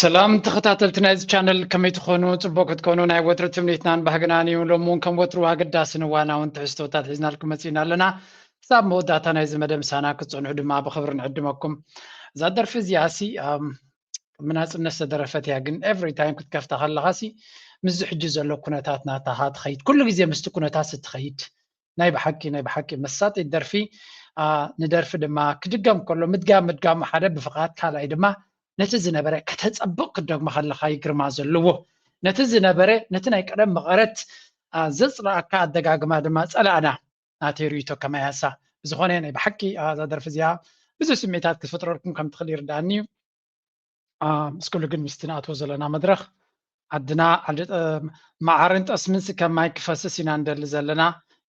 ሰላም ተኸታተልቲ ናይዚ ቻነል፣ ከመይ ትኾኑ? ጽቡቕ ክትኮኑ ናይ ወትሩ ትምኒትናን ባህግናን እዩ። ሎሚ እውን ከም ወትሩ ኣገዳስን እዋናውን ትሕዝቶታት ሒዝናልኩም መጺእና ኣለና። ክሳብ መወዳእታ ናይዚ መደብ ምሳና ክትጸንሑ ድማ ብኽብሪ ንዕድመኩም። እዛ ደርፊ እዚኣ ሲ፣ ኣም፣ ቅድሚ ናጽነት ዝተደረፈት እያ፣ ግን ኤቭሪ ታይም ክትከፍታ ከለኻ ሲ፣ ምስዚ ሕጂ ዘሎ ኩነታት ናታኻ ትኸይድ፣ ኩሉ ግዜ ምስቲ ኩነታት ስትኸይድ፣ ናይ ብሓቂ፣ ናይ ብሓቂ መሳጢት ደርፊ። ኣ፣ ንደርፊ ድማ ክድገም ከሎ ምድጋም፣ ምድጋሙ ሓደ ብፍቓድ፣ ካልኣይ ድማ ነቲ ዝነበረ ከተጸብቕ ክትደግሞ ከለኻ እዩ ግርማ ዘለዎ። ነቲ ዝነበረ፣ ነቲ ናይ ቀደም መቐረት፣ ኣ፣ ዘጽልኣካ ኣደጋግማ ድማ ጸላእና ናተይ ርእይቶ ከመይ እያ እሳ። ብዝኾነ ናይ ብሓቂ፣ ኣ፣ እዛ ደርፊ እዚኣ ብዙሕ ስምዒታት ክትፈጥረልኩም ከም ትኽእል ይርድኣኒ እዩ። ኣ፣ ምስ ኩሉ ግን ምስቲ ንኣትዎ ዘለና መድረኽ ዓድና ዓዲ፣ እ፣ መዓርን ጠስምን ሲ ከም ማይ ክፈስስ ኢና ንደሊ ዘለና።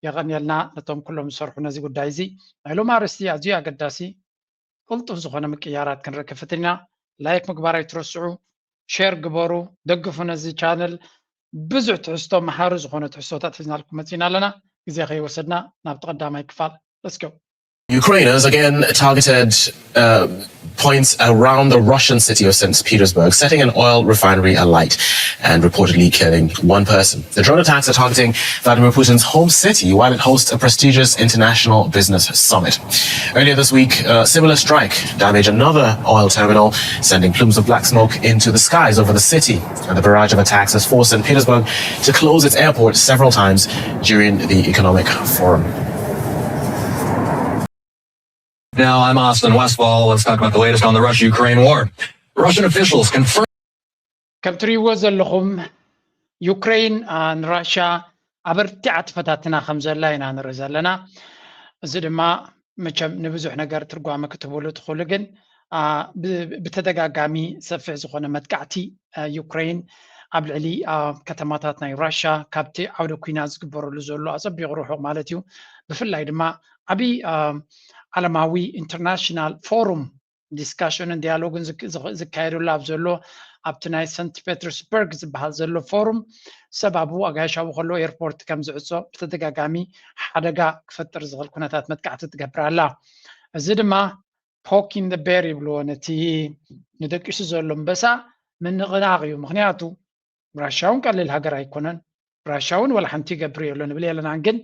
የቐንየልና ነቶም ኩሎም ዝሰርሑ ነዚ ጉዳይ እዚ። ናይ ሎም ኣርእስቲ ኣዝዩ ኣገዳሲ፣ ቅልጡፍ ዝኾነ ምቅያራት ክንርኢ ክፍትን ኢና። ላይክ ምግባር ኣይትረስዑ፣ ሼር ግበሩ፣ ደግፉ ነዚ ቻነል። ብዙሕ ትሕዝቶ፣ መሃሪ ዝኾነ ትሕዝቶታት ሒዝናልኩም መጺእና ኣለና። ግዜ ከይወሰድና ናብቲ ቀዳማይ ክፋል። Let's go። Ukrainers again targeted uh, points around the Russian city of Saint Petersburg, setting an oil refinery alight and reportedly killing one person. The drone attacks are targeting Vladimir Putin's home city while it hosts a prestigious international business summit. Earlier this week, a similar strike damaged another oil terminal, sending plumes of black smoke into the skies over the city. And the barrage of attacks has forced Saint Petersburg to close its airport several times during the Economic Forum. Now I'm Austin Westfall. Let's talk about the latest on the Russia-Ukraine war. Russian officials confirm ከም ትርእይዎ ዘለኹም፣ ዩክሬን፣ ኣ፣ ንራሻ ኣበርቲዓ ትፈታትና ከም ዘላ ኢና ንርኢ ዘለና። እዚ ድማ መቸም ንብዙሕ ነገር ትርጓመ ክትህብሉ ትኽእሉ፣ ግን፣ ኣ፣ ብ-፣ ብተደጋጋሚ ሰፊሕ ዝኾነ መጥቃዕቲ፣ ኣ፣ ዩክሬን ኣብ ልዕሊ፣ ኣ፣ ከተማታት ናይ ራሻ ካብቲ ዓውደ ኲናት ዝግበረሉ ዘሎ ኣጸቢቑ ርሑቕ ማለት እዩ። ብፍላይ ድማ ዓቢ፣ ኣ፣ ዓለማዊ ኢንተርናሽናል ፎሩም ዲስካሽንን ዲያሎግን ዝክ-፣ ዝኽ-፣ ዝካየደሉ ኣብ ዘሎ፣ ኣብቲ ናይ ሰንት ፔተርስበርግ ዝበሃል ዘሎ ፎሩም፣ ሰብ ኣብኡ ኣጋይሽ ኣብኡ ከሎ ኤርፖርት ከም ዝዕጾ፣ ብተደጋጋሚ ሓደጋ ክፈጥር ዝኽእል ኩነታት መጥቃዕቲ ትገብር ኣላ። እዚ ድማ ፖኪን ደ ቤር ይብልዎ፣ ነቲ ንደቂሱ ዘሎ ኣንበሳ ምንቕናቕ እዩ። ምኽንያቱ ራሻ እውን ቀሊል ሃገር ኣይኮነን። ራሻ እውን ወላ ሓንቲ ይገብር የሎ ንብል የለናን። ግን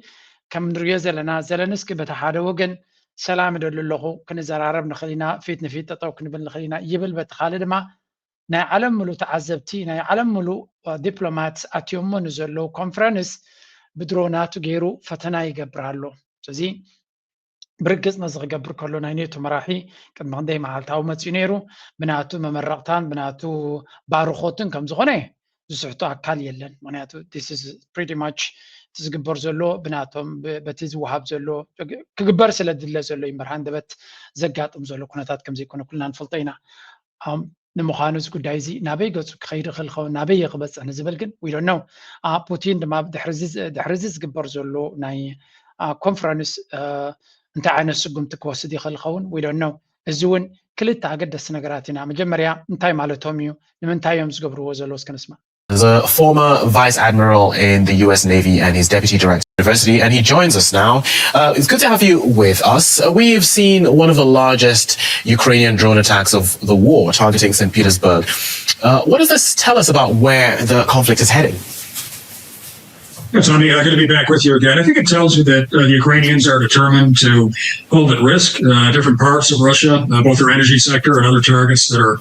ከም ንሪኦ ዘለና፣ ዘለንስኪ በቲ ሓደ ወገን ሰላም እደሊ ኣለኹ፣ ክንዘራረብ ንኽእል ኢና፣ ፊት ንፊት ጠጠው ክንብል ንኽእል ኢና ይብል፣ በቲ ካልእ ድማ ናይ ዓለም ምሉእ ተዓዘብቲ፣ ናይ ዓለም ምሉእ፣ እ፣ ዲፕሎማት ኣትዮሞ ንዘለዉ ኮንፈረንስ ብድሮናቱ ገይሩ ፈተና ይገብር ኣሎ። ስለዚ ብርግጽ ነዚ ክገብር ከሎ ናይ ኔቶ መራሒ ቅድሚ ክንደይ መዓልቲ ኣብኡ መጺኡ ነይሩ። ብናቱ መመረቕታን ብናቱ ባርኾትን ከም ዝኾነ ዝስሕቶ ኣካል የለን። ምኽንያቱ this is pretty much እቲ ዝግበር ዘሎ ብናቶም ብ-፣ በቲ ዝወሃብ ዘሎ ክግበር ስለ ዝድለ ዘሎ እዩ እምበር ሃንደበት ዘጋጥም ዘሎ ኩነታት ከም ዘይኮነ ኩልና ንፈልጦ ኢና። ኣም፣ ንምዃኑ እዚ ጉዳይ እዚ ናበይ ገጹ ክኸይድ ይኽእል ይኸውን፣ ናበይ እዩ ክበጽሕ ንዝብል ግን we don't know። ኣ፣ ፑቲን ድማ ድሕሪ እዚ ዝ-፣ ድሕሪ እዚ ዝግበር ዘሎ ናይ፣ ኣ፣ ኮንፈረንስ፣ እ፣ እንታይ ዓይነት ስጉምቲ ክወስድ ይኽእል ይኸውን? We don't know። እዚ እውን ክልተ ኣገደስቲ ነገራት ኢና። መጀመርያ እንታይ ማለቶም እዩ? ንምንታይ እዮም ዝገብርዎ ዘለዉ? እስከ ንስማዕ። Is a former vice admiral in the U S Navy and he's deputy director of university, and he joins us now. Uh, it's good to have you with us. Uh, we've seen one of the largest Ukrainian drone attacks of the war targeting Saint Petersburg. Uh, what does this tell us about where the conflict is heading? Yeah, Tony, uh, good to be back with you again. I think it tells you that, uh, the Ukrainians are determined to hold at risk, uh, different parts of Russia, uh, both their energy sector and other targets that are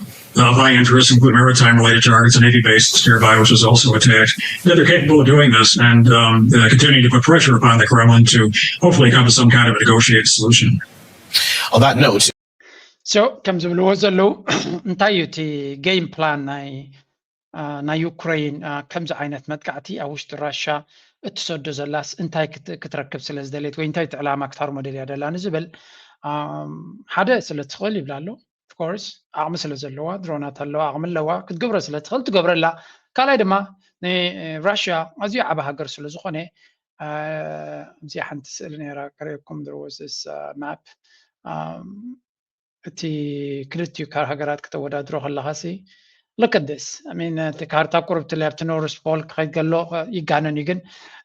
of high interest, include maritime-related targets and navy bases nearby, which was also attacked. That they're capable of doing this and, um, uh, continuing to put pressure upon the Kremlin to hopefully come to some kind of a negotiated solution. On that note, so ከም ዝብልዎ ዘለዉ እንታይ እዩ እቲ ጌም ፕላን ናይ፣ አ፣ ናይ ዩክሬን፣ አ፣ ከምዚ ዓይነት መጥቃዕቲ ኣብ ውሽጢ ራሻ እትሰዶ ዘላስ እንታይ ክት-፣ ክትረክብ ስለ ዝደለየት ወይ እንታይ እቲ ዕላማ ክታርሞ ደልያ ደላ ንዝብል፣ ኣም፣ ሓደ ስለ ትኽእል ይብላ ኣሎ። ኦፍኮርስ ዓቕሚ ስለ ዘለዋ፣ ድሮናት ኣለዋ፣ ዓቕሚ ኣለዋ፣ ክትገብሮ ስለ ትኽእል ትገብረላ። ካልኣይ ድማ ንራሽያ ኣዝዩ ዓቢ ሃገር ስለ ዝኾነ፣ አ፣ ኣብዚኣ ሓንቲ ስእሊ ነይራ፣ ቀሪብኩም there was this, uh, map. ኣም፣ እቲ ክልቲኡ ካብ ሃገራት ከተወዳድሮ ከለኻ ሲ፣ Look at this. I mean, እቲ ካርታ ቁርብቲ ኣብቲ ኖርስ ፖል ክኸይድ ከሎ ይጋነን እዩ፣ ግን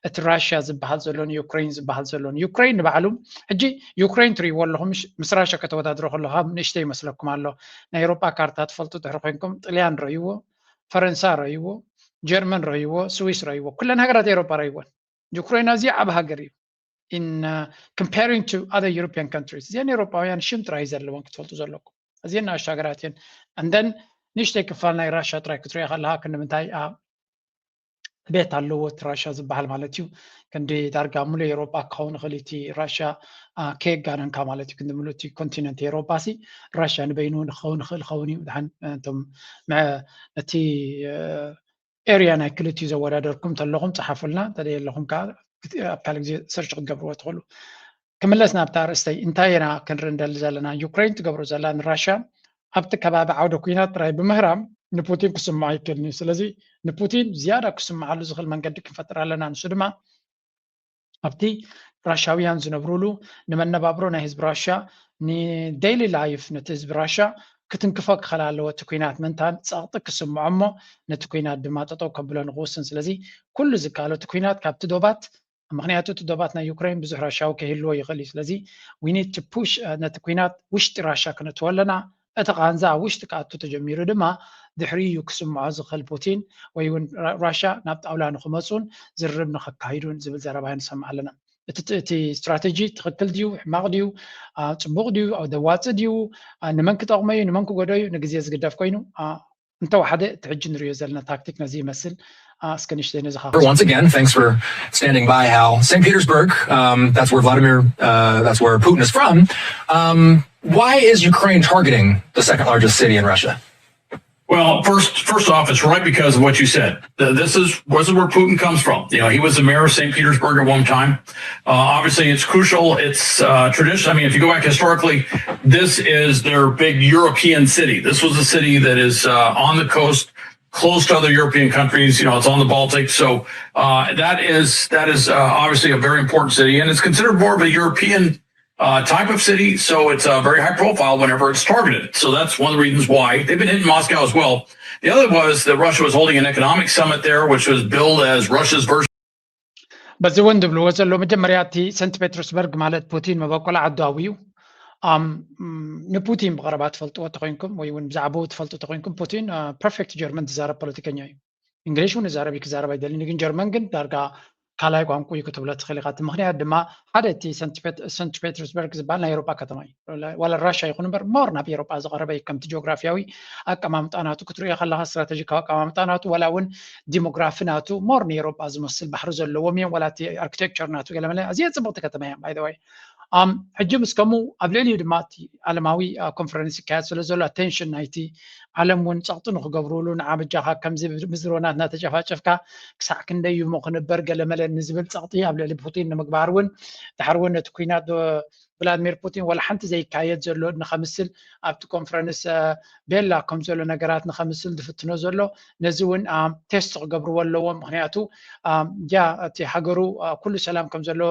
እቲ ራሽያ ዝበሃል ዘሎ ንዩክሬን ዝበሃል ዘሎ ንዩክሬን ንባዕሉ ሕጂ ዩክሬን ትርእይዎ ኣለኹም። ምስ ራሽያ ከተወዳድሮ ከለኹ ንእሽተይ ይመስለኩም ኣሎ። ናይ ኤሮጳ ካርታ ትፈልጡ ድሕሪ ኮይንኩም ጥልያን ረይዎ፣ ፈረንሳ ረይዎ፣ ጀርመን ረይዎ፣ ስዊስ ረይዎ፣ ኩለን ሃገራት ኤሮጳ ረይወን። ዩክሬን ኣዝያ ዓብ ሃገር እዩ። In comparing to other European countries፣ እዚአን ኤሮጳውያን ሽም ጥራይ ዘለወን ክትፈልጡ ዘለኩም። እዚአን ንኣሽቱ ሃገራት እየን። And then ንእሽተይ ክፋል ናይ ራሻ ጥራይ ክትሪኦ ከለካ ክንዲ ምንታይ ቤት ኣለዎ እቲ ራሻ ዝበሃል ማለት እዩ። ክንዲ ዳርጋ ሙሉእ ኤሮጳ ክኸውን ይኽእል እቲ ራሻ ከየጋነንካ ማለት እዩ። ክንዲ ሙሉእ እቲ ኮንቲነንት ኤሮጳ ሲ ራሻ ንበይኑ ክኸውን ይኽእል ኸውን እዩ። ድሓን እቶም ነቲ ኤርያ ናይ ክልቲኡ ዘወዳደርኩም ተለኹም ጸሓፉልና፣ እንተደየለኹም ከዓ ኣብ ካልእ ግዜ ሰርች ክትገብርዎ ትኽእሉ። ክምለስ ናብታ ኣርእስተይ፣ እንታይ ኢና ክንርኢ እንደሊ ዘለና? ዩክሬን ትገብሮ ዘላ ንራሻ ኣብቲ ከባቢ ዓውደ ኩናት ጥራይ ብምህራም ንፑቲን ክስምዖ ኣይክእልን እዩ። ስለዚ ንፑቲን ዝያዳ ክስምዓሉ ዝኽእል መንገዲ ክንፈጥር ኣለና። ንሱ ድማ ኣብቲ ራሻውያን ዝነብሩሉ ንመነባብሮ ናይ ህዝቢ ራሻ ንደይሊ ላይፍ ነቲ ህዝቢ ራሻ ክትንክፎ ክኸል ኣለዎ። እቲ ኩናት ምንታን ጸቕጢ ክስምዖ እሞ ነቲ ኩናት ድማ ጠጠው ከብሎ ንክውስን። ስለዚ ኩሉ ዝከኣሎ እቲ ኩናት ካብቲ ዶባት፣ ምክንያቱ እቲ ዶባት ናይ ዩክሬን ብዙሕ ራሻዊ ከይህልዎ ይኽእል እዩ። ስለዚ we need to push ነቲ ኩናት ውሽጢ ራሻ ክነትዎ ኣለና። እቲ ቃንዛ ኣብ ውሽጢ ክኣቱ ተጀሚሩ ድማ ድሕሪኡ እዩ ክስምዖ ዝኽእል ፑቲን ወይ እውን ራሻ ናብ ጣውላ ንክመፁን ዝርርብ ንከካይዱን ዝብል ዘረባ ንሰምዕ ኣለና። እቲ ስትራቴጂ ትኽክል ድዩ ሕማቕ ድዩ ፅቡቕ ድዩ ዘዋፅእ ድዩ ንመን ክጠቕሞ እዩ ንመን ክጎዶ እዩ ንግዜ ዝግደፍ ኮይኑ እንተወሓደ እቲ ሕጂ ንሪኦ ዘለና ታክቲክ ነዚ ይመስል። እስከ ንሽተይ ነዚ Once again, thanks for standing by, Hal. Saint Petersburg, um, that's where Vladimir, uh, that's where Putin is from. Um, why is Ukraine targeting the second largest city in Russia? Well, first, first off, it's right because of what you said. This is this is where Putin comes from. You know, he was the mayor of Saint Petersburg at one time. Uh, obviously, it's crucial. It's uh, tradition. I mean, if you go back historically, this is their big European city. This was a city that is uh, on the coast, close to other European countries. You know, it's on the Baltic. So uh, that is that is uh, obviously a very important city, and it's considered more of a European uh, type of city. So it's uh, very high profile whenever it's targeted. So that's one of the reasons why they've been hitting Moscow as well. The other was that Russia was holding an economic summit there, which was billed as Russia's version. በዚ እውን ዝብልዎ ዘሎ መጀመርያ እቲ ሰንት ፔትርስበርግ ማለት ፑቲን መበቆል ዓዱ ኣውዩ ንፑቲን ብቐረባ ትፈልጥዎ ተኮይንኩም ወይ እውን ብዛዕባኡ ትፈልጡ ተኮይንኩም ፑቲን ፐርፌክት ጀርመን ዝዛረብ ፖለቲከኛ እዩ። እንግሊሽ እውን እዛረብ ክዛረብ ኣይደልን ግን ጀርመን ግን ዳርጋ ካልኣይ ቋንቋ እዩ ክትብሎ ትኽእል ኢኻ። እቲ ምኽንያት ድማ ሓደ እቲ ሰንት ፔትርስበርግ ዝበሃል ናይ ኤሮጳ ከተማ እዩ። ዋላ ራሻ ይኹን እምበር ሞር ናብ ኤሮጳ ዝቐረበ እዩ። ከምቲ ጂኦግራፊያዊ ኣቀማምጣ ናቱ ክትሪኦ ከለኻ ስትራቴጂካዊ ኣቀማምጣ ናቱ ዋላ እውን ዲሞግራፊ ናቱ ሞር ንኤሮጳ ዝመስል ባሕሪ ዘለዎም እዮም። ዋላ እቲ ኣርኪቴክቸር ናቱ ገለመለ ኣዝየ ጽብቕቲ ከተማ እያ ባይ ወይ ሕጂ ምስ ከምኡ ኣብ ልዕሊኡ ድማ እቲ ዓለማዊ ኮንፈረንስ ይካየድ ስለ ዘሎ ኣቴንሽን ናይቲ ዓለም እውን ጸቕጢ ንክገብሩሉ ንዓ በጃኻ ከምዚ ምዝሮናት እናተጨፋጨፍካ ክሳዕ ክንደይ እዩ እሞ ክንበር ገለመለ ንዝብል ጸቕጢ ኣብ ልዕሊ ፑቲን ንምግባር እውን ድሓር እውን ነቲ ኩናት ቭላድሚር ፑቲን ዋላ ሓንቲ ዘይካየድ ዘሎ ንኸምስል ኣብቲ ኮንፈረንስ ቤላ ከም ዘሎ ነገራት ንኸምስል ዝፍትኖ ዘሎ ነዚ እውን ቴስት ክገብርዎ ኣለዎም። ምክንያቱ ያ እቲ ሃገሩ ኩሉ ሰላም ከም ዘሎ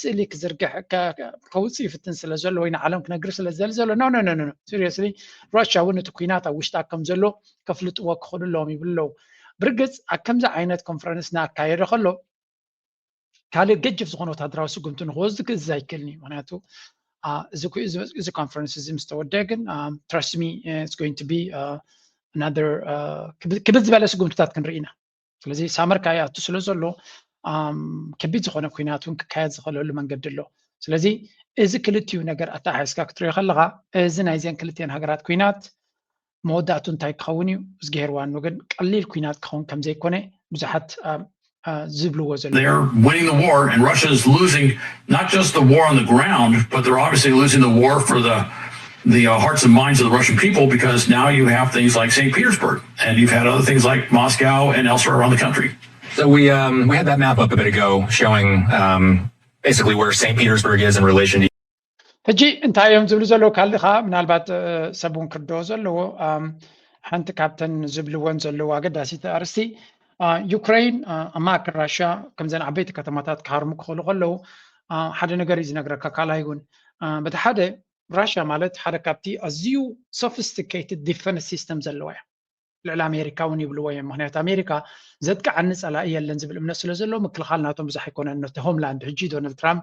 ስእሊ ክዝርግሕ ከውፅእ ይፍትን ስለ ዘሎ ወይ ንዓለም ክነግር ስለ ዝደሊ ዘሎ no no no no seriously ራሽያ እውን እቲ ኩናት ኣብ ውሽጣ ከም ዘሎ ከፍልጥዎ ክኽእሉ ኣለዎም ይብሉ ኣለዉ። ብርግፅ ኣብ ከምዚ ዓይነት ኮንፈረንስ እናካየደ ከሎ ካልእ ገጅፍ ዝኾነ ወታደራዊ ስጉምቲ ንክወስድ ክእዝዝ ኣይክእልን እዩ። ምክንያቱ እዚ ኮንፈረንስ እዚ ምስ ተወደአ ግን trust me it's going to be another ክብድ ዝበለ ስጉምትታት ክንርኢ ኢና። ስለዚ ሳመር ከኣ ይኣቱ ስለ ዘሎ ከቢድ ዝኾነ ኩናት እውን ክካየድ ዝኽእለሉ መንገዲ ኣሎ። ስለዚ እዚ ክልቲኡ ነገር ኣተሓሒዝካ ክትሪኦ ከለኻ እዚ ናይዘን ክልቲኤን ሃገራት ኩናት መወዳእቱ እንታይ ክኸውን እዩ እዝግሄር ዋኑ ግን ቀሊል ኩናት ክኸውን ከም ዘይኮነ ብዙሓት ዝብልዎ ዘለዉ። They're winning the war and Russia is losing not just the war on the ground, but they're obviously losing the war for the the uh, hearts and minds of the Russian people because now you have things like Saint Petersburg and you've had other things like Moscow and elsewhere around the country. So we um, we had that map up a bit ago showing um, basically where Saint Petersburg is in relation to. ሕጂ እንታይ እዮም ዝብሉ ዘለዉ ካልእ ከዓ ምናልባት ሰብ እውን ክርድኦ ዘለዎ ሓንቲ ካብተን ዝብልወን ዘለዉ ኣገዳሲት ኣርስቲ ዩክሬን ኣብ ማእከል ራሽያ ከምዘን ዓበይቲ ከተማታት ክሃርሙ ክኽእሉ ከለዉ ሓደ ነገር እዩ ዝነግረካ ካልኣይ እውን በቲ ሓደ ራሽያ ማለት ሓደ ካብቲ ኣዝዩ sophisticated defense system ዘለዋ እያ። ልዕሊ ኣሜሪካ እውን ይብልዎ እዮም። ምክንያቱ ኣሜሪካ ዘጥቅዓኒ ጸላኢ የለን ዝብል እምነት ስለ ዘሎ ምክልኻል ናቶም ብዙሕ ኣይኮነን። ነቲ ሆምላንድ ሕጂ ዶናልድ ትራምፕ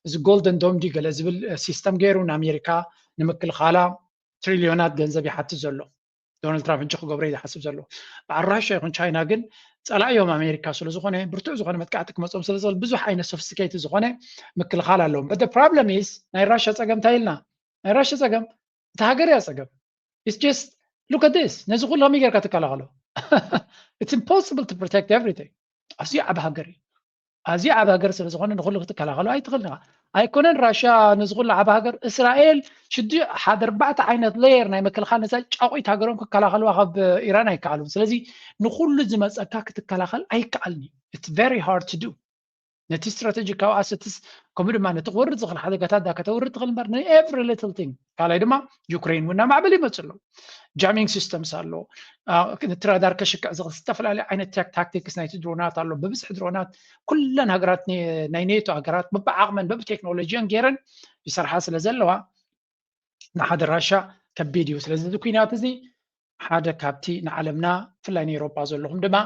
እዚ ጎልደን ዶም ድዩ ገለ ዝብል ሲስተም ገይሩ ንኣሜሪካ ንምክልኻላ ትሪልዮናት ገንዘብ ይሓትት ዘሎ። ዶናልድ ትራምፕ ሕጂ ክገብሮ እዩ ዝሓስብ ዘሎ። በዓል ራሻ ይኹን ቻይና ግን ጸላኢዮም ኣሜሪካ ስለ ዝኾነ ብርቱዕ ዝኾነ መጥቃዕቲ ክመጾም ስለ ዝኽእል ብዙሕ ዓይነት ሶፊስቲኬትድ ዝኾነ ምክልኻል ኣለዎም። But the problem is ናይ ራሻ ጸገም እንታይ ኢልና? ናይ ራሻ ጸገም እታ ሃገር እያ ጸገም። It's just look at this። ነዚ ኩሉ ከመይ ጌርካ ትከላኸሎ? It's impossible to protect everything። ኣዝዩ ዓቢ ሃገር እዩ። ኣዝዩ ዓቢ ሃገር ስለ ዝኾነ ንኹሉ ክትከላኸሎ ኣይትኽእልን ኢኻ። ኣይኮነን ራሻ ነዚ ኩሉ ዓቢ ሃገር፣ እስራኤል ሽዱ ሓደ ኣርባዕተ ዓይነት ሌየር ናይ ምክልኻል ነዛ ጫቑት ሃገሮም ክከላኸልዋ ካብ ኢራን ኣይከኣሉን። ስለዚ ንኹሉ ዝመጸካ ክትከላኸል ኣይከኣልን እዩ። It's very hard to do። ነቲ ስትራቴጂካዊ ኣሰትስ ከምኡ ድማ ነቲ ክወርድ ዝኽእል ሓደጋታት ዳ ከተውርድ ትኽእል እምበር ን every little thing። ካልኣይ ድማ ዩክሬን እውን ናብ ማዕበል ይመጽእ ኣሎ። ጃሚንግ ሲስተምስ ኣሎ። እቲ ራዳር ከሽክዕ ዝኽእል ዝተፈላለዩ ዓይነት ታክቲክስ ናይቲ ድሮናት ኣሎ። ብብዝሒ ድሮናት ኩለን ሃገራት ናይ ኔቶ ሃገራት በብዓቕመን በብቴክኖሎጂን ገይረን ይሰርሓ ስለ ዘለዋ ንሓደ ራሻ ከቢድ እዩ። ስለዚ እዚ ኩናት እዚ ሓደ ካብቲ ንዓለምና ብፍላይ ንኤሮጳ ዘለኹም ድማ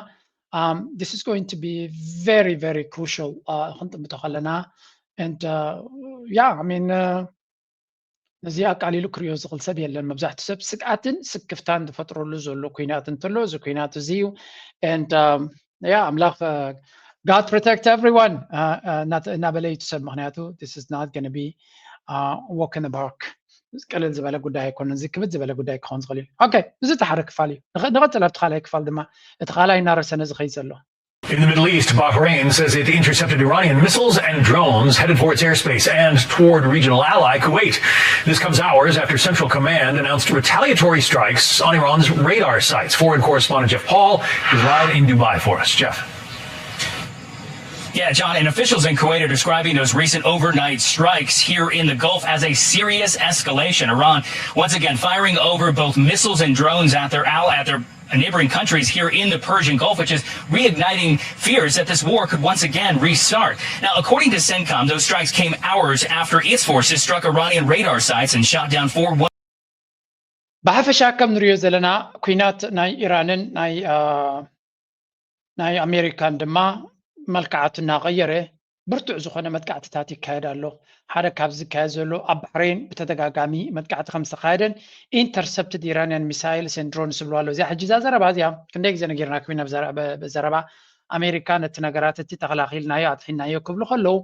this is going to be very very crucial ክንጥምቶ ከለና and yeah I mean ነዚ ኣቃሊሉ ክሪኦ ዝኽእል ሰብ የለን። መብዛሕትኡ ሰብ ስግኣትን ስክፍታን ዝፈጥረሉ ዘሎ ኩናት እንተሎ እዚ ኩናት እዚ እዩ። And yeah ኣምላኽ God protect everyone እናበለ እዩ ሰብ ምክንያቱ this is not going to be walk in the park። ቀለል ዝበለ ጉዳይ ኣይኮነን። እዚ ክብድ ዝበለ ጉዳይ ክኸውን ዝኽእል እዩ። ኦኬ፣ እዚ እቲ ሓደ ክፋል እዩ። ንቐጽል ኣብቲ ካልኣይ ክፋል ድማ እቲ ካልኣይ እናረሰነ ዝኸይድ ዘሎ In the Middle East, Bahrain says it intercepted Iranian missiles and drones headed for its airspace and toward regional ally Kuwait. This comes hours after Central Command announced retaliatory strikes on Iran's radar sites. Foreign correspondent Jeff Paul is live in Dubai for us. Jeff. Yeah, John, and officials in Kuwait are describing those recent overnight strikes here in the Gulf as a serious escalation. Iran, once again, firing over both missiles and drones at their ally, at their neighboring countries here in the Persian Gulf, which is reigniting fears that this war could once again restart. Now, according to CENTCOM, those strikes came hours after its forces struck Iranian radar sites and shot down four. ብሓፈሻ ከም ንሪኦ ዘለና ኩናት ናይ ኢራንን ናይ ናይ ኣሜሪካን ድማ መልክዓቱ እናቐየረ ብርቱዕ ዝኾነ መጥቃዕትታት ይካየድ ኣሎ። ሓደ ካብ ዝካየድ ዘሎ ኣብ ባሕሬን ብተደጋጋሚ መጥቃዕቲ ከም ዝተኻየደን intercepted Iranian missiles and drones ዝብሉ ኣሎ። እዚኣ ሕጂ እዛ ዘረባ እዚኣ ክንደይ ግዜ ነጊርናኩም ኢና። ዘረባ ኣሜሪካ ነቲ ነገራት እቲ ተኸላኺልናዮ ኣድሒናዮ ክብሉ ከለዉ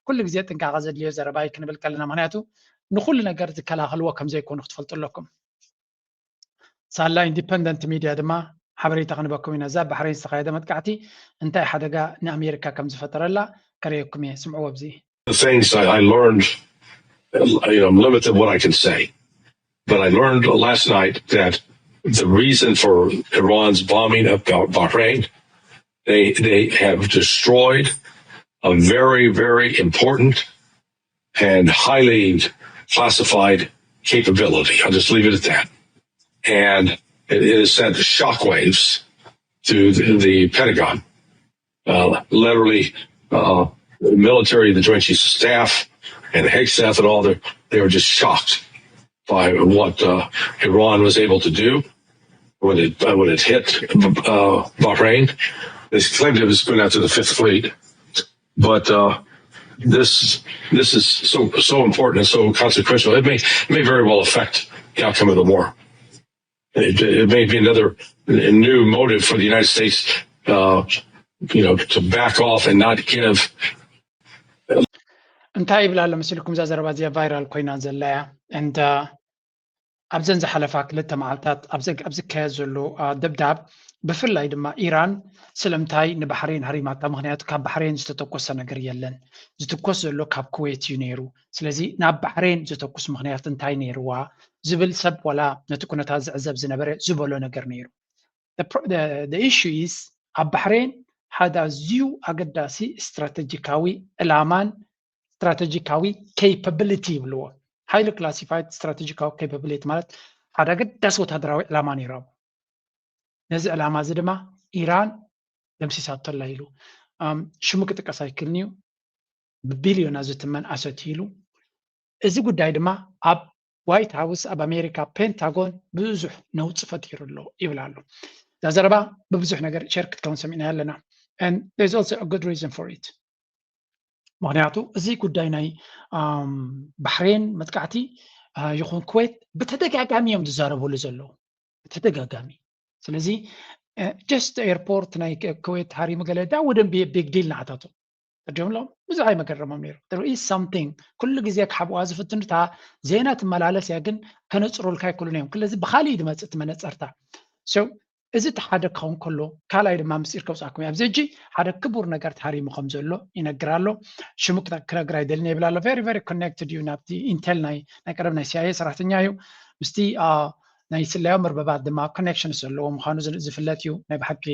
ኩሉ ግዜ ጥንቃቐ ዘድልዮ ዘረባ እዩ ክንብል ከለና፣ ምክንያቱ ንኩሉ ነገር ዝከላኸልዎ ከም ዘይኮኑ ክትፈልጡ ኣለኩም። ሳላ ኢንዲፐንደንት ሚድያ ድማ ሓበሬታ ክንበኩም ኢና። እዛ ባሕሬን ዝተኻየደ መጥቃዕቲ እንታይ ሓደጋ ንኣሜሪካ ከም ዝፈጠረላ ከርእየኩም እየ። ስምዕዎ ኣብዚ። The things I, I learned, you know, I'm limited what I can say, but I learned last night that the reason for Iran's bombing of Bahrain, they they have destroyed a very, very important and highly classified capability. I'll just leave it at that. And it, it has sent shockwaves to the, the Pentagon. Uh, literally, uh, the military, the Joint Chiefs of Staff, and the Haig Staff, and all, they were just shocked by what uh, Iran was able to do when it when it hit uh, Bahrain. They claimed it was going after the Fifth Fleet, but uh, this this is so so important and so consequential. It may may very well affect the outcome of the war. It, it may be another new motive for the United States, uh, you know, to back off and not give. እንታይ ይብል ኣሎ መሲልኩም? እዛ ዘረባ እዚኣ ቫይራል ኮይና ዘላ እያ። And ኣብዘን ዝሓለፋ ክልተ መዓልታት ኣብ ዝካየድ ዘሎ ደብዳብ ብፍላይ ድማ ኢራን ስለምንታይ ንባሕሬን ሃሪማታ? ምክንያቱ ካብ ባሕሬን ዝተተኮሰ ነገር የለን። ዝትኮስ ዘሎ ካብ ኩዌት እዩ ነይሩ። ስለዚ ናብ ባሕሬን ዘተኩስ ምክንያት እንታይ ነይርዋ ዝብል ሰብ ዋላ ነቲ ኩነታት ዝዕዘብ ዝነበረ ዝበሎ ነገር ነይሩ። ኢሹ ኢዝ ኣብ ባሕሬን ሓደ ኣዝዩ ኣገዳሲ ስትራተጂካዊ ዕላማን ስትራተጂካዊ ኬፓብሊቲ ይብልዎ። highly classified strategical capability ማለት ሓደ ኣገዳሲ ወታደራዊ ዕላማ ነይሮም። ነዚ ዕላማ እዚ ድማ ኢራን ደምሲሳቶ ኣላ ኢሉ ሽሙ ክጥቀስ ኣይክልን እዩ። ብቢልዮና ዝትመን ኣሰት ኢሉ እዚ ጉዳይ ድማ ኣብ ዋይት ሃውስ ኣብ ኣሜሪካ ፔንታጎን ብዙሕ ነውፂ ፈጢሩ ኣሎ ይብል ኣሎ። እዛ ዘረባ ብብዙሕ ነገር ሸር ክትከውን ሰሚዕና ኣለና። And there's also a good reason for it። ምክንያቱ እዚ ጉዳይ ናይ ባሕሬን መጥቃዕቲ ይኹን ኩዌት ብተደጋጋሚ እዮም ዝዛረቡሉ ዘለዉ፣ ብተደጋጋሚ። ስለዚ just ኤርፖርት ናይ ኩዌት ሃሪሙ ገለ ዳ ወደን ቢግ ዲል ንዓታቶም ተርዲምሎም ብዙሕ ኣይመገረሞም ነይሩ። There is something። ኩሉ ግዜ ክሓብዋ ዝፍትኑ እታ ዜና ትመላለስ እያ፣ ግን ከነፅሩልካ ኣይክእሉን እዮም። ስለዚ ብካሊእ ዝመፅእ እቲ መነፀርታ። So እዚ እቲ ሓደ ክኸውን ከሎ፣ ካልኣይ ድማ ምስጢር ከውፅኣኩም እየ። ኣብዚ ሕጂ ሓደ ክቡር ነገር ተሃሪሙ ከም ዘሎ ይነግር ኣሎ። ሽሙ ክነ- ክነግር ኣይደልን ይብል ኣሎ። Very very connected እዩ ናብቲ ኢንቴል ናይ ናይ ቀደም ናይ ሲኣይኤ ሰራሕተኛ እዩ። ምስቲ አ፣ ናይ ስለያዊ መርበባት ድማ ኮኔክሽንስ ዘለዎ ምዃኑ ዝ- ዝፍለጥ እዩ። ናይ ብሓቂ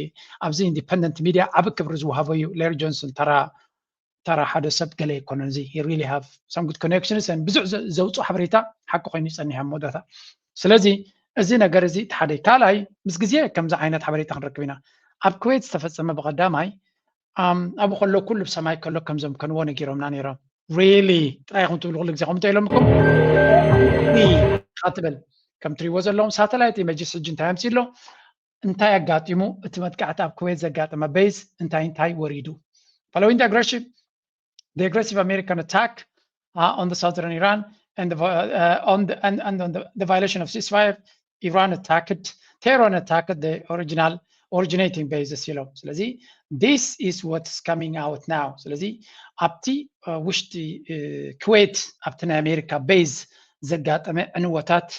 ኣብዚ ኢንዲፐንደንት ሚድያ ዓቢ ክብሪ ዝወሃቦ እዩ። ሌሪ ጆንሰን ተራ ተራ ሓደ ሰብ ገለ ኣይኮነን። እዚ he really have some good connections and ብዙሕ ዘ- ዘውፅኦ ሓበሬታ ሓቂ ኮይኑ ይፀኒሕ ኣብ መወዳእታ። ስለዚ እዚ ነገር እዚ እቲ ሓደ እዩ። ካልኣይ ምስ ግዜ ከምዚ ዓይነት ሓበሬታ ክንረክብ ኢና። ኣብ ኩዌት ዝተፈፀመ ብቐዳማይ ኣም፣ ኣብኡ ከሎ ኩሉ ብሰማይ ከሎ ከምዞም ከንዎ ነጊሮምና ነይሮም። ሪሊ ጥራይ ኢኹም ትብሉ ኩሉ ግዜ ከምኡ ኢሎምኩም ካ ትብል ከም ትሪእዎ ዘለኹም ሳተላይት ኢመጅስ ሕጂ እንታይ ኣምፂ ኣሎ እንታይ ኣጋጢሙ እቲ መጥቃዕቲ ኣብ ኩዌት ዘጋጠመ ቤዝ እንታይ እንታይ ወሪዱ? Following the aggressive, the aggressive American attack uh, on the southern Iran and the, vi- uh, on the and, and on the, the violation of ceasefire, Iran attacked Tehran attacked the original originating bases ይለው። ስለዚ this is what's coming out now። ስለዚ ኣብቲ uh, ውሽጢ uh, ኩዌት ኣብቲ ናይ ኣሜሪካ ቤዝ ዘጋጠመ ዕንወታት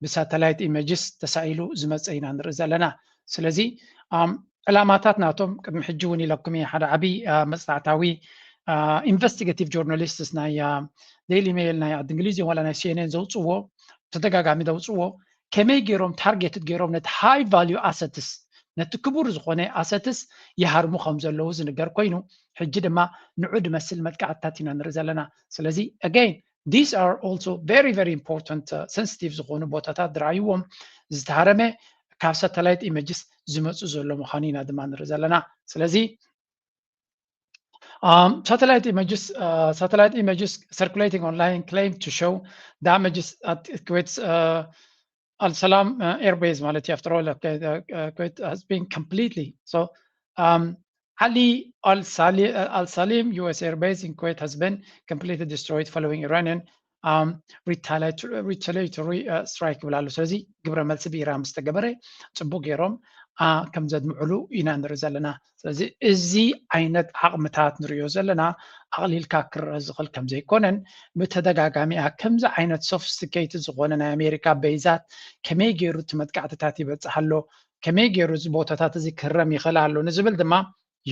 ብሳተላይት ኢመጅስ ተሳኢሉ ዝመፀ ኢና ንርኢ ዘለና። ስለዚ ኣም፣ ዕላማታት ናቶም ቅድሚ ሕጂ እውን ኢለኩም እየ ሓደ ዓብዪ አ፣ መፅናዕታዊ ኢንቨስቲጋቲቭ ጆርናሊስትስ ናይ ዴይሊ ሜይል ናይ ዓዲ እንግሊዝ እዮም ዋላ ናይ ሲኤንኤን ዘውፅዎ ተደጋጋሚ ዘውፅዎ ከመይ ገይሮም ታርጌትድ ገይሮም ነቲ ሃይ ቫልዩ ኣሰትስ ነቲ ክቡር ዝኾነ ኣሰትስ ይሃርሙ ከም ዘለዉ ዝንገር ኮይኑ ሕጂ ድማ ንዑ ድመስል መጥቃዕትታት ኢና ንርኢ ዘለና። ስለዚ again these are also very very important sensitive ዝኾኑ ቦታታት ዝረኣይዎም ዝተሃረመ ካብ ሳተላይት ኢመጅስ ዝመፁ ዘሎ ምዃኑ ኢና ድማ ንርኢ ዘለና። ስለዚ um, satellite images uh, satellite images circulating online claim to show damages at Kuwait's uh, Al Salam uh, airbase ማለት እዩ። After all uh, Kuwait has been completely so um, Ali Al Salim, uh, Al Salim U S airbase in Kuwait has been completely destroyed following Iranian um, retaliatory, retaliatory uh, strike ይብል ኣሎ። ስለዚ ግብረ መልሲ ብኢራን ዝተገበረ ፅቡቅ ገይሮም uh, ከም ዘድምዕሉ ኢና ንርኢ ዘለና። ስለዚ እዚ ዓይነት ዓቕምታት ንሪኦ ዘለና ኣቕሊልካ ክረአ ዝኽእል ከም ዘይኮነን ብተደጋጋሚ ከምዚ ዓይነት ሶፊስቲኬትድ ዝኾነ ናይ ኣሜሪካ ቤዛት ከመይ ገይሩ እቲ መጥቃዕትታት ይበፅሕ ኣሎ፣ ከመይ ገይሩ እዚ ቦታታት እዚ ክህረም ይኽእል ኣሎ ንዝብል ድማ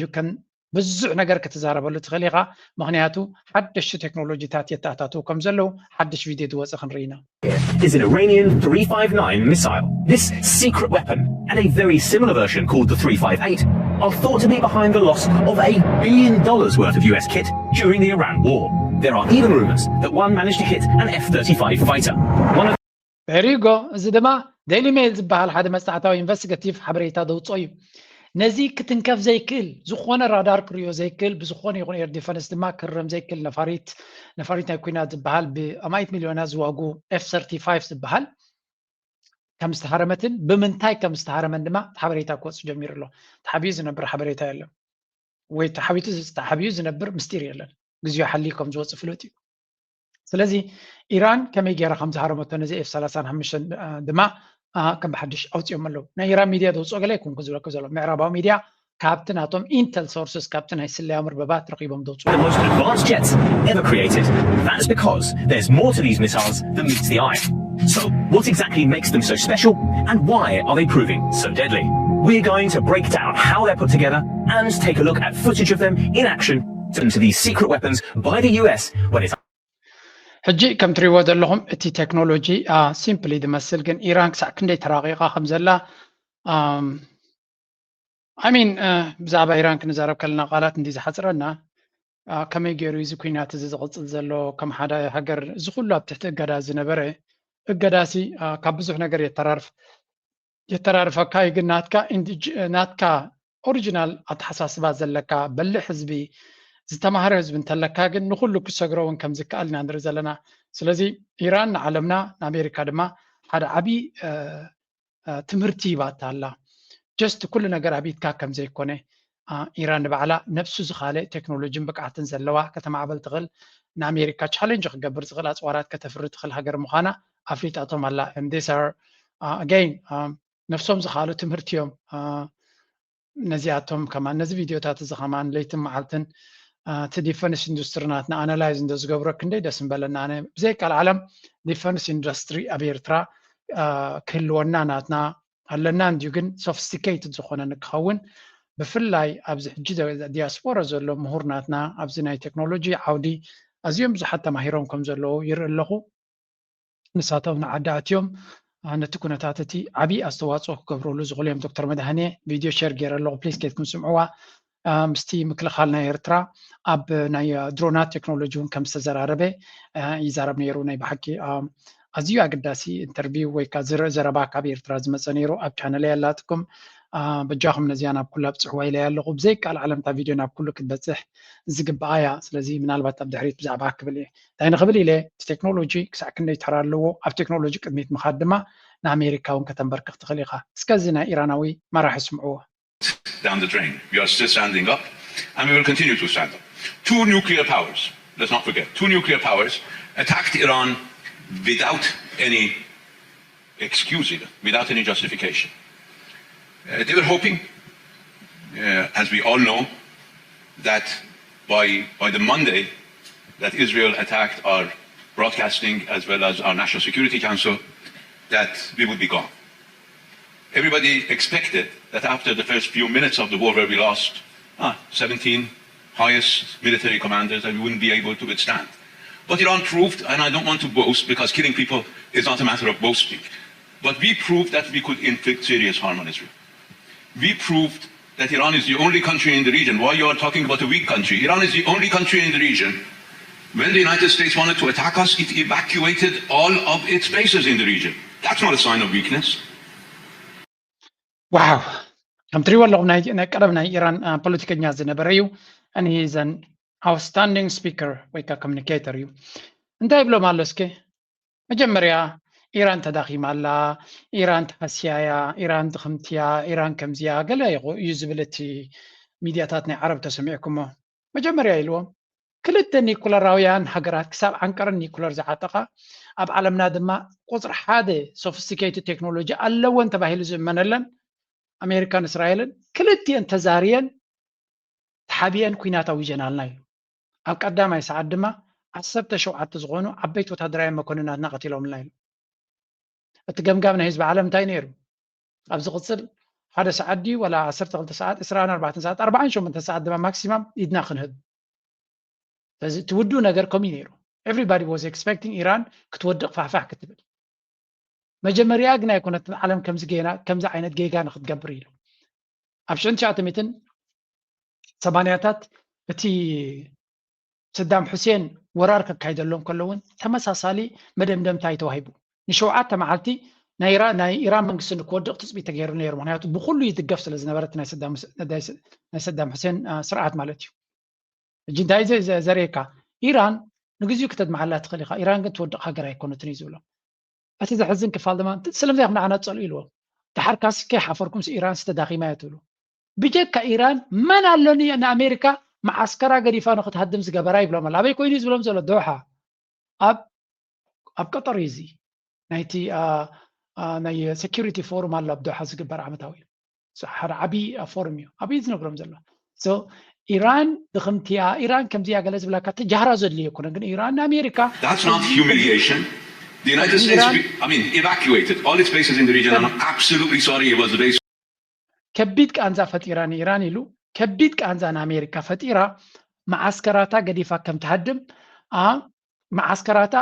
you can ብዙሕ ነገር ክትዛረበሉ ትኽእል ኢኻ። ምኽንያቱ ሓደሽቲ ቴክኖሎጂታት የተኣታተው ከም ዘለዉ ሓድሽ ቪድዮ ዝወፀ ክንርኢ ኢና። is an Iranian three five nine missile. This secret weapon and a very similar version called the three five eight are thought to be behind the loss of a billion dollars worth of U S kit during the Iran war. There are even rumors that one managed to hit an F thirty-five fighter. One of There you go። እዚ ድማ ዴይሊ ሜይል ዝበሃል ሓደ መፅናዕታዊ ኢንቨስቲጋቲቭ ሓበሬታ ዘውፅኦ እዩ። ነዚ ክትንከፍ ዘይክእል ዝኾነ ራዳር ክሪኦ ዘይክእል ብዝኾነ ይኹን ኤር ዲፈንስ ድማ ክረም ዘይክእል ነፋሪት ነፋሪት ናይ ኩናት ዝበሃል ብኣማኢት ሚልዮናት ዝዋጉ ኤፍ ሰርቲፋይቭ ዝበሃል ከም ዝተሃረመትን ብምንታይ ከም ዝተሃረመን ድማ ሓበሬታ ክወፅእ ጀሚሩ ኣሎ። ተሓቢኡ ዝነብር ሓበሬታ የለን ወይ ተሓቢቱ ተሓቢኡ ዝነብር ምስጢር የለን። ግዜኡ ሓልዩ ከም ዝወፅእ ፍሉጥ እዩ። ስለዚ ኢራን ከመይ ገይራ ከም ዝሃረመቶ ነዚ ኤፍ ሰላሳን ሓሙሽተን ድማ ከም ብሓድሽ ኣውፅኦም ኣለዉ። ናይ ኢራን ሚድያ ዘውፅኦ ገለ ኣይኮንኩ ዝብለኩ ዘሎ ምዕራባዊ ሚድያ ካብቲ ናቶም ኢንተል ሶርስስ ካብቲ ናይ ስለያ መርበባት ረኺቦም ዘውፅኡ the most advanced jets ever created. That's because there's more to these missiles than meets the eye. So, what exactly makes them so special, and why are they proving so deadly? We're going to break down how they're put together and take a look at footage of them in action to these secret weapons by the U S when it's ሕጂ ከም ትሪእዎ ዘለኹም እቲ ቴክኖሎጂ ሲምፕሊ ዝመስል ግን ኢራን ክሳዕ ክንደይ ተራቂቓ ከም ዘላ I mean ብዛዕባ ኢራን ክንዛረብ ከለና ቃላት እንዲ ዝሓፅረና ከመይ ገይሩ እዚ ኩናት እዚ ዝቕፅል ዘሎ ከም ሓደ ሃገር እዚ ኩሉ ኣብ ትሕቲ እገዳ ዝነበረ እገዳሲ ካብ ብዙሕ ነገር የተራርፍ የተራርፈካ እዩ ግን ናትካ ናትካ ኦሪጂናል ኣተሓሳስባ ዘለካ በልሕ ህዝቢ ዝተማህረ ህዝቢ እንተለካ ግን ንኩሉ ክሰግሮ እውን ከም ዝከኣል ኢና ንርኢ ዘለና። ስለዚ ኢራን ንዓለምና ንኣሜሪካ ድማ ሓደ ዓብዪ ትምህርቲ ሂባታ ኣላ። just ኩሉ ነገር ኣብ ኢድካ ከም ዘይኮነ፣ አ፣ ኢራን ንባዕላ ነብሱ ዝኻለ ቴክኖሎጂን ብቅዓትን ዘለዋ ከተማዕበል ትኽእል፣ ንኣሜሪካ ቻሌንጅ ክገብር ዝኽእል ኣፅዋራት ከተፍሪ ትኽእል ሃገር ምዃና ኣፍሊጣቶም ኣላ። And these are, uh, again, um, ነብሶም ዝኻሉ ትምህርቲ እዮም። Uh, ነዚኣቶም ከማን፣ ነዚ ቪድዮታት እዚ ከማን ለይትን መዓልትን፣ uh፣ እቲ ዲፈንስ ኢንዱስትሪ ናትና ኣናላይዝ እንደ ዝገብሮ ክንደይ ደስ ምበለና። ኣነ ብዘይ ቃል ዓለም ዲፈንስ ኢንዱስትሪ ኣብ ኤርትራ፣ uh፣ ክህልወና ናትና ኣለና እንድዩ፣ ግን ሶፊስቲኬትድ ዝኾነ ንክኸውን፣ ብፍላይ ኣብዚ ሕጂ ደ-፣ ዲያስፖራ ዘሎ ምሁር ናትና ኣብዚ ናይ ቴክኖሎጂ ዓውዲ ኣዝዮም ብዙሓት ተማሂሮም ከም ዘለዉ ይርኢ ኣለኹ። ንሳቶም ንዓዲ ኣትዮም፣ አ፣ ነቲ ኩነታት እቲ ዓብዪ ኣስተዋፅኦ ክገብረሉ ዝኽእሉ እዮም። ዶክተር መድሃኔ ቪድዮ ሼር ገይረ ኣለኹ፣ ፕሊዝ ኬድኩም ስምዕዋ። አ፣ ምስቲ ምክልኻል ናይ ኤርትራ ኣብ ናይ ድሮናት ቴክኖሎጂ እውን ከም ዝተዘራረበ፣ አ፣ ይዛረብ ነይሩ። ናይ ብሓቂ፣ አ፣ ኣዝዩ ኣገዳሲ ኢንተርቪው ወይ ከዓ ዝረ-፣ ዘረባ ካብ ኤርትራ ዝመፀ ነይሩ። ኣብ ቻነለይ ኣላትኩም፣ አ፣ በጃኹም ነዚኣ ናብ ኩላ ብፅሕዋ ኢለያ ኣለኹ። ብዘይ ቃል ዓለም እታ ቪድዮ ናብ ኩሉ ክትበፅሕ ዝግብኣ እያ። ስለዚ ምናልባት ኣብ ድሕሪት ብዛዕባ ክብል እየ። እንታይ ንኽብል ኢለ፣ እቲ ቴክኖሎጂ ክሳዕ ክንደይ ተራ ኣለዎ፣ ኣብ ቴክኖሎጂ ቅድሚት ምኻድ ድማ ንኣሜሪካ እውን ከተንበርክኽ ትኽእል ኢኻ። እስከ እዚ ናይ ኢራናዊ መራሒ ስምዕዎ። Down the drain. We are still standing up, and we will continue to stand up. Two nuclear powers, let's not forget, two nuclear powers attacked Iran without any excuse, even, without any justification. Uh, they were hoping, uh, as we all know, that by, by the Monday that Israel attacked our broadcasting as well as our National Security Council, that we would be gone. Everybody expected that after the first few minutes of the war, where we lost, ah, seventeen highest military commanders, that we wouldn't be able to withstand. But Iran proved, and I don't want to boast because killing people is not a matter of boasting, but we proved that we could inflict serious harm on Israel. We proved that Iran is the only country in the region. Why you are talking about a weak country? Iran is the only country in the region. When the United States wanted to attack us, it evacuated all of its bases in the region. That's not a sign of weakness. ዋው፣ ከም ትሪእዎ ኣለኹም ናይ፣ ናይ ቀደም ናይ ኢራን፣ አ፣ ፖለቲከኛ ዝነበረ እዩ። And he is an outstanding speaker ወይ ከዓ ኮሚኒኬተር እዩ። እንታይ ይብሎም ኣሎ እስከ? መጀመርያ ኢራን ተዳኺማ ኣላ፣ ኢራን ተሃስያ እያ፣ ኢራን ድኽምቲ እያ፣ ኢራን ከምዚ እያ፣ ገለ ይኹ-፣ እዩ ዝብል እቲ ሚድያታት ናይ ዓረብ ተሰሚዕኩሞ። መጀመርያ ኢልዎም፣ ክልተ ኒኩለራውያን ሃገራት ክሳብ ዓንቀረን ኒኩለር ዝዓጠቓ፣ ኣብ ዓለምና ድማ ቁፅሪ ሓደ ሶፊስቲኬትድ ቴክኖሎጂ ኣለወን ተባሂሉ ዝእመነለን ኣሜሪካን እስራኤልን ክልቲአን ተዛርየን ተሓቢአን ኲናት ኣዊጀናልና ኢሉ። ኣብ ቀዳማይ ሰዓት ድማ ዓሰርተ ሸውዓተ ዝኾኑ ዓበይቲ ወታደራውያን መኮንናትና ቀቲሎምልና ኢሉ። እቲ ገምጋም ናይ ህዝቢ ዓለም እንታይ ነይሩ? ኣብ ዝቕፅል ሓደ ሰዓት ድዩ ዋላ ዓሰርተ ክልተ ሰዓት፣ ዕስራን ኣርባዕተን ሰዓት፣ ኣርባዓን ሸሞንተን ሰዓት ድማ ማክሲማም ኢድና ክንህብ። ስለዚ እቲ ውዱእ ነገር ከምኡ እዩ ነይሩ። Everybody was expecting ኢራን ክትወድቕ ፋሕፋሕ ክትብል። መጀመርያ ግን ኣይኮነትን ዓለም ከምዚ ጌና፣ ከምዚ ዓይነት ጌጋ ንክትገብር ኢሉ። ኣብ ሽሕን ትሽዓተ ሚእትን ሰማንያታት እቲ ሰዳም ሑሴን ወራር ከካይደሎም ከሎ እውን ተመሳሳሊ መደምደምታ እዩ ተዋሂቡ። ንሸውዓተ መዓልቲ ናይ ኢራ-፣ ናይ ኢራን መንግስቲ ንክወድቕ ትፅቢት ተገይሩ ነይሩ። ምክንያቱ ብኩሉ ይድገፍ ስለ ዝነበረ እቲ ናይ ሰዳም፣ ናይ ሰዳም ሑሴን፣ አ፣ ስርዓት ማለት እዩ። ሕጂ እንታይ ዘ-፣ ዘ-፣ ዘርእየካ፣ ኢራን ንግዚኡ ክተድምዓላ ትኽእል ኢኻ፣ ኢራን ግን ትወድቕ ሃገር ኣይኮነትን እዩ ዝብሎ። እቲ ዘሕዝን ክፋል ድማ፣ ስለምንታይ ኢኹም ንዓና ትጸልኡ ኢልዎም። ደሓር ካስ ከይሓፈርኩምስ ኢራንስ ተዳኺማ እያ ትብሉ። ብጀካ ኢራን መን ኣሎኒ ንኣሜሪካ መዓስከራ ገዲፋ ንክትሃድም ዝገበራ ይብሎም ኣሎ። ኣበይ ኮይኑ እዩ ዝብሎም ዘሎ? ዶሓ። ኣብ፣ ኣብ ቀጠር እዩ እዚ። ናይቲ፣ አ፣ አ፣ ናይ ሴኪሪቲ ፎሩም ኣሎ ኣብ ዶሓ ዝግበር ዓመታዊ። So ሓደ ዓብዪ፣ አ፣ ፎሩም እዩ። ኣብኡ እዩ ዝነግሮም ዘሎ። So ኢራን ድኽምቲ እያ፣ ኢራን ከምዚ እያ ገለ ዝብላካ ተጃህራ ዘድልዮ ኣይኮነን። ግን ኢራን ንኣሜሪካ That's not humiliation. The United States, Iran- I mean, evacuated all its bases in the region. And I'm absolutely sorry it was the base. ከቢድ ቃንዛ ፈጢራ ንኢራን ኢሉ፣ ከቢድ ቃንዛ ንኣሜሪካ ፈጢራ፣ መዓስከራታ ገዲፋ ከም ትሃድም፣ አ፣ መዓስከራታ፣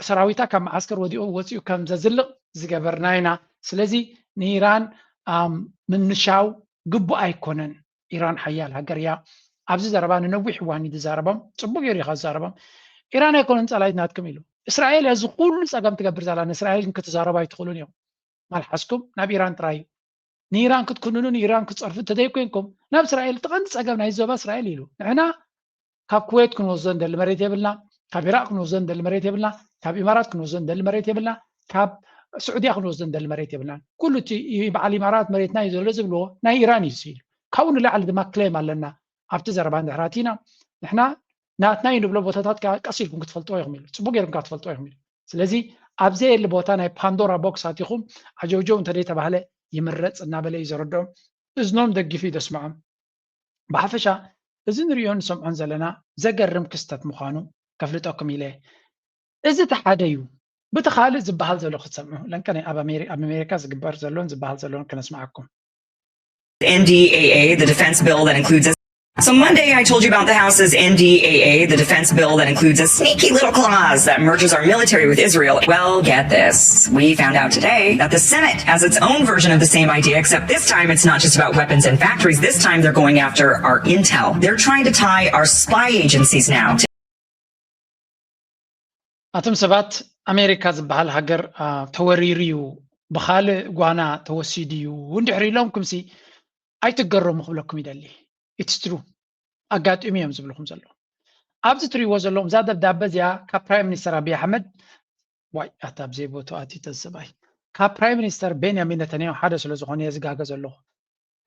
ሰራዊታ ካብ መዓስከር ወዲኡ ወፂኡ ከም ዘዝልቕ ዝገበርና ኢና። ስለዚ ንኢራን፣ ኣም፣ ምንሻው ግቡእ ኣይኮነን። ኢራን ሓያል ሃገር እያ። ኣብዚ ዘረባ ንነዊሕ እዋን እዩ ዝዛረቦም፣ ፅቡቅ ገይሩ እዩ ዝዛረቦም። ኢራን ኣይኮነን ፀላኢት ናትኩም ኢሉ። እስራኤል እያ እዚ ኩሉ ፀገም ትገብር ዘላ፣ ንእስራኤል ግን ክትዛረቡ ኣይትኽእሉን እዮም። ማልሓስኩም ናብ ኢራን ጥራይ እዩ። ንኢራን ክትኩንኑ፣ ንኢራን ክትፀርፉ እንተዘይኮይንኩም፣ ናብ እስራኤል፣ እቲ ቀንዲ ፀገም ናይ ዞባ እስራኤል ኢሉ። ንሕና ካብ ኩዌት ክንወስዶ እንደሊ መሬት የብልና፣ ካብ ኢራቅ ክንወስዶ እንደሊ መሬት የብልና፣ ካብ ኢማራት ክንወስዶ እንደሊ መሬት የብልና፣ ካብ ስዑድያ ክንወስዶ እንደሊ መሬት የብልናን። ኩሉ እቲ በዓል ኢማራት መሬትና እዩ ዘሎ ዝብልዎ ናይ ኢራን እዩ ስኢሉ። ካብኡ ንላዕሊ ድማ ክሌም ኣለና ኣብቲ ዘረባ እንድሕር ኣቲና ንሕና ናትና እዩ ንብሎ ቦታታት ቀስ ኢልኩም ክትፈልጥዎ ኢኹም ኢሉ። ፅቡቅ ገይርኩም ክትፈልጥዎ ኢኹም ኢሉ። ስለዚ ኣብ ዘየሊ ቦታ ናይ ፓንዶራ ቦክስ ኣቲኹም ዓጀውጀው እንተደይተባህለ ይምረፅ እናበለ እዩ ዘረድኦም። እዝኖም ደጊፉ እዩ ዘስምዖም። ብሓፈሻ እዚ ንሪኦን ንሰምዖን ዘለና ዘገርም ክስተት ምዃኑ ከፍልጠኩም ኢለ። እዚ እቲ ሓደ እዩ። ብቲ ካልእ ዝበሃል ዘሎ ክትሰምዑ ለንቀ ኣብ ኣሜሪካ ዝግበር ዘሎን ዝበሃል ዘሎን ከነስምዓኩም። N D A A, the defense bill that includes a So Monday, I told you about the House's N D A A, the defense bill that includes a sneaky little clause that merges our military with Israel. Well, get this. We found out today that the Senate has its own version of the same idea, except this time it's not just about weapons and factories. This time they're going after our intel. They're trying to tie our spy agencies now to ኣቶም ሰባት ኣሜሪካ ዝበሃል ሃገር ተወሪሩ እዩ፣ ብካልእ ጓና ተወሲዱ እዩ እንድሕር ኢሎም ኩምሲ ኣይትገረሙ ክብለኩም ይደሊ። ኢትስትሩ ኣጋጢሙ እዮም ዝብልኩም ዘለዉ። ኣብዚ ትሪእዎ ዘለኹም እዛ ደብዳበ እዚኣ ካብ ፕራይም ሚኒስተር ኣብይ ኣሕመድ ዋይ ኣታ ኣብዘይ ቦቱ ኣትዩ ተዝሰብኣይ ካብ ፕራይም ሚኒስተር ቤንያሚን ነተንያሁ ሓደ ስለ ዝኾነ እየ ዝጋገ ዘለኹ።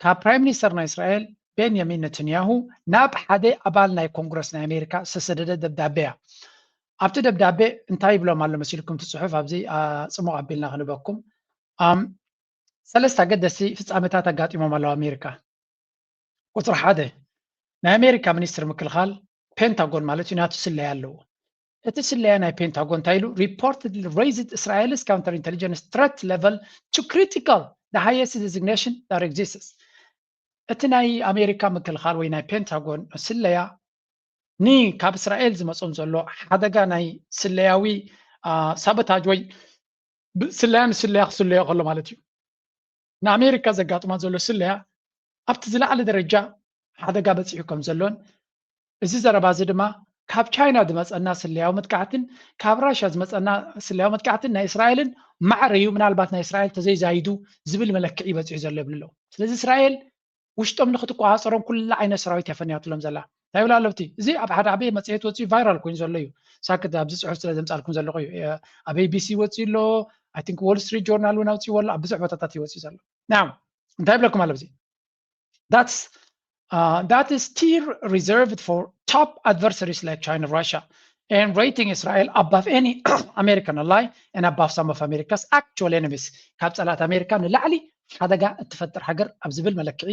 ካብ ፕራይም ሚኒስተር ናይ እስራኤል ቤንያሚን ነተንያሁ ናብ ሓደ ኣባል ናይ ኮንግረስ ናይ ኣሜሪካ ዝተሰደደ ደብዳበ እያ። ኣብቲ ደብዳቤ እንታይ ይብሎም ኣሎ መሲልኩም? እቲ ጽሑፍ ኣብዚ ጽሙቕ ኣቢልና ክንበኩም። ሰለስተ ኣገደስቲ ፍጻመታት ኣጋጢሞም ኣለዉ ኣሜሪካ። ቁጽሪ ሓደ ናይ ኣሜሪካ ሚኒስትሪ ምክልኻል ፔንታጎን ማለት እዩ ናቱ ስለያ ኣለዎ። እቲ ስለያ ናይ ፔንታጎን እንታይ ኢሉ? Reportedly raised Israel's counter intelligence threat level to critical, the highest designation that exists። እቲ ናይ ኣሜሪካ ምክልኻል ወይ ናይ ፔንታጎን ስለያ ን ካብ እስራኤል ዝመጾም ዘሎ ሓደጋ ናይ ስለያዊ ሳቦታጅ ወይ ስለያ ንስለያ ክስለዮ ከሎ ማለት እዩ። ንኣሜሪካ ዘጋጥማ ዘሎ ስለያ ኣብቲ ዝለዓለ ደረጃ ሓደጋ በፂሑ ከም ዘሎን እዚ ዘረባ እዚ ድማ ካብ ቻይና ዝመፀና ስለያዊ መጥቃዕትን ካብ ራሽያ ዝመፀና ስለያዊ መጥቃዕትን ናይ እስራኤልን ማዕረ እዩ፣ ምናልባት ናይ እስራኤል ተዘይዛይዱ ዝብል መለክዒ በፂሑ ዘሎ ይብሉ ኣለዉ። ስለዚ እስራኤል ውሽጦም ንክትቆፃፀሮም ኩላ ዓይነት ሰራዊት እያ ፈንያትሎም ዘላ። እንታይ ይብላ ኣለብቲ? እዚ ኣብ ሓደ ዓበየ መፅሄት ወፂኡ ቫይራል ኮይኑ ዘሎ እዩ። ሳክት ኣብዚ ፅሑፍ ስለ ዘምፃልኩም ዘለኹ እዩ። ኣብ ኤቢሲ ወፂኡ ኣሎ፣ ኣይ ቲንክ ዎል ስትሪት ጆርናል እውን ኣውፅእዎ ኣሎ፣ ኣብ ብዙሕ ቦታታት እዩ ወፂኡ ዘሎ። ናው እንታይ ይብለኩም ኣሎ ኣብዚ? That's uh, that is tier reserved for top adversaries like China, Russia, and rating Israel above any American ally and above some of America's actual enemies. ካብ ፀላት ኣሜሪካ ንላዕሊ ሓደጋ እትፈጥር ሃገር ኣብ ዝብል መለክዒ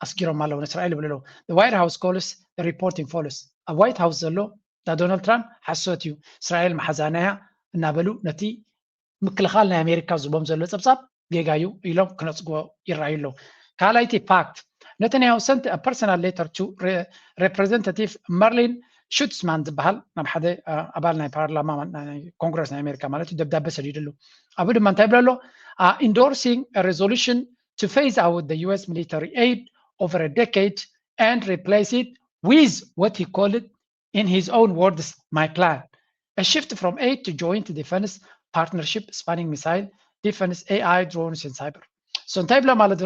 ኣስጊሮም ኣለዉ ንእስራኤል ይብሉ ኣለዉ። The White House calls the reporting false። ኣብ ዋይት ሃውስ ዘሎ እታ ዶናልድ ትራምፕ ሓሶት እዩ፣ እስራኤል መሓዛና እያ እናበሉ ነቲ ምክልኻል ናይ ኣሜሪካ ዝቦም ዘሎ ፀብፃብ ጌጋ እዩ ኢሎም ክነፅጎ ይረኣዩ ኣለዉ። ካልኣይቲ ፓክት ነተንያሁ sent a personal letter to representative መርሊን ሹትስማን ዝበሃል ናብ ሓደ ኣባል ናይ ፓርላማ ኮንግረስ ናይ ኣሜሪካ ማለት እዩ ደብዳበ ሰዲዱ ኣሎ። ኣብኡ ድማ እንታይ ይብል ኣሎ? Endorsing a resolution to phase out the U S military aid over a decade and replace it with what he called, in his own words, my plan, a shift from aid to joint defense partnership spanning missile defense, A I, drones and cyber. So እንታይ ብሎ ማለት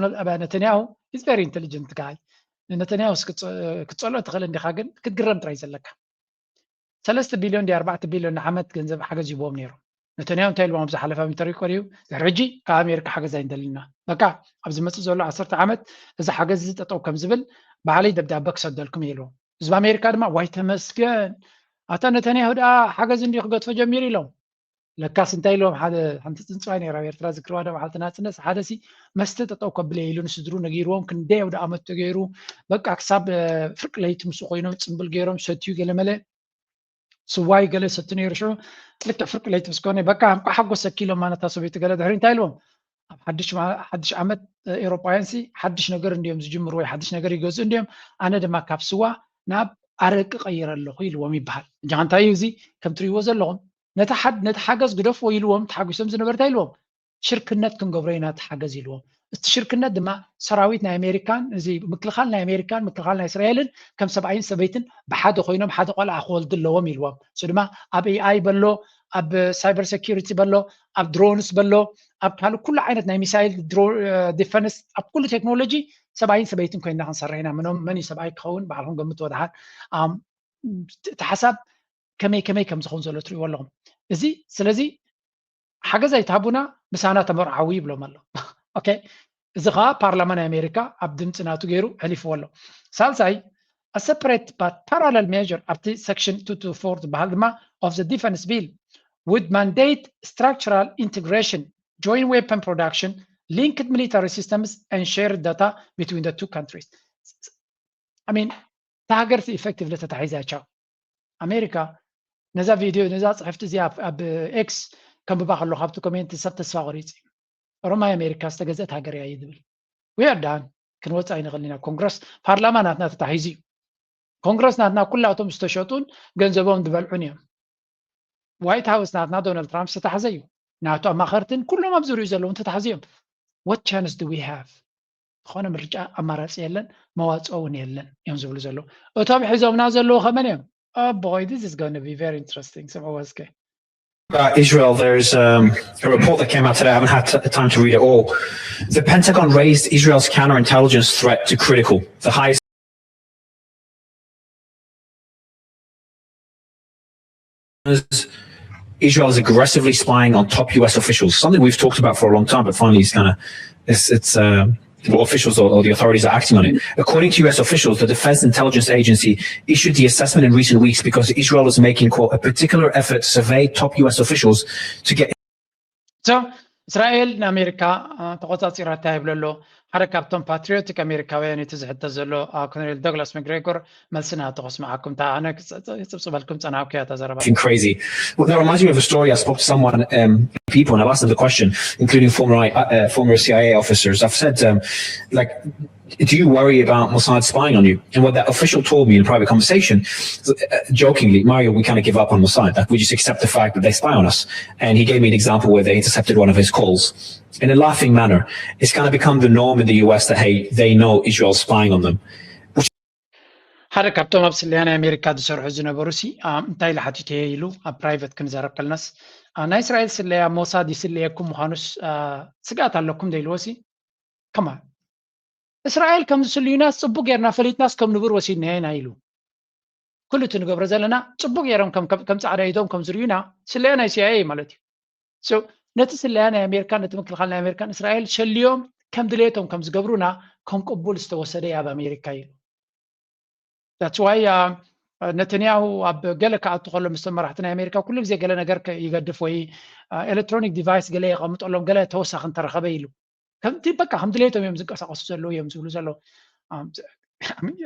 ነተንያሁ is very intelligent guy። ነተንያሁ ክትፀልኦ ትኽእል እንዲኻ፣ ግን ክትግረም ጥራይ ዘለካ። ሰለስተ ቢልዮን ዲ ኣርባዕተ ቢልዮን ንዓመት ገንዘብ ሓገዝ ይቦም ነይሮም። ነተንያሁ እንታይ ኢልዎም ኣብ ዝሓለፈ ሚተር ይቆር እዩ ድሕሪ ሕጂ ካብ ኣሜሪካ ሓገዝ ኣይንደልና፣ በቃ ኣብ ዝመፅእ ዘሎ ዓሰርተ ዓመት እዚ ሓገዝ እዚ ጠጠው ከም ዝብል ባዕለይ ደብዳበ ክሰደልኩም እየ ኢልዎም። ህዝቢ ኣሜሪካ ድማ ዋይ ተመስገን ኣታ ነተንያሁ ደኣ ሓገዝ እንዲ ክገድፎ ጀሚሩ ኢሎም። ለካስ እንታይ ኢልዎም ሓደ ሓንቲ ፅንፅዋይ ነይራ ኣብ ኤርትራ ዝክርዋ ዶ በዓልቲ ናፅነት ሓደ ሲ መስተ ጠጠው ከብል እየ ኢሉ ንስድሩ ነጊርዎም ክንደይ ኣውደ ኣመት ተገይሩ በቃ ክሳብ ፍርቂ ለይቲ ምስ ኮይኖም ፅምብል ገይሮም ሰትዩ ገለመለ ስዋይ ገለ ሰቲ ነይሩ ሽዑ ልክዕ ፍርቂ ለይቲ ምስ ኮነ በቃ እንኳ ሓጎሰኪ ኢሎም ማነታ ሰበይቲ ገለ ድሕሪ እንታይ ኢልዎም ኣብ ሓድሽ ዓመት ኤሮጳውያን ሲ ሓድሽ ነገር እንዲዮም ዝጅምሩ ወይ ሓድሽ ነገር ይገዝኡ እንዲዮም ኣነ ድማ ካብ ስዋ ናብ ኣረቂ ቀይረ ኣለኹ ኢልዎም ይበሃል። እጃ እንታይ እዩ እዚ ከም ትሪእዎ ዘለኹም ነቲ ሓገዝ ግደፍዎ ኢልዎም ተሓጒሶም ዝነበርታ ኢልዎም ሽርክነት ክንገብሮ ኢና እቲ ሓገዝ ኢልዎም። እቲ ሽርክነት ድማ ሰራዊት ናይ ኣሜሪካን እዚ ምክልኻል ናይ ኣሜሪካን ምክልኻል ናይ እስራኤልን ከም ሰብኣይን ሰበይትን ብሓደ ኮይኖም ሓደ ቆልዓ ክወልዱ ኣለዎም ኢልዎም። እሱ ድማ ኣብ ኤኣይ በሎ ኣብ ሳይበር ሴኪሪቲ በሎ ኣብ ድሮንስ በሎ ኣብ ካልእ ኩሉ ዓይነት ናይ ሚሳይል ዲፈንስ ኣብ ኩሉ ቴክኖሎጂ ሰብኣይን ሰበይትን ኮይና ክንሰርሕ ኢና። መን እዩ ሰብኣይ ክኸውን ባዕልኩም ገምትዎ ደሓን። እቲ ሓሳብ ከመይ ከመይ ከም ዝኸውን ዘሎ ትሪእዎ ኣለኹም። እዚ ስለዚ ሓገዝ ኣይትሃቡና፣ ምሳና ተመርዓዊ ይብሎም ኣሎ። ኦኬ፣ እዚ ከዓ ፓርላማ ናይ ኣሜሪካ ኣብ ድምፂ ናቱ ገይሩ ሕሊፍዎ ኣሎ። ሳልሳይ፣ a separate but parallel measure ኣብቲ section two two four ዝበሃል ድማ of the defense bill would mandate structural integration, joint weapon production, linked military systems and shared data between the two countries. I mean፣ እታ ሃገር effectively ተታሒዛ። ቻው። ኣሜሪካ ነዛ ቪድዮ፣ ነዛ ፅሕፍቲ እዚኣ ኣብ ኤክስ ከንብባ ከሎ ካብቲ ኮሜንት ሰብ ተስፋ ቆሪፅ እዩ። ኦሮማይ ኣሜሪካ ዝተገዘት ሃገር እያ እዩ ዝብል። We are done። ክንወፅእ ኣይንኽእል ኢና። ኮንግረስ፣ ፓርላማ ናትና ተታሒዙ እዩ። ኮንግረስ ናትና ኩላቶም ዝተሸጡን ገንዘቦም ዝበልዑን እዮም። ዋይት ሃውስ ናትና ዶናልድ ትራምፕ ዝተታሕዘ እዩ። ናቱ ኣማኸርትን ኩሎም ኣብ ዙሪኡ ዘለውን ተታሕዙ እዮም። What chance do we have? ዝኾነ ምርጫ ኣማራፂ የለን፣ መዋፅኦ እውን የለን እዮም ዝብሉ ዘለዉ። እቶም ሒዞምና ዘለዉ ከመን እዮም? Oh boy, this is going to be very interesting. ስምዕዎ እስከ። About Israel, there's um, a report that came out today. I haven't had t- time to read it all. The Pentagon raised Israel's counterintelligence threat to critical, the highest Israel is aggressively spying on top U S officials, something we've talked about for a long time, but finally it's kind of it's it's uh, well, officials or, or the authorities are acting on it. According to U S officials, the Defense Intelligence Agency issued the assessment in recent weeks because Israel is making, quote, a particular effort to survey top U S officials to get So እስራኤል ንኣሜሪካ ተቆፃፂራታ ይብሎ ኣሎ ሓደ ካብቶም ፓትሪዮቲክ ኣሜሪካውያን እቲ ዝሕተት ዘሎ ኮሎኔል ዶግላስ መግሬጎር። መልሲ ናቱ ከስምዓኩም። ኣነ ክፅብፅበልኩም ፀናኩ እያ እታ ዘረባ። Crazy. Well, that reminds me of a story. I spoke to someone, um, people, and I've asked them the question, including former uh, former C I A officers. I've said, um, like, do you worry about Mossad spying on you? And what that official told me in a private conversation, uh, jokingly, Mario, we kind of give up on Mossad. Like, we just accept the fact that they spy on us. And he gave me an example where they intercepted one of his calls in a laughing manner. It's kind of become the norm in the U S that, hey, they know Israel's spying on them. ሓደ ካብቶም ኣብ ስለያ ናይ ኣሜሪካ ዝሰርሑ ዝነበሩ ሲ እንታይ ኢሉ ሓቲተዮ ኢሉ ኣብ ፕራይቨት ክንዛረብ ከለናስ፣ ናይ እስራኤል ስለያ ሞሳድ ይስለየኩም ምዃኑስ ስግኣት ኣለኩም ዶ ኢልዎ ሲ ከማን እስራኤል ከም ዝስልዩናስ ፅቡቅ ጌርና ፈሊጥናስ ከም ንቡር ወሲድናዮ ኢና ኢሉ። ኩሉ እቲ ንገብሮ ዘለና ፅቡቅ ጌሮም ከም ፃዕዳ ኢዶም ከም ዝርዩና ስለያ ናይ ሲኣይኤ ማለት እዩ። ነቲ ስለያ ናይ ኣሜሪካን ነቲ ምክልኻል ናይ ኣሜሪካን እስራኤል ሸልዮም ከም ድሌቶም ከም ዝገብሩና ከም ቅቡል ዝተወሰደ እዩ ኣብ ኣሜሪካ ኢሉ። That's why ነተንያሁ ኣብ ገለ ክኣቱ ከሎ ምስ መራሕቲ ናይ ኣሜሪካ ኩሉ ግዜ ገለ ነገር ይገድፍ ወይ ኤሌክትሮኒክ ዲቫይስ ገለ የቐምጠሎም ገለ ተወሳኺ እንተረኸበ ኢሉ ከምቲ በቃ ከም ድሌቶም እዮም ዝንቀሳቀሱ ዘለዉ እዮም ዝብሉ ዘለዉ።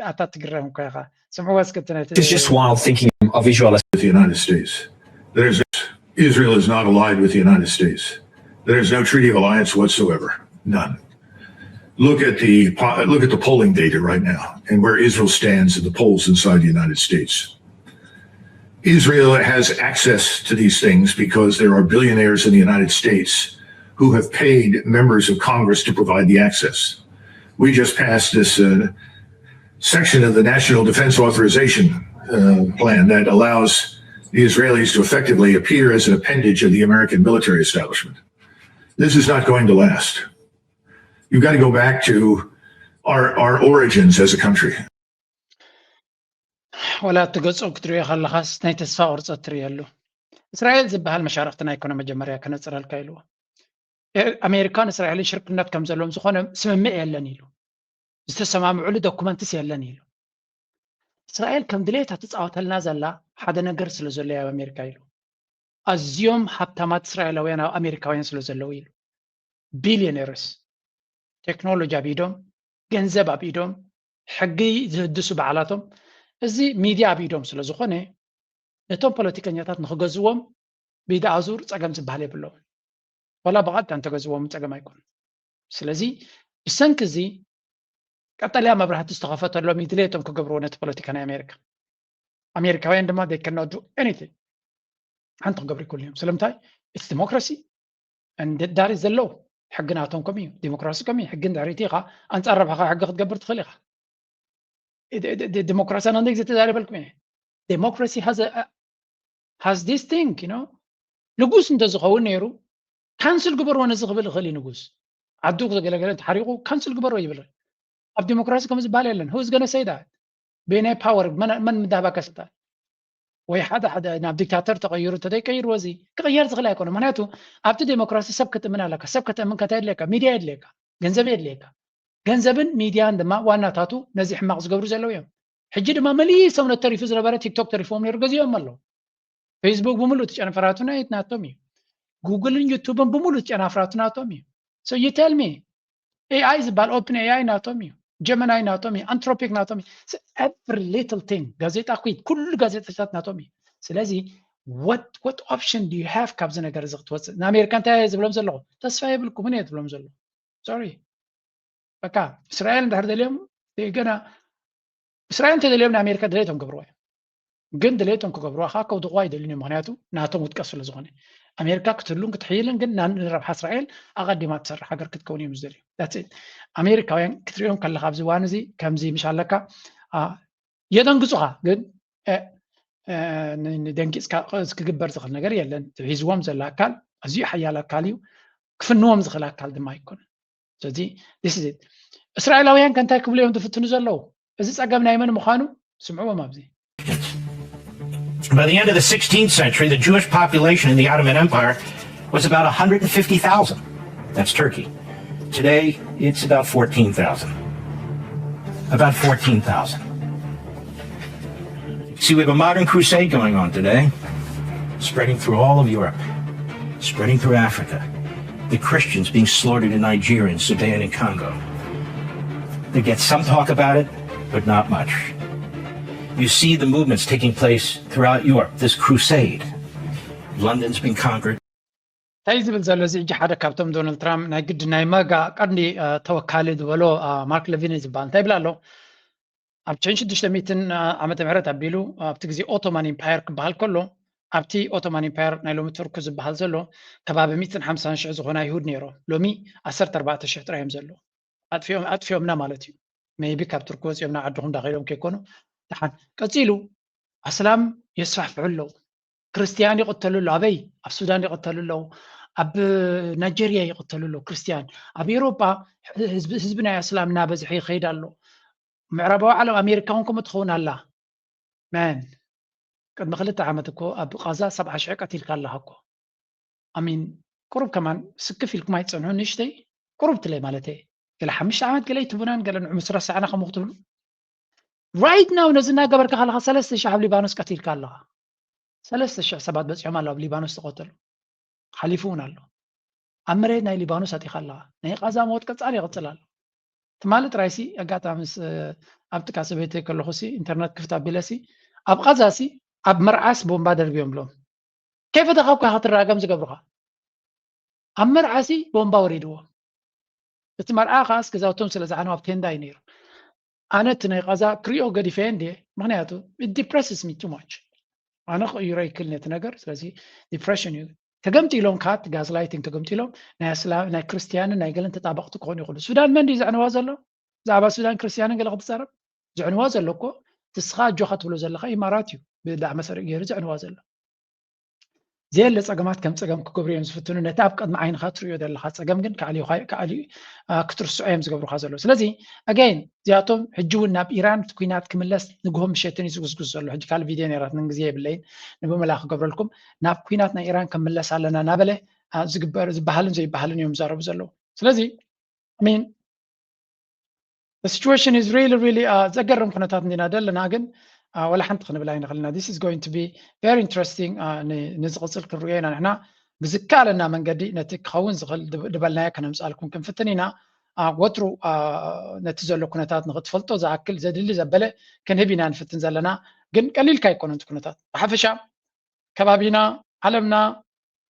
ኣታ ትግረም እኮ ኢኻ። ስምዕዎ እስኪ እቲ ነቲ It's just wild thinking of Israel as with the United States. There's Israel is not allied with the United States. There's no treaty of alliance whatsoever. None. Look at the po- look at the polling data right now and where Israel stands in the polls inside the United States. Israel has access to these things because there are billionaires in the United States who have paid members of Congress to provide the access. We just passed this uh, section of the National Defense Authorization uh, Plan that allows the Israelis to effectively appear as an appendage of the American military establishment. This is not going to last. You've got to go back to our, our origins as a country. ወላ እቲ ገጾም ክትሪኦ ከለኻስ ናይ ተስፋ ቁርፀት ትሪኦ ኣሎ። እስራኤል ዝበሃል መሻርክቲ ናይ ኮነ መጀመርያ ከነፅረልካ ኢልዎ። ኣሜሪካን እስራኤልን ሽርክነት ከም ዘለዎም ዝኾነ ስምምዕ የለን ኢሉ። ዝተሰማምዑሉ ዶኩመንትስ የለን ኢሉ። እስራኤል ከም ድሌታ ትፃወተልና ዘላ ሓደ ነገር ስለ ዘሎ ኣብ ኣሜሪካ ኢሉ። ኣዝዮም ሃብታማት እስራኤላውያን ኣብ ኣሜሪካውያን ስለ ዘለዉ ኢሉ። ቢሊዮነርስ ቴክኖሎጂ ኣብ ኢዶም፣ ገንዘብ ኣብ ኢዶም፣ ሕጊ ዝህድሱ በዓላቶም፣ እዚ ሚድያ ኣብ ኢዶም ስለ ዝኾነ ነቶም ፖለቲከኛታት ንክገዝዎም ብኢድ ኣዙር ፀገም ዝበሃል የብሎም። ዋላ ብቐጥታ እንተገዝዎም ፀገም ኣይኮኑን። ስለዚ ብሰንኪ እዚ ቀጠልያ መብራህቲ ዝተኸፈተሎም እዩ ድሌቶም ክገብርዎ ነቲ ፖለቲካ ናይ ኣሜሪካ። ኣሜሪካውያን ድማ they cannot do anything ሓንቲ ክገብሩ ይክእሉ እዮም። ስለምንታይ? It's democracy and that is the law። ሕጊ ናቶም ከም እዩ፣ ዲሞክራሲ ከም እዩ። ሕጊ እንድሕር ኢኻ ኣንፃር ረብሓኻ ሕጊ ክትገብር ትኽእል ኢኻ። ዲሞክራሲ ኣነ ግዜ ተዛሪበልኩም እየ። Democracy has this thing you know ንጉስ እንተዝኸውን ነይሩ ካንስል ግበርዎ ነዚ ክብል ይኽእል እዩ ንጉስ። ዓዱ ገለገለ ተሓሪቑ ካንስል ግበርዎ ይብል። ኣብ ዲሞክራሲ ከም ዝበሃል የለን። Who's gonna say that? በየናይ ፓወር መን ምዳህባካ ስልጣን? ወይ ሓደ ሓደ ናብ ዲክታተር ተቐይሩ እንተዘይቀይርዎ እዚ ክቕየር ዝኽእል ኣይኮነ። ምክንያቱ ኣብቲ ዴሞክራሲ ሰብ ክትእምን ኣለካ። ሰብ ከተእምን ከታይ የድልየካ? ሚድያ የድልየካ፣ ገንዘብ የድልየካ። ገንዘብን ሚድያን ድማ ዋናታቱ ነዚ ሕማቕ ዝገብሩ ዘለዉ እዮም። ሕጂ ድማ መሊሶም ነተሪፉ ዝነበረ ቲክቶክ ተሪፎም ነይሩ ገዚኦም ኣለዉ። ፌስቡክ ብምሉእ እቲ ጨንፈራቱ ናይ ናቶም እዩ። ጉግልን ዩቱብን ብምሉእ እቲ ጨናፍራቱ ናቶም እዩ። So you tell me AI ዝበሃል ኦፕን ኤኣይ ናቶም እዩ፣ ጀመናይ ናቶም እዩ፣ ኣንትሮፒክ ናቶም እዩ። Every little thing ጋዜጣ ኩይት ኩሉ ጋዜጣታት ናቶም እዩ። ስለዚ what what option do you have ካብዚ ነገር እዚ ክትወፅእ? ንኣሜሪካ እንታይ ዝብሎም ዘለኹ? ተስፋ የብልኩምን እየ ትብሎም ዘለኹ። ሶሪ በቃ እስራኤል እንድሕር ደልዮም ገና እስራኤል እንተደልዮም ንኣሜሪካ ድሌቶም ክገብርዋ እዮም። ግን ድሌቶም ክገብርዋ ከዓ ከውድቕዋ ይደልዩን እዮም። ምክንያቱ ናቶም ውድቀት ስለ ዝኾነ ኣሜሪካ ክትህሉን ክትሕይልን ግን ንረብሓ እስራኤል ኣቐዲማ ትሰርሕ ሃገር ክትከውን እዮም ዝደልዩ። ኣሜሪካውያን ክትሪኦም ከለካ ኣብዚ እዋን እዚ ከምዚ ምሽ ኣለካ የደንግፁኻ። ግን ንደንጊፅካ ክግበር ዝኽእል ነገር የለን። ሒዝዎም ዘሎ ኣካል ኣዝዩ ሓያል ኣካል እዩ። ክፍንዎም ዝኽእል ኣካል ድማ ኣይኮነን። ስለዚ እስራኤላውያን ከእንታይ ክብሉ እዮም ዝፍትኑ ዘለዉ? እዚ ፀገም ናይ መን ምዃኑ ስምዕዎም ኣብዚ። By the end of the sixteenth century, the Jewish population in the Ottoman Empire was about one hundred fifty thousand. That's Turkey. Today, it's about fourteen thousand. About fourteen thousand. See, we have a modern crusade going on today, spreading through all of Europe, spreading through Africa. The Christians being slaughtered in Nigeria and Sudan and Congo. They get some talk about it, but not much. You see the movements taking place throughout Europe, this crusade. London's been conquered. እንታይ ዝብል ዘሎ እዚ ሕጂ ሓደ ካብቶም ዶናልድ ትራምፕ ናይ ግድ ናይ መጋ ቀንዲ ተወካሊ ዝበሎ ማርክ ለቪን ዝበሃል እንታይ ይብል ኣሎ? ኣብ ሸን ሽዱሽተ ሚእትን ዓመተ ምህረት ኣቢሉ ኣብቲ ግዜ ኦቶማን ኢምፓየር ክበሃል ከሎ ኣብቲ ኦቶማን ኢምፓየር ናይ ሎሚ ቱርክ ዝበሃል ዘሎ ከባቢ ሚእትን ሓምሳን ሽሕ ዝኾነ ኣይሁድ ነይሮም። ሎሚ ዓሰርተ ኣርባዕተ ሽሕ ጥራይ እዮም ዘለዉ። ኣጥፊኦምና ማለት እዩ። ሜይቢ ካብ ቱርክ ወፂኦም ናብ ዓድኹም እንዳኸይዶም ከይኮኑ። ደሓን ቀፂሉ ኣስላም የስፋሕፍሑ ኣለዉ። ክርስትያን ይቕተሉ ኣለዉ። ኣበይ? ኣብ ሱዳን ይቕተሉ ኣለዉ። ኣብ ናይጀርያ ይቕተሉ ኣለዉ ክርስትያን። ኣብ ኤውሮጳ ህዝቢ ናይ ኣስላም እናበዝሐ ይኸይድ ኣሎ። ምዕራባዊ ዓለም ኣሜሪካ እውን ከምኡ ትኸውን ኣላ። መን ቅድሚ ክልተ ዓመት እኮ ኣብ ቃዛ ሰብዓ ሽሕ ቀቲልካ ኣለኻ እኮ። ኣሚን ቁሩብ ከማን ስክፍ ኢልኩም ኣይትጸንሑ ንእሽተይ ቁሩብ ትለይ ማለት እየ። ገለ ሓሙሽተ ዓመት ገለ ይትቡናን ገለ ንዑ ምስ ረሳዕና ከምኡ ክትብሉ right now ነዚ እናገበርካ ከለኻ ሰለስተ ሽሕ ኣብ ሊባኖስ ቀቲልካ ኣለኻ። ሰለስተ ሽሕ ሰባት በፂሖም ኣለዉ ኣብ ሊባኖስ ተቐተሉ። ሓሊፉ እውን ኣሎ። ኣብ መሬት ናይ ሊባኖስ ኣቲኻ ኣለኻ። ናይ ቃዛ ሞት ቀፃሊ ይቕፅል ኣሎ። ትማሊ ጥራይሲ ኣጋጣሚ ምስ ኣብ ጥቃ ሰበይተይ ከለኹሲ ኢንተርነት ክፍት ኣቢለሲ ኣብ ቃዛሲ ኣብ መርዓስ ቦምባ ደርብዮም ብሎም ከይፈተኻ እኳ ክትራገም ዝገብሩኻ ኣብ መርዓሲ ቦምባ ወሪድዎም። እቲ መርዓ ከዓስ ገዛውቶም ስለ ዝዓነው ኣብ ቴንዳ እዩ ነይሩ። ኣነ እቲ ናይ ቃዛ ክሪኦ ገዲፈየ እንድየ፣ ምክንያቱ it depresses me too much። ኣነ ክቕይሮ ይክል ነቲ ነገር፣ ስለዚ ዲፕሬሽን እዩ። ተገምጢሎም ከዓ እቲ ጋዝላይቲንግ ተገምጢሎም ናይ ኣስላ ናይ ክርስትያንን ናይ ገለን ተጣበቕቲ ክኾኑ ይኽእሉ። ሱዳን መን ድዩ ዘዕንዋ ዘሎ? ብዛዕባ ሱዳን ክርስትያንን ገለ ክትዛረብ ዘዕንዋ ዘሎ እኮ ንስኻ ኣጆኻ ትብሎ ዘለኻ ኢማራት እዩ ብዳዕመ ሰሪቕ ገይሩ ዘዕንዋ ዘሎ። ዘየለ ጸገማት ከም ጸገም ክገብሩ እዮም ዝፍትኑ። ነቲ ኣብ ቅድሚ ዓይንኻ ትርእዮ ዘለኻ ጸገም ግን ከኣልዩኻ ከኣልዩ ክትርስዖ እዮም ዝገብሩኻ ዘለዉ። ስለዚ ኣገይን እዚኣቶም ሕጂ እውን ናብ ኢራን እቲ ኲናት ክምለስ ንግሆ ምሸትን እዩ ዝጉስጉስ ዘሎ። ሕጂ ካልእ ቪድዮ ነይራትኒ ግዜ የብለይን ንብመላ ክገብረልኩም ናብ ኲናት ናይ ኢራን ከምለስ ኣለና እናበለ ዝግበር ዝበሃልን ዘይበሃልን እዮም ዝዛረቡ ዘለዉ። ስለዚ ሚን situation is really really ዘገርም ኩነታት እንዲና ዘለና ግን ወላ ሓንቲ ክንብል ኣይንኽልና። This is going to be very interesting። ንዝቕፅል ክንርእዮ ኢና ንሕና ብዝከኣለና መንገዲ ነቲ ክኸውን ዝኽእል ዝበልናዮ ከነምፅኣልኩም ክንፍትን ኢና። ወትሩ ነቲ ዘሎ ኩነታት ንክትፈልጦ ዝኣክል ዘድሊ ዘበለ ክንህብ ኢና ንፍትን ዘለና። ግን ቀሊልካ ኣይኮነን እቲ ኩነታት ብሓፈሻ ከባቢና ዓለምና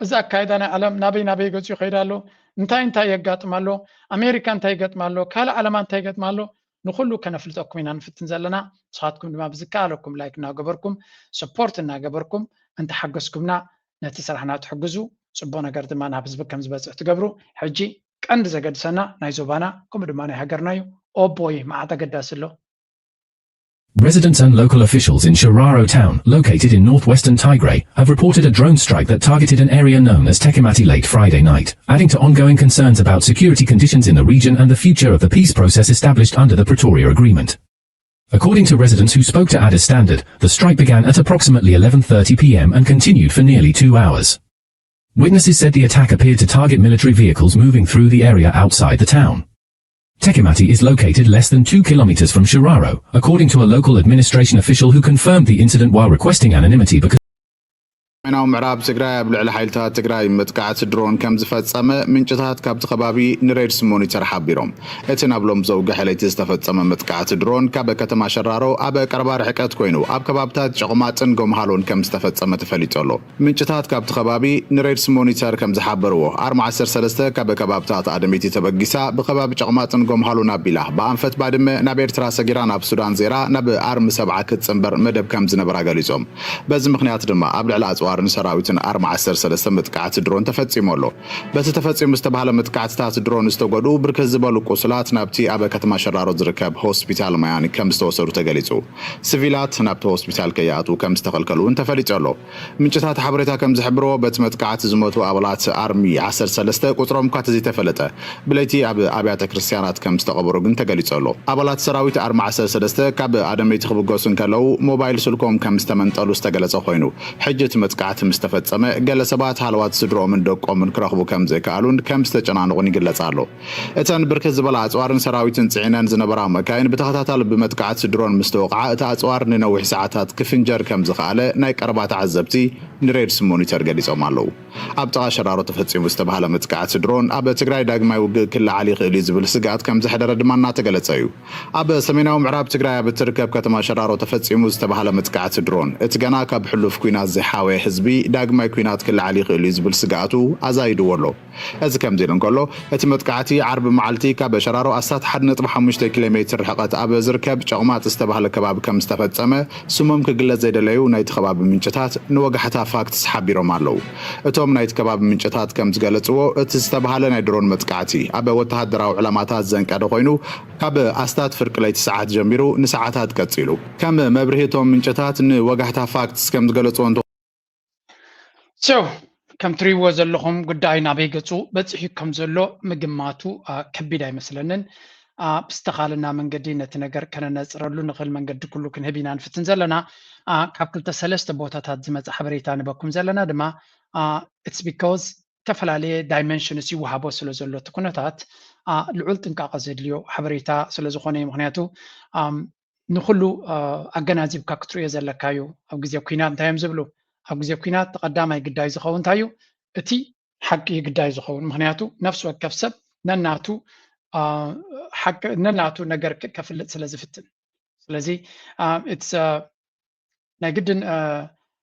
እዚ ኣካይዳ ናይ ዓለም ናበይ ናበይ ገፁ ይኸይድ ኣሎ እንታይ እንታይ የጋጥም ኣሎ ኣሜሪካ እንታይ ይገጥም ኣሎ ካልእ ዓለማ እንታይ ይገጥም ኣሎ ንኩሉ ከነፍልጠኩም ኢና ንፍትን ዘለና ንስኻትኩም ድማ ብዝከኣለኩም ላይክ እናገበርኩም ሰፖርት እናገበርኩም እንተሓገዝኩምና ነቲ ስራሕና ትሕግዙ ፅቡቅ ነገር ድማ ናብ ህዝቢ ከም ዝበፅሕ ትገብሩ ሕጂ ቀንዲ ዘገድሰና ናይ ዞባና ከምኡ ድማ ናይ ሃገርና እዩ ኦቦይ መዓት ኣገዳሲ ኣሎ Residents and local officials in Shararo town, located in northwestern Tigray, have reported a drone strike that targeted an area known as Tekemati late Friday night, adding to ongoing concerns about security conditions in the region and the future of the peace process established under the Pretoria Agreement. According to residents who spoke to Addis Standard, the strike began at approximately eleven thirty p m and continued for nearly two hours. Witnesses said the attack appeared to target military vehicles moving through the area outside the town. Tekemati is located less than two kilometers from Shiraro, according to a local administration official who confirmed the incident while requesting anonymity because ሰሜናዊ ምዕራብ ትግራይ ኣብ ልዕሊ ሓይልታት ትግራይ መጥቃዕቲ ድሮን ከም ዝፈጸመ ምንጭታት ካብቲ ከባቢ ንሬድስ ሞኒተር ሓቢሮም። እቲ ናብ ሎም ዘውግሐ ለይቲ ዝተፈጸመ መጥቃዕቲ ድሮን ካብ ከተማ ሸራሮ ኣብ ቀረባ ርሕቀት ኮይኑ ኣብ ከባብታት ጨቑማጥን ጎምሃሎን ከም ዝተፈጸመ ተፈሊጡ ኣሎ። ምንጭታት ካብቲ ከባቢ ንሬድስ ሞኒተር ከም ዝሓበርዎ ኣርማ ዓሰርተ ሰለስተ ካብ ከባብታት ኣደሚቲ ተበጊሳ ብከባቢ ጨቑማጥን ጎምሃሎን ኣቢላ ብኣንፈት ባድመ ናብ ኤርትራ ሰጊራ ናብ ሱዳን ዜራ ናብ ኣርሚ ሰብዓ ክትጽንበር መደብ ከም ዝነበራ ገሊጾም። በዚ ምኽንያት ድማ ኣብ ልዕሊ ኣፅዋርን ሰራዊትን ኣርማ ዓሰርተ ሰለስተ መጥቃዕቲ ድሮን ተፈፂሙ ኣሎ። በቲ ተፈፂሙ ዝተባህለ መጥቃዕትታት ድሮን ዝተጎድኡ ብርክት ዝበሉ ቁስላት ናብቲ ኣብ ከተማ ሸራሮ ዝርከብ ሆስፒታል ማያኒ ከም ዝተወሰዱ ተገሊፁ። ስቪላት ናብቲ ሆስፒታል ከይኣትዉ ከም ዝተኸልከሉ እውን ተፈሊጡ ኣሎ። ምንጭታት ሓበሬታ ከም ዝሕብርዎ በቲ መጥቃዕቲ ዝሞቱ ኣባላት ኣርሚ ዓሰርተ ሰለስተ ቁፅሮም እኳ ተዘይተፈለጠ ብለይቲ ኣብ ኣብያተ ክርስትያናት ከም ዝተቐበሩ ግን ተገሊጹ ኣሎ። ኣባላት ሰራዊት ኣርማ ዓሰርተ ሰለስተ ካብ ኣደመይቲ ክብገሱ እንከለዉ ሞባይል ስልኮም ከም ዝተመንጠሉ ዝተገለጸ ኮይኑ ሕጂ እቲ መጥቃዕቲ ምስ ተፈጸመ ገለ ሰባት ሃለዋት ስድርኦምን ደቆምን ክረኽቡ ከም ዘይከኣሉን ከም ዝተጨናነቑን ይግለጽ ኣሎ። እተን ብርክት ዝበላ ኣጽዋርን ሰራዊትን ጽዒነን ዝነበራ መካይን ብተኸታታሊ ብመጥቃዕቲ ድሮን ምስ ተወቕዓ እቲ ኣጽዋር ንነዊሕ ሰዓታት ክፍንጀር ከም ዝኸኣለ ናይ ቀረባ ተዓዘብቲ ንሬድስ ሞኒተር ገሊጾም ኣለዉ። ኣብ ጥቓ ሸራሮ ተፈጺሙ ዝተባህለ መጥቃዕቲ ድሮን ኣብ ትግራይ ዳግማይ ውግእ ክለዓል ይኽእል እዩ ዝብል ስግኣት ከም ዘሕደረ ድማ እናተገለጸ እዩ። ኣብ ሰሜናዊ ምዕራብ ትግራይ ኣብ እትርከብ ከተማ ሸራሮ ተፈጺሙ ዝተባህለ መጥቃዕቲ ድሮን እቲ ገና ካብ ሕሉፍ ኲናት ዘይሓወየ ህዝቢ ዳግማይ ኲናት ክለዓል ይኽእል እዩ ዝብል ስግኣቱ ኣዛይድዎ ኣሎ። እዚ ከምዚ ኢሉ እንከሎ እቲ መጥቃዕቲ ዓርቢ መዓልቲ ካብ ሸራሮ ኣስታት ሓደ ነጥቢ ሓሙሽተ ኪሎ ሜትር ርሕቐት ኣብ ዝርከብ ጨቕማጥ ዝተባህለ ከባቢ ከም ዝተፈጸመ ስሞም ክግለጽ ዘይደለዩ ናይቲ ከባቢ ምንጭታት ንወጋሕታ ፋክትስ ሓቢሮም ኣለዉ። እቶም ናይቲ ከባቢ ምንጭታት ከም ዝገለጽዎ እቲ ዝተባህለ ናይ ድሮን መጥቃዕቲ ኣብ ወተሃደራዊ ዕላማታት ዘንቀደ ኮይኑ ካብ ኣስታት ፍርቂ ለይቲ ሰዓት ጀሚሩ ንሰዓታት ቀጺሉ። ከም መብርሂ እቶም ምንጭታት ንወጋሕታ ፋክትስ ከም ዝገለጽዎ እንተ So ከም ትሪእዎ ዘለኹም ጉዳይ ናበይ ገፁ በፂሑ ከም ዘሎ ምግማቱ ከቢድ ኣይመስለንን። ብዝተኻለና መንገዲ ነቲ ነገር ከነነፅረሉ ንኽእል መንገዲ ኩሉ ክንህብ ኢና ንፍትን ዘለና። ካብ ክልተ ሰለስተ ቦታታት ዝመፀ ሓበሬታ ንበኩም ዘለና ድማ it's because ዝተፈላለየ dimensions ይወሃቦ ስለ ዘሎ እቲ ኩነታት ልዑል ጥንቃቐ ዘድልዮ ሓበሬታ ስለ ዝኾነ እዩ። ምክንያቱ ንኩሉ ኣገናዚብካ ክትርእዮ ዘለካ እዩ። ኣብ ግዜ ኲናት እንታይ እዮም ዝብሉ? ኣብ ግዜ ኲናት እቲ ቀዳማይ ግዳይ ዝኸውን እንታይ እዩ? እቲ ሓቂ እዩ ግዳይ ዝኸውን። ምክንያቱ ነፍሲ ወከፍ ሰብ ነናቱ ነናቱ ነገር ከፍልጥ ስለ ዝፍትን። ስለዚ ናይ ግድን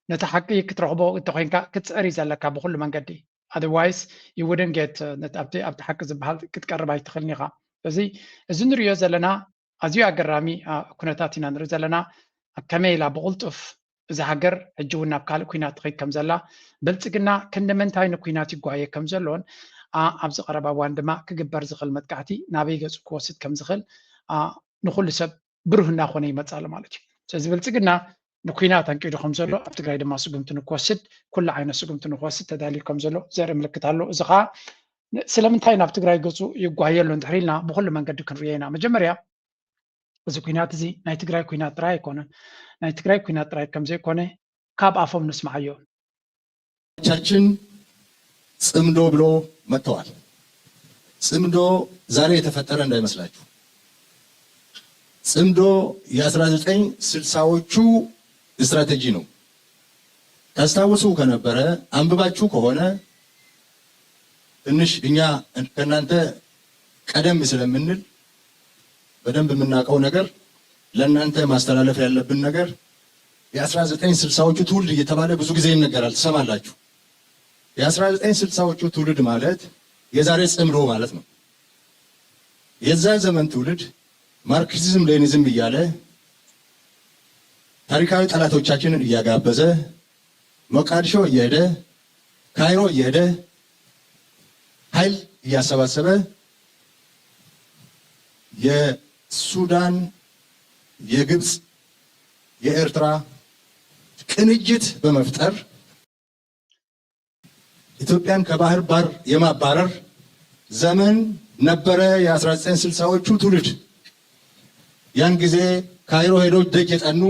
ነቲ ሓቂ ክትረኽቦ እንተኮይንካ ክትፅዕር እዩ ዘለካ ብኩሉ መንገዲ። Otherwise you wouldn't get ኣብቲ ሓቂ ዝበሃል ክትቀርብ ኣይትኽእልን ኢኻ። ስለዚ እዚ ንሪኦ ዘለና ኣዝዩ ኣገራሚ ኩነታት ኢና ንርኢ ዘለና። ከመይ ኢላ ብቕልጡፍ እዛ ሃገር ሕጂ እውን ናብ ካልእ ኲናት ትኸይድ ከም ዘላ፣ ብልጽግና ክንዲ ምንታይ ንኲናት ይጓየ ከም ዘሎን ኣብዚ ቀረባ እዋን ድማ ክግበር ዝኽእል መጥቃዕቲ ናበይ ገጹ ክወስድ ከም ዝኽእል ንኹሉ ሰብ ብሩህ እናኾነ ይመጽእ ኣሎ ማለት እዩ። ስለዚ ብልጽግና ንኲናት ኣንቂዱ ከም ዘሎ ኣብ ትግራይ ድማ ስጉምቲ ንክወስድ ኩሉ ዓይነት ስጉምቲ ንክወስድ ተዳልዩ ከም ዘሎ ዘርኢ ምልክት ኣሎ። እዚ ከዓ ስለምንታይ ናብ ትግራይ ገፁ ይጓየ ኣሎ እንድሕር ኢልና ብኩሉ መንገዲ ክንርእዮ ኢና። መጀመርያ እዚ ኲናት እዚ ናይ ትግራይ ኲናት ጥራይ ኣይኮነን። ናይ ትግራይ ኲናት ጥራይ ከም ዘይኮነ ካብ ኣፎም ንስምዓዮ። ቻችን ጽምዶ ብሎ መጥተዋል። ጽምዶ ዛሬ የተፈጠረ እንዳይመስላችሁ። ጽምዶ የአስራ ዘጠኝ ስልሳዎቹ ስትራቴጂ ነው። ታስታውሱ ከነበረ አንብባችሁ ከሆነ ትንሽ እኛ ከእናንተ ቀደም ስለምንል በደንብ የምናውቀው ነገር ለእናንተ ማስተላለፍ ያለብን ነገር የአስራ ዘጠኝ ስልሳዎቹ ትውልድ እየተባለ ብዙ ጊዜ ይነገራል፣ ትሰማላችሁ። የአስራ ዘጠኝ ስልሳዎቹ ትውልድ ማለት የዛሬ ጽምዶ ማለት ነው። የዛ ዘመን ትውልድ ማርክሲዝም ሌኒዝም እያለ ታሪካዊ ጠላቶቻችንን እያጋበዘ ሞቃዲሾ እየሄደ ካይሮ እየሄደ ኃይል እያሰባሰበ የሱዳን፣ የግብፅ፣ የኤርትራ ቅንጅት በመፍጠር ኢትዮጵያን ከባህር በር የማባረር ዘመን ነበረ። የአስራ ዘጠኝ ስልሳዎቹ ትውልድ ያን ጊዜ ካይሮ ሄዶ ደጅ የጠኑ።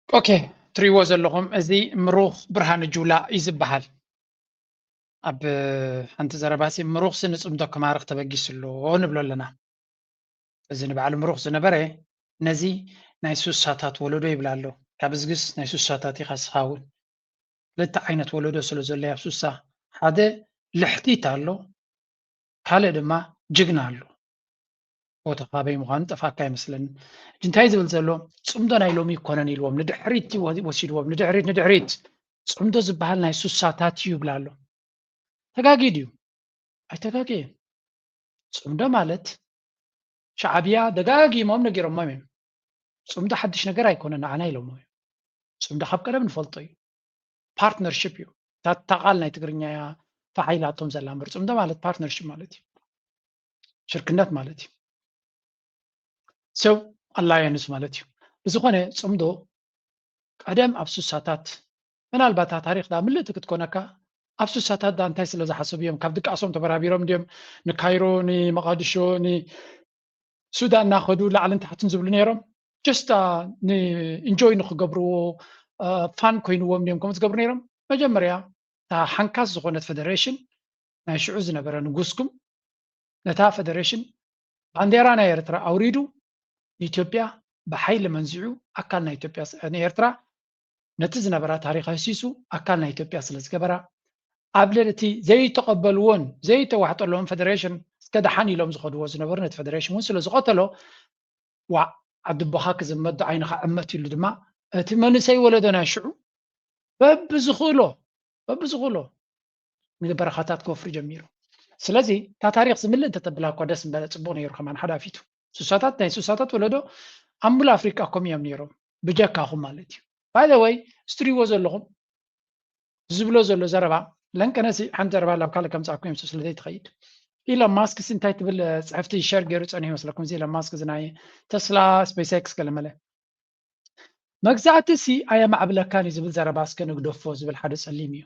ኦኬ፣ ትሪዎ ዘለኹም እዚ ምሩኽ ብርሃን ጁላ እዩ ዝበሃል። ኣብ ሓንቲ ዘረባሲ ምሩኽሲ ንፅምዶ ክማርኽ ተበጊሱ ኣሎ ንብሎ ኣለና። እዚ ንባዕሉ ምሩኽ ዝነበረ ነዚ ናይ ሱሳታት ወለዶ ይብላ ኣሎ። ካብ እዝግስ ናይ ሱሳታት ኢኻ ስኻ እውን። ክልተ ዓይነት ወለዶ ስለ ዘሎ ኣብ ሱሳ ሓደ ልሕቲት ኣሎ፣ ካልእ ድማ ጅግና ኣሎ። ቦታ ካበይ ምዃኑ ጠፋካ ኣይመስለኒ። ሕጂ እንታይ ዝብል ዘሎ፣ ጽምዶ ናይ ሎሚ ይኮነን ኢልዎም ንድሕሪት ወ- ወሲድዎም፣ ንድሕሪት ንድሕሪት። ጽምዶ ዝበሃል ናይ ሱሳታት እዩ ይብላ ኣሎ። ተጋጊ ድዩ? ኣይተጋገየን። ጽምዶ ማለት ሻዕብያ ደጋጊሞም ነጊሮሞም እዮም። ጽምዶ ሓድሽ ነገር ኣይኮነን ንዓና ኢሎሞ እዮም። ጽምዶ ካብ ቀደም ንፈልጦ እዩ። ፓርትነርሽፕ እዩ። እታ እታ ቃል ናይ ትግርኛ እያ ተሓይላቶም ዘላ እምበር ጽምዶ ማለት ፓርትነርሽፕ ማለት እዩ። ሽርክነት ማለት እዩ። ሰብ ኣላየንስ ማለት እዩ። ብዝኾነ ጽምዶ ቀደም ኣብ ሱሳታት ምናልባት እታ ታሪኽ ዳ ምልእቲ ክትኮነካ ኣብ ሱሳታት ዳ እንታይ ስለ ዝሓሰቡ እዮም ካብ ድቃሶም ተበራቢሮም ድዮም ንካይሮ ንመቃድሾ ንሱዳን እናኸዱ ላዕልን ታሕትን ዝብሉ ነይሮም just ንኢንጆይ ንክገብርዎ ፋን ኮይንዎም ድዮም ከምኡ ዝገብሩ ነይሮም መጀመርያ እታ ሓንካስ ዝኾነት ፈደሬሽን ናይ ሽዑ ዝነበረ ንጉስኩም ነታ ፈደሬሽን ባንዴራ ናይ ኤርትራ ኣውሪዱ ንኢትዮጵያ ብሓይሊ መንዚዑ ኣካል ናይ ኢትዮጵያ ንኤርትራ ነቲ ዝነበራ ታሪኽ ህሲሱ ኣካል ናይ ኢትዮጵያ ስለ ዝገበራ ኣብ ልዕሊ እቲ ዘይተቐበልዎን ዘይተዋሕጠለዎን ፈደሬሽን እስከ ደሓን ኢሎም ዝኸድዎ ዝነበሩ ነቲ ፈደሬሽን እውን ስለ ዝቐተሎ ዋዕ ዓዲ ኣቦኻ ክዝመት ዶ ዓይንኻ ዕመት ኢሉ ድማ እቲ መንእሰይ ወለዶ ናይ ሽዑ በብዝኽእሎ በብዝኽእሎ ንበረኻታት ክወፍር ጀሚሩ። ስለዚ እታ ታሪኽ ዝምልእ እንተተብላ እኳ ደስ ምበለ ፅቡቕ ነይሩ ከማን ሓዳፊቱ ሱሳታት ናይ ሱሳታት ወለዶ ኣብ ሙሉ ኣፍሪቃ ኮም እዮም ነይሮም ብጀካኹም ማለት እዩ። ባይ ወይ ስትሪዎ ዘለኹም ዝብሎ ዘሎ ዘረባ ለንቀነሲ ሓንቲ ዘረባ ላብ ካልእ ከምፃኩም እዮም ስለዘይ ትኸይድ ኢሎን ማስክ ሲ እንታይ ትብል ፅሕፍቲ ሸር ገይሩ ፀኒሑ ይመስለኩም እዚ ኢሎን ማስክ እዚ ናይ ተስላ ስፔስ ኤክስ ገለመለ መግዛእቲ ሲ ኣየማዕብለካን እዩ ዝብል ዘረባ እስከ ንግደፎ ዝብል ሓደ ፀሊም እዩ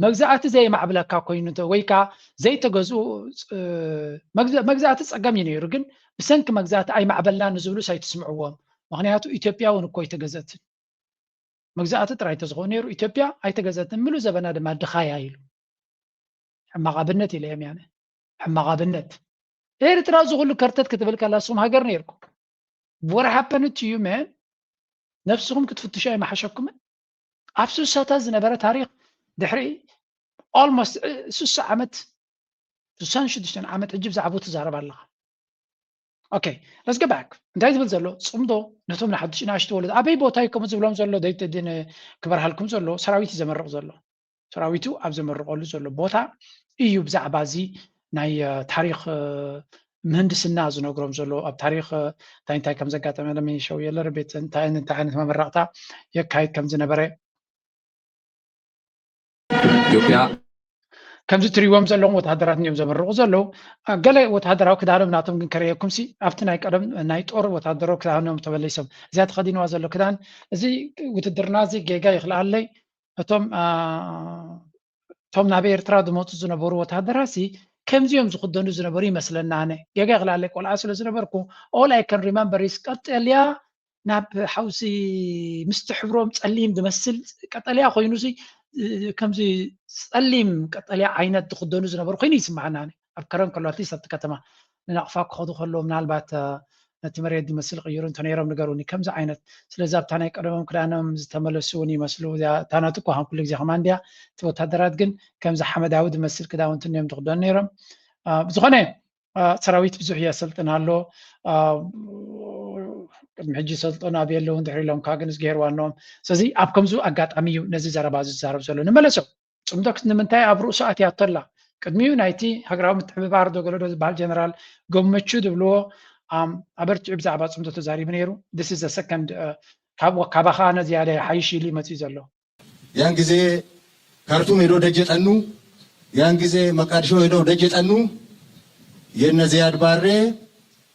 መግዛእቲ ዘየማዕብለካ ኮይኑ ወይ ከዓ ዘይተገዝኡ መግዛእቲ ፀገም እዩ ነይሩ ግን ብሰንኪ መግዛእቲ ኣይማዕበልናን ንዝብሉስ ኣይትስምዕዎም ምክንያቱ ኢትዮጵያ እውን እኮ ኣይተገዘእትን መግዛእቲ ጥራይ ተዝኾኑ ነይሩ ኢትዮጵያ ኣይተገዘእትን ምሉእ ዘበና ድማ ድኻያ ኢሉ ሕማቕ ኣብነት ኢለ እዮም ያነ ሕማቕ ኣብነት ኤርትራ እዚ ኩሉ ከርተት ክትብል ከላ ስኹም ሃገር ነይርኩም what happened to you man ነብስኹም ክትፍትሹ ኣይመሓሸኩምን ኣብ ሱሳታት ዝነበረ ታሪኽ ድሕሪ almost ሱሳ ዓመት ሱሳን ሽዱሽተን ዓመት ሕጂ ብዛዕባኡ ትዛረብ ኣለኻ okay let's go back እንታይ ዝብል ዘሎ ፅምዶ ነቶም ንሓድሽ ናሽቲ ወለዶ ኣበይ ቦታ እዩ ከምኡ ዝብሎም ዘሎ ክበርሃልኩም ዘሎ ሰራዊት እዩ ዘመርቕ ዘሎ ሰራዊቱ ኣብ ዘመርቐሉ ዘሎ ቦታ እዩ ብዛዕባ እዚ ናይ ታሪክ ምህንድስና ዝነግሮም ዘሎ ኣብ ታሪክ እንታይ እንታይ ከም ዘጋጠመ ለሚሸው የለር ቤት እንታይ እንታይ ዓይነት መመረቕታ የካይድ ከም ዝነበረ ኢትዮጵያ ከምዚ ትሪዎም ዘለኹም ወተሃደራት እዮም ዘመርቑ ዘለዉ ገለ ወተሃደራዊ ክዳኖም ናቶም ግን ከረየኩም ሲ ኣብቲ ናይ ቀደም ናይ ጦር ወተሃደራዊ ክዳኖም ተመሊሶም እዚኣ ተኸዲንዋ ዘሎ ክዳን እዚ ውትድርና እዚ ጌጋ ይኽልኣለይ እቶም እቶም ናብ ኤርትራ ዝመፁ ዝነበሩ ወታደራት ሲ ከምዚኦም ዝክደኑ ዝነበሩ ይመስለና ኣነ ጌጋ ይክላለይ ቆልዓ ስለ ዝነበርኩ all I can remember is ቀጠልያ ናብ ሓውሲ ምስቲ ሕብሮም ፀሊም ዝመስል ቀጠልያ ኮይኑ ሲ ከምዚ ፀሊም ቀጠልያ ዓይነት ዝክደኑ ዝነበሩ ኮይኑ ይስማዓና ኣነ ኣብ ከረን ከሎ ኣትሊስት ኣብቲ ከተማ ንናቕፋ ክኸዱ ከለዉ ምናልባት ነቲ መሬት ዝመስል ቅይሩ እንተነይሮም ንገሩኒ ከምዚ ዓይነት ስለዚ ኣብታ ናይ ቀደሞም ክዳኖም ዝተመለሱ እውን ይመስሉ እታ ናቱ እኳ ከም ኩሉ ግዜ ከማን ድያ እቲ ወታደራት ግን ከምዚ ሓመዳዊ ዝመስል ክዳውንቲ እዮም ዝክደኑ ነይሮም ብዝኾነ ሰራዊት ብዙሕ የሰልጥን ኣሎ ቅድሚ ሕጂ ሰልጠኑ ኣብ የለውን ድሕሪ ኢሎም ከዓ ግን ዝገይር ዋኖም ስለዚ ኣብ ከምዚ ኣጋጣሚ እዩ ነዚ ዘረባ ዝዛረብ ዘሎ ንመለሶ ፅምዶ ንምንታይ ኣብ ርእሱ ኣትያቶ ኣላ ቅድሚኡ ናይቲ ሃገራዊ ምትሕብባር ዶ ገለዶ ዝበሃል ጀነራል ገመቹ ዝብልዎ ኣበርቲዑ ብዛዕባ ፅምዶ ተዛሪቡ ነይሩ this is second ካብ ካባኻ ኣነ ዝያዳ ሓይሽ ኢሉ ይመፅእ ዘሎ ያን ጊዜ ካርቱም ሄዶ ደጀ ጠኑ ያን ጊዜ መቃድሾ ሄዶ ደጀ ጠኑ የነ ዝያድ ባሬ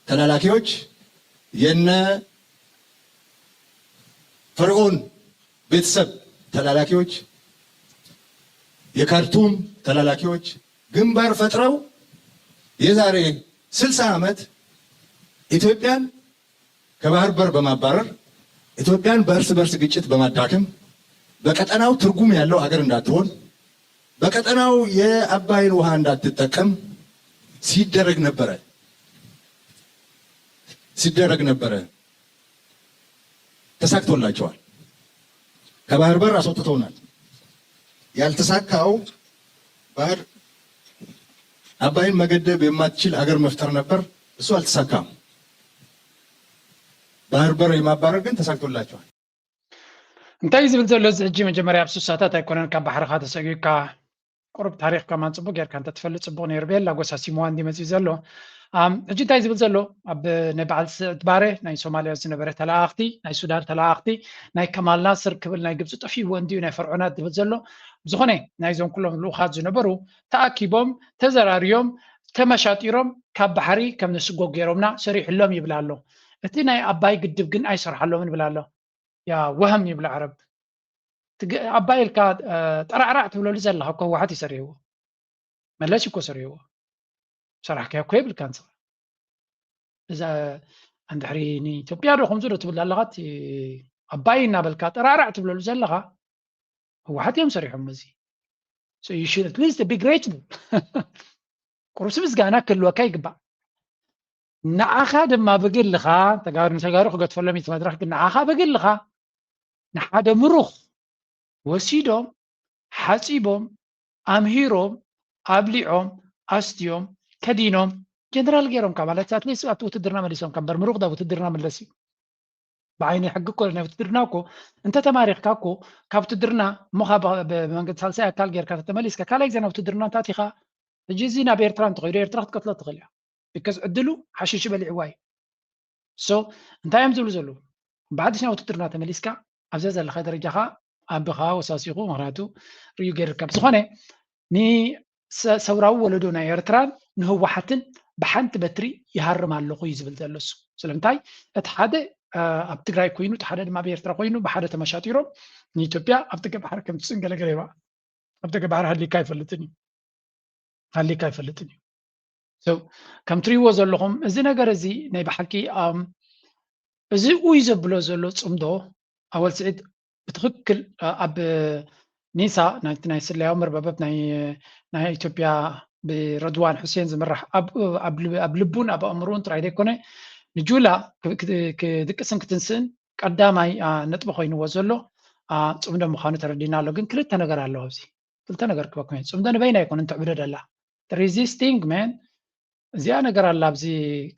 ተላላኪዎች የነ ፈርዖን ቤተሰብ ተላላኪዎች የካርቱም ተላላኪዎች ግንባር ፈጥረው የዛሬ ስልሳ ዓመት ኢትዮጵያን ከባህር በር በማባረር፣ ኢትዮጵያን በእርስ በርስ ግጭት በማዳከም፣ በቀጠናው ትርጉም ያለው አገር እንዳትሆን፣ በቀጠናው የአባይን ውሃ እንዳትጠቀም ሲደረግ ነበረ ሲደረግ ነበረ። ተሳክቶላቸዋል። ከባህር በር አስወጥተውናል። ያልተሳካው ባህር አባይን መገደብ የማትችል አገር መፍጠር ነበር። እሱ አልተሳካም። ባህር በር የማባረር ግን ተሳክቶላቸዋል። እንታይ እዩ ዝብል ዘሎ እዚ ሕጂ? መጀመርያ ኣብ ሱሳታት ኣይኮነን ካብ ባሕርኻ ተሰጊርካ ቁሩብ ታሪኽ ከማን ጽቡቅ ጌርካ እንተትፈልጥ ጽቡቅ ነይሩ። ቤላ ጎሳሲምዋ እንዲ መጺኡ ዘሎ። ሕጂ እንታይ ዝብል ዘሎ? ኣብ ናይ በዓል ስዕድ ባሬ ናይ ሶማልያ ዝነበረ ተለኣኽቲ፣ ናይ ሱዳን ተለኣኽቲ፣ ናይ ከማል ናስር ክብል ናይ ግብጺ ጠፊእዎ እንዲዩ ናይ ፈርዖናት ዝብል ዘሎ። ብዝኾነ ናይዞም ኩሎም ልኡኻት ዝነበሩ ተኣኪቦም ተዘራርዮም ተመሻጢሮም ካብ ባሕሪ ከም ንስጎ ገይሮምና ሰሪሕሎም ይብል ኣሎ። እቲ ናይ ኣባይ ግድብ ግን ኣይሰርሓሎምን ይብል ኣሎ። ያ ወህም ይብሉ ዓረብ። ኣባይ ኢልካ ጠራዕራዕ ትብለሉ ዘለኻ እኮ ህወሓት ይሰርሕዎ። መለስ እኮ ሰሪሕዎ። ሰራሕካዮ እኮ የብልካ ንስኻ። እዛ እንድሕሪ ንኢትዮጵያ ዶ ከምዚ ዶ ትብል ኣለኻ? ኣባይ እናበልካ ጠራዕራዕ ትብለሉ ዘለኻ ህወሓት እዮም ሰሪሖም። እዚ you should at least be grateful። ቁሩሲ ምስጋና ክህልወካ ይግባእ። ንዓኻ ድማ ብግልኻ ተጋሩ ንተጋሩ ክገድፈሎም እዩ መድረኽ፣ ግን ንዓኻ ብግልኻ ንሓደ ምሩኽ ወሲዶም ሓፂቦም ኣምሂሮም ኣብሊዖም ኣስትዮም ከዲኖም ጀነራል ገይሮምካ ማለት ኣትሊስት ኣብቲ ውትድርና መሊሶምካ እምበር ምሩኽ ዳ ውትድርና መለስ እዩ። ብዓይኒ ሕጊ እኮ ናይ ውትድርና እኮ እንተተማሪኽካ እኮ ካብ ውትድርና እሞ ካብ ብመንገዲ ሳልሳይ ኣካል ጌርካ ተተመሊስካ ካልኣይ ግዜ ናብ ውትድርና እንታቲኻ ሕጂ እዚ ናብ ኤርትራ እንተኸይዱ ኤርትራ ክትቀትሎ ትኽእል እያ። because ዕድሉ ሓሽሽ በሊዕዋ እዩ። so እንታይ እዮም ዝብሉ ዘለዉ? ብሓድሽ ናብ ውትድርና ተመሊስካ ኣብዛ ዘለኻ ደረጃኻ ኣቦኻ ወሳሲኹ ምኽንያቱ ርእዩ ገይርካ ብዝኾነ ንሰውራዊ ወለዶ ናይ ኤርትራን ንህወሓትን ብሓንቲ በትሪ ይሃርም ኣለኹ እዩ ዝብል ዘሎ እሱ። ስለምንታይ እቲ ሓደ ኣብ ትግራይ ኮይኑ እቲ ሓደ ድማ ኣብ ኤርትራ ኮይኑ ብሓደ ተመሻጢሮም ንኢትዮጵያ ኣብ ደገ ባሕሪ ከም ትፅንገለገለ ይባ ኣብ ደገ ባሕሪ ሃሊካ ኣይፈልጥን እዩ ሃሊካ ኣይፈልጥን እዩ። ከም ትሪእዎ ዘለኹም እዚ ነገር እዚ ናይ ብሓቂ እዚ ኡይ ዘብሎ ዘሎ ፅምዶ ኣወል ስዒድ ብትኽክል ኣብ ኒሳ ናይቲ ናይ ስለያዊ መርበበት ናይ ናይ ኢትዮጵያ ብረድዋን ሑሴን ዝምራሕ ኣብ ልቡን ኣብ ኣእምሮን ጥራይ ዘይኮነ ንጁላ ክድቅስን ክትንስእን ቀዳማይ ነጥቢ ኮይንዎ ዘሎ ፅምዶ ምዃኑ ተረዲና ኣሎ። ግን ክልተ ነገር ኣለዎ ኣብዚ ክልተ ነገር ክበኩም ፅምዶ ንበይና ኣይኮነን ተዕብዶ ደላ resisting man እዚኣ ነገር ኣላ ኣብዚ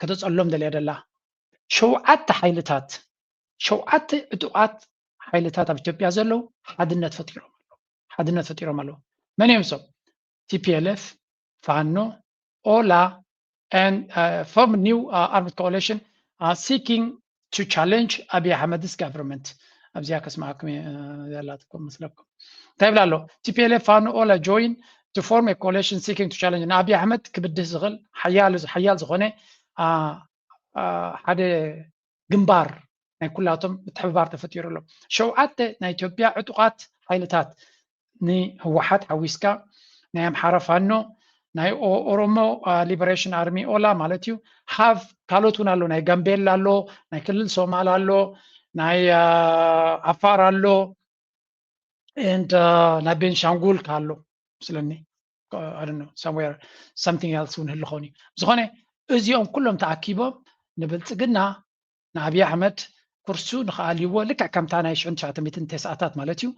ከተፀሎም ደልያ ደላ ሸውዓተ ሓይልታት ሸውዓተ ዕጡቓት ሓይልታት ኣብ ኢትዮጵያ ዘለዉ ሓድነት ፈጢሮም ኣለዉ። ሓድነት ፈጢሮም ኣለዉ። መን እዮም እሶም? ቲፒኤልኤፍ፣ ፋኖ፣ ኦላ and form new armed coalition seeking to challenge ኣቢይ ኣሕመድስ government። ኣብዚኣ ከስማዕኩም ያላትኩም መስለኩም እንታይ ይብላ ኣሎ? ቲፒኤልኤፍ፣ ፋኖ፣ ኦላ join to form a coalition seeking to challenge ንኣቢይ ኣሕመድ ክብድህ ዝኽእል ሓያል ዝኾነ ሓደ ግንባር ናይ ኩላቶም ምትሕብባር ተፈጢሩ ኣሎ። ሸውዓተ ናይ ኢትዮጵያ ዕጡቓት ሓይልታት ንህወሓት ሓዊስካ ናይ ኣምሓራ ፋኖ ናይ ኦሮሞ liberation army ኦላ ማለት እዩ። ሃፍ ካልኦት እውን ኣሎ ናይ ጋምቤላ ኣሎ ናይ ክልል ሶማል ኣሎ ናይ ዓፋር ኣሎ and ናይ ቤንሻንጉል ካሎ ስለኒ somewhere something else እውን ህልኾን እዩ። ዝኾነ እዚኦም ኩሎም ተኣኪቦም ንብልፅግና ንኣብይ ኣሕመድ ኩርሱ ንክኣልይዎ ልክዕ ከምታ ናይ ሽዑን ትሽዓተ ሚእትን ተስዓታት ማለት እዩ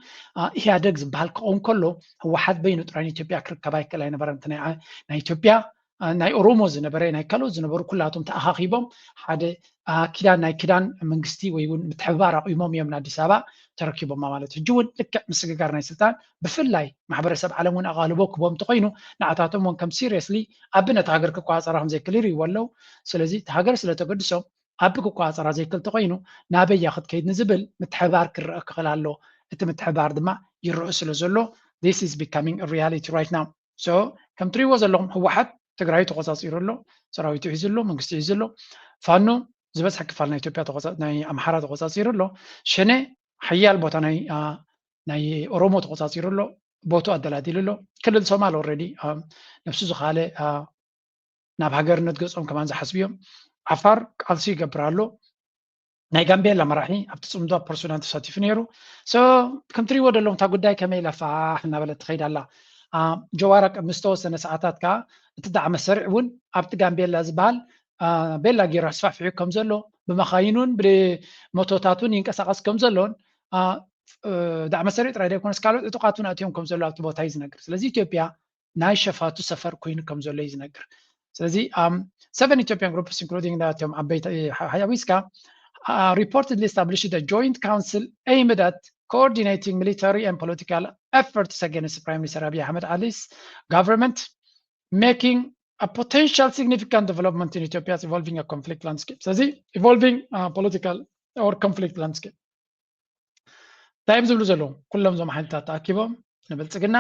ኢህኣደግ ዝበሃል ክኸውን ከሎ ህወሓት በይኑ ጥራይ ንኢትዮጵያ ክርከብ ኣይክእል ኣይነበረን። ናይ ኢትዮጵያ ናይ ኦሮሞ ዝነበረ ናይ ካልኦት ዝነበሩ ኩላቶም ተኣኻኺቦም ሓደ ኪዳን ናይ ኪዳን መንግስቲ ወይ እውን ምትሕብባር ኣቑሞም እዮም ንኣዲስ ኣበባ ተረኪቦማ ማለት እዩ። ሕጂ እውን ልክዕ ምስግጋር ናይ ስልጣን ብፍላይ ማሕበረሰብ ዓለም እውን ኣቓልቦ ክቦም እንተኮይኑ ንዓታቶም እውን ከም seriously ኣቢ ነቲ ሃገር ክቆፃፀራ ከም ዘይክእል ይሪእዎ ኣለዉ። ስለዚ እቲ ሃገር ስለተገድሶም ኣቢ ክቆፃፀራ ዘይክእል እንተኮይኑ ናበያ ክትከይድ ንዝብል ምትሕብባር ክረአ ክኽእል ኣሎ። እቲ ምትሕብባር ድማ ይረአ ስለ ዘሎ this is becoming reality right now። so ከም ትሪእዎ ዘለኹም ህወሓት ትግራይ ተቆፃፂሩ ኣሎ፣ ሰራዊቱ ሒዙ ኣሎ፣ መንግስቲ ሒዙ ኣሎ። ፋኖ ዝበዝሐ ክፋል ናይ ኢትዮጵያ ናይ ኣምሓራ ተቆፃፂሩ ኣሎ። ሸኔ ሓያል ቦታ ናይ ኦሮሞ ተቆፃፂሩ ኣሎ፣ ቦቱ ኣደላዲሉ ኣሎ። ክልል ሶማል already ነብሱ ዝኻለ ናብ ሃገርነት ገፆም ከማን ዝሓስቡ እዮም። ዓፋር ቃልሲ ይገብር ኣሎ። ናይ ጋምቤላ መራሒ ኣብቲ ፅምዶ ኣብ ፐርሶናል ተሳቲፉ ነይሩ። So ከም ትሪእዎ ዘለኹም እታ ጉዳይ ከመይ ኢላ ፋሕ እናበለት ትኸይድ ኣላ። ጀዋር ምስ ተወሰነ ሰዓታት ከዓ እቲ ዳዕመ ሰሪዕ እውን ኣብቲ ጋምቤላ ዝበሃል ቤላ ገይሩ ኣስፋሕፊሑ ከም ዘሎ፣ ብመኻይኑን ብሞቶታቱን ይንቀሳቐስ ከም ዘሎን፣ ዳዕመ ሰሪዕ ጥራይ ዘይኮነስ ካልኦት ዕጡቓት እውን ኣትዮም ከም ዘሎ ኣብቲ ቦታ እዩ ዝነግር። ስለዚ ኢትዮጵያ ናይ ሸፋቱ ሰፈር ኮይኑ ከም ዘሎ እዩ ዝነግር። ስለዚ seven Ethiopian groups including እቶም ዓበይቲ ሓዊስካ reportedly established a joint council aimed at coordinating military and political efforts against Prime Minister Abiy Ahmed Ali's government, making a potential significant development in Ethiopia's evolving a conflict landscape. ስለዚ evolving political or conflict landscape እንታይ እዮም ዝብሉ ዘለዉ? ኩሎም እዞም ሓይልታት ተኣኪቦም ንብልፅግና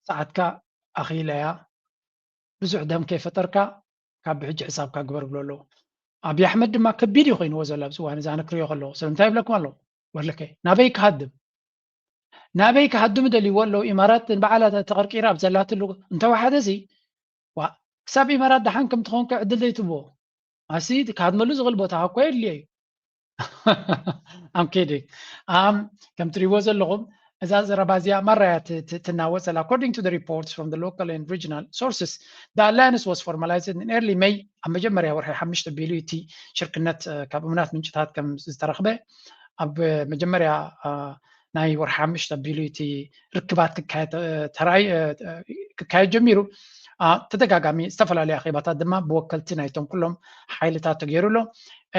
ሰዓትካ ኣኺለያ፣ ብዙሕ ደም ከይፈጠርካ ካብ ብሕጂ ሕሳብካ ግበር ብሎ ኣለዉ። ኣብይ ኣሕመድ ድማ ከቢድ እዩ ኮይንዎ ዘሎ ኣብዚ እዋን እዚ ኣነ ክሪኦ ከለዎ። ስለምንታይ ይብለኩም ኣለዉ? ወለከ ናበይ ክሃድም ናበይ ክሃድም ደልይዎ ኣለዉ? ኢማራት ንባዕላ ተቐርቂራ ኣብ ዘላትሉ እንተወሓደ እዚ ዋ ክሳብ ኢማራት ደሓን ከም ትኾንከ ዕድል ዘይትቦ ኣሲ ክሃድመሉ ዝኽእል ቦታ እኮ የድልዮ እዩ። I'm kidding. ከም ትሪእዎ ዘለኹም እዛ ዘረባ እዚኣ ማራያ ትናወፅ ዘላ። According to the reports from the local and regional sources, the alliance was formalized in early May. ኣብ መጀመርያ ወርሒ ሓሙሽተ ቢሉ እቲ ሽርክነት ካብ እሙናት ምንጭታት ከም ዝተረኽበ ኣብ መጀመርያ ናይ ወርሒ ሓሙሽተ ቢሉ እቲ ርክባት ክካየድ ጀሚሩ። ተደጋጋሚ ዝተፈላለዩ ኣኼባታት ድማ ብወከልቲ ናይቶም ኩሎም ሓይልታት ተገይሩ ኣሎ።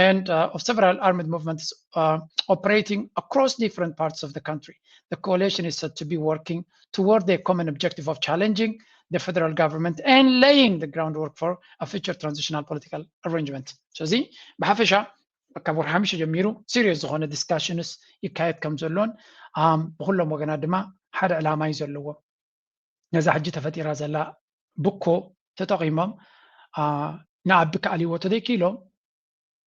And of several armed movements operating across different parts of the country, the coalition is said to be working toward the common objective of challenging the federal government and laying the groundwork for a future transitional political arrangement. ስለዚ ብሓፈሻ ካብ ወርሒ ሓሙሽተ ጀሚሩ serious ዝኾነ discussions ይካየድ ከም ዘሎን ብኩሎም ወገናት ድማ ሓደ ዕላማ እዩ ዘለዎ። ነዛ ሕጂ ተፈጢራ ዘላ ብኮ ተጠቒሞም ንኣቢ ክኣልይዎ ተዘይክኢሎም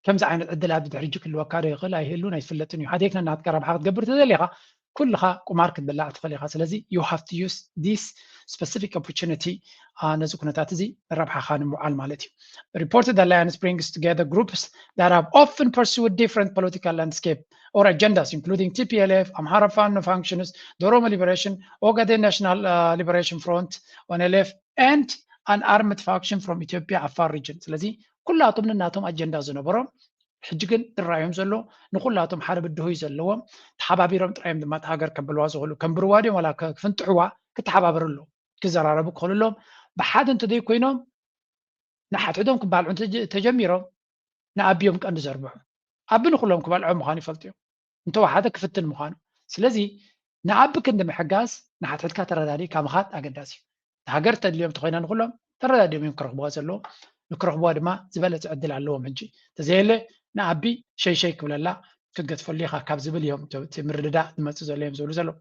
ከምዚ ዓይነት ዕድላት ብድሕሪ ሕጂ ክህልወካ ዶ ይኽእል ኣይህሉን ኣይፍለጥን እዩ። ሓዴክ ነናትካ ረብሓ ክትገብር ተደሊኻ ኩልኻ ቁማር ክትብላዕ ትኽእል ኢኻ። ስለዚ you have to use this specific opportunity ነዚ ኩነታት እዚ ረብሓኻ ንምውዓል ማለት እዩ። Reported alliance brings together groups that have often pursued different political landscape or agendas including T P L F, Amhara Fano factions, the Oromo Liberation, Ogaden National uh, Liberation Front, O N L F, and an armed faction from Ethiopia Afar region. ስለዚ ኩላቶም ነናቶም ኣጀንዳ ዝነበሮም ሕጂ ግን ዝረኣዮም ዘሎ ንኩላቶም ሓደ ብድሆይ ዘለዎም ተሓባቢሮም ጥራዮም ድማ እቲ ሃገር ከብልዋ ዝኽእሉ። ከንብርዋ ድዮም ዋላ ክፍንጥሕዋ ክተሓባበሩ ኣለዎም። ክዘራረቡ ክኽእሉ ኣለዎም። ብሓደ እንተዘይኮይኖም ንሓድሕዶም ክባልዑ ተጀሚሮም ንኣቢ እዮም ቀንዲ ዘርብሑ። ኣቢ ንኩሎም ክበልዖም ምዃኑ ይፈልጡ እዮም። እንተወሓደ ክፍትን ምዃኑ። ስለዚ ንኣቢ ክንዲ ምሕጋዝ ንሓድሕድካ ተረዳዲእካ ምኻድ ኣገዳሲ እዩ። እቲ ሃገር ተድልዮም እንተኮይና ንኩሎም ተረዳዲኦም እዮም ክረኽብዋ ዘለዎም። ንክረኽብዋ ድማ ዝበለፀ ዕድል ኣለዎም። ሕጂ ተዘየለ ንኣቢ ሸይሸይ ክብለላ ክትገድፈሉ ኢኻ ካብ ዝብል እዮም እቲ ምርድዳእ ዝመፅእ ዘሎ እዮም ዝብሉ ዘለዉ።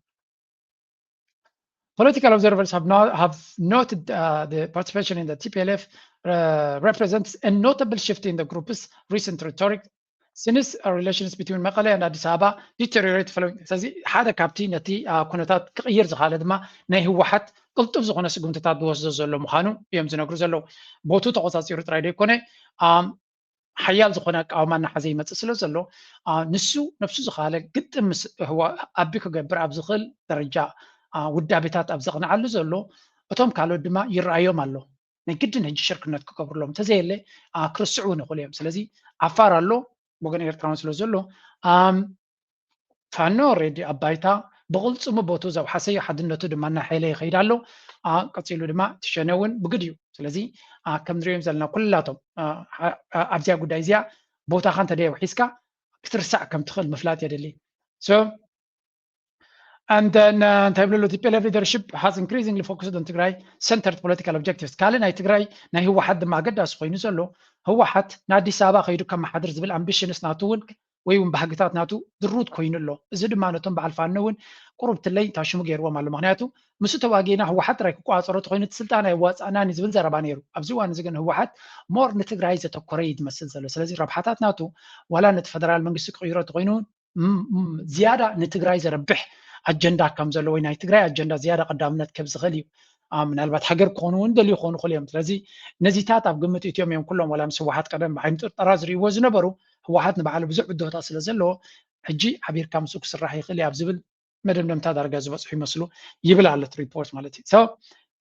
Political observers have, not, have noted uh, the participation in the T P L F uh, represents a notable shift in the group's recent rhetoric since uh, relations between Mekelle and Addis Ababa deteriorate following. ስለዚ ሓደ ካብቲ ነቲ ኩነታት ክቕይር ዝኽኣለ ድማ ናይ ህወሓት ቅልጡፍ ዝኾነ ስጉምትታት ዝወስዶ ዘሎ ምዃኑ እዮም ዝነግሩ ዘለዉ። ቦቱ ተቆፃፂሩ ጥራይ ዘይኮነ ሓያል ዝኾነ ኣቃውማ እናሓዘ ይመፅእ ስለ ዘሎ ንሱ ነብሱ ዝኸኣለ ግጥም ምስ ኣቢ ክገብር ኣብ ዝኽእል ደረጃ ውዳቤታት ኣብ ዘቕንዓሉ ዘሎ እቶም ካልኦት ድማ ይረኣዮም ኣሎ። ናይ ግድን ሕጂ ሽርክነት ክገብርሎም እንተዘየለ ክርስዑ እውን ይኽእሉ እዮም። ስለዚ ዓፋር ኣሎ ወገን ኤርትራውን ስለ ዘሎ ፋኖ ሬዲ ኣብ ባይታ ብቕልፅሙ ቦቱ ዘውሓሰ እዩ። ሓድነቱ ድማ እናሓየለ ይኸይድ ኣሎ። ቀፂሉ ድማ እቲ ሸነ እውን ብግድ እዩ። ስለዚ ከም ንሪኦም ዘለና ኩላቶም ኣብዚኣ ጉዳይ እዚኣ ቦታኻ እንተ ደየውሒዝካ ክትርሳዕ ከም ትኽእል ምፍላጥ የድሊ። And then እንታይ ብለሎ TPLF leadership has increasingly focused on ትግራይ centered political objectives። ካልእ ናይ ትግራይ ናይ ህወሓት ድማ ኣገዳሲ ኮይኑ ዘሎ ህወሓት ንኣዲስ ኣበባ ከይዱ ከመሓድር ዝብል ኣምቢሽንስ ናቱ እውን ወይ እውን ባህግታት ናቱ ድሩት ኮይኑ ኣሎ። እዚ ድማ ነቶም በዓል ፋኖ እውን ቁሩብ ትለይ ታሽሙ ገይርዎም ኣሎ። ምክንያቱ ምስ ተዋጊእና ህወሓት ጥራይ ክቋፀሮ ተኮይኑ እቲ ስልጣን ኣየዋፃእናን እዩ ዝብል ዘረባ ነይሩ። ኣብዚ እዋን እዚ ግን ህወሓት ሞር ንትግራይ ዘተኮረ እዩ ዝመስል ዘሎ። ስለዚ ረብሓታት ናቱ ዋላ ነቲ ፈደራል መንግስቲ ክቕይሮ ተኮይኑ እውን ዝያዳ ንትግራይ ዘረብሕ ኣጀንዳ ከም ዘሎ ወይ ናይ ትግራይ ኣጀንዳ ዝያዳ ቀዳምነት ከብ ዝኽእል እዩ ምናልባት ሃገር ክኾኑ እውን ደልዩ ክኾኑ ይኽእሉ እዮም። ስለዚ ነዚታት ኣብ ግምት እትዮም እዮም ኩሎም፣ ዋላ ምስ ህወሓት ቀደም ብዓይኒ ጥርጠራ ዝርእይዎ ዝነበሩ። ህወሓት ንባዕሉ ብዙሕ ብድሆታት ስለ ዘለዎ ሕጂ ሓቢርካ ምስኡ ክስራሕ ይኽእል እዩ ኣብ ዝብል መደምደምታ ዳርጋ ዝበፅሑ ይመስሉ ይብል ኣሎ እቲ ሪፖርት ማለት እዩ።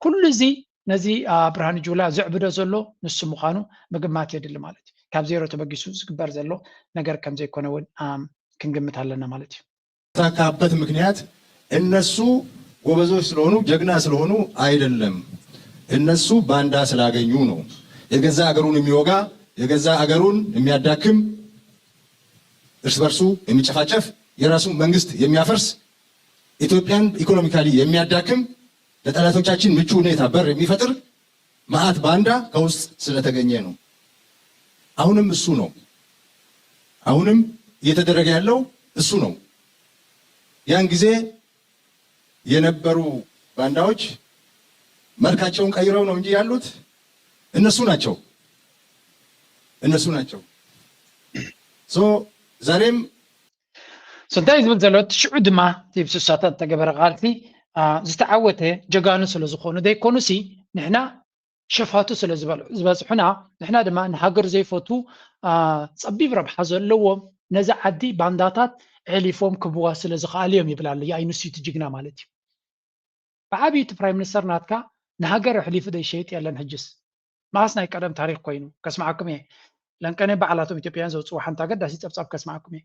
ኩሉ እዚ ነዚ ብርሃኑ ጁላ ዘዕብዶ ዘሎ ንሱ ምዃኑ ምግማት የድሊ ማለት እዩ። ካብ ዜሮ ተበጊሱ ዝግበር ዘሎ ነገር ከምዘይኮነ እውን ክንግምት ኣለና ማለት እዩ። የተሳካበት ምክንያት እነሱ ጎበዞች ስለሆኑ ጀግና ስለሆኑ አይደለም፣ እነሱ ባንዳ ስላገኙ ነው። የገዛ አገሩን የሚወጋ የገዛ አገሩን የሚያዳክም እርስ በርሱ የሚጨፋጨፍ የራሱ መንግስት የሚያፈርስ ኢትዮጵያን ኢኮኖሚካሊ የሚያዳክም ለጠላቶቻችን ምቹ ሁኔታ በር የሚፈጥር መዓት ባንዳ ከውስጥ ስለተገኘ ነው። አሁንም እሱ ነው። አሁንም እየተደረገ ያለው እሱ ነው። ያን ጊዜ የነበሩ ባንዳዎች መልካቸውን ቀይረው ነው እንጂ ያሉት እነሱ ናቸው፣ እነሱ ናቸው። ሶ ዛሬም እንታይ ዝብል ዘሎ እቲ ሽዑ ድማ እቲ ብስሳታት እተገበረ ቃልሲ ዝተዓወተ ጀጋኑ ስለ ዝኾኑ ዘይኮኑሲ ንሕና ሸፋቱ ስለ ዝበዝሑና ንሕና ድማ ንሃገር ዘይፈቱ ጸቢብ ረብሓ ዘለዎም ነዚ ዓዲ ባንዳታት ኣሕሊፎም ክህብዋ ስለ ዝኸኣሉ እዮም ይብል ኣሎ። የኣይንሱ እቲ ጅግና ማለት እዩ። ብዓብዩ እቲ ፕራይም ሚኒስተር ናትካ ንሃገር ኣሕሊፉ ዘይሸይጥ የለን። ሕጅስ መዓስ ናይ ቀደም ታሪክ ኮይኑ ከስምዓኩም እየ። ለንቀነ ባዕላቶም ኢትዮጵያውያን ዘውፅዎ ሓንቲ ኣገዳሲ ፀብፃብ ከስምዓኩም እየ።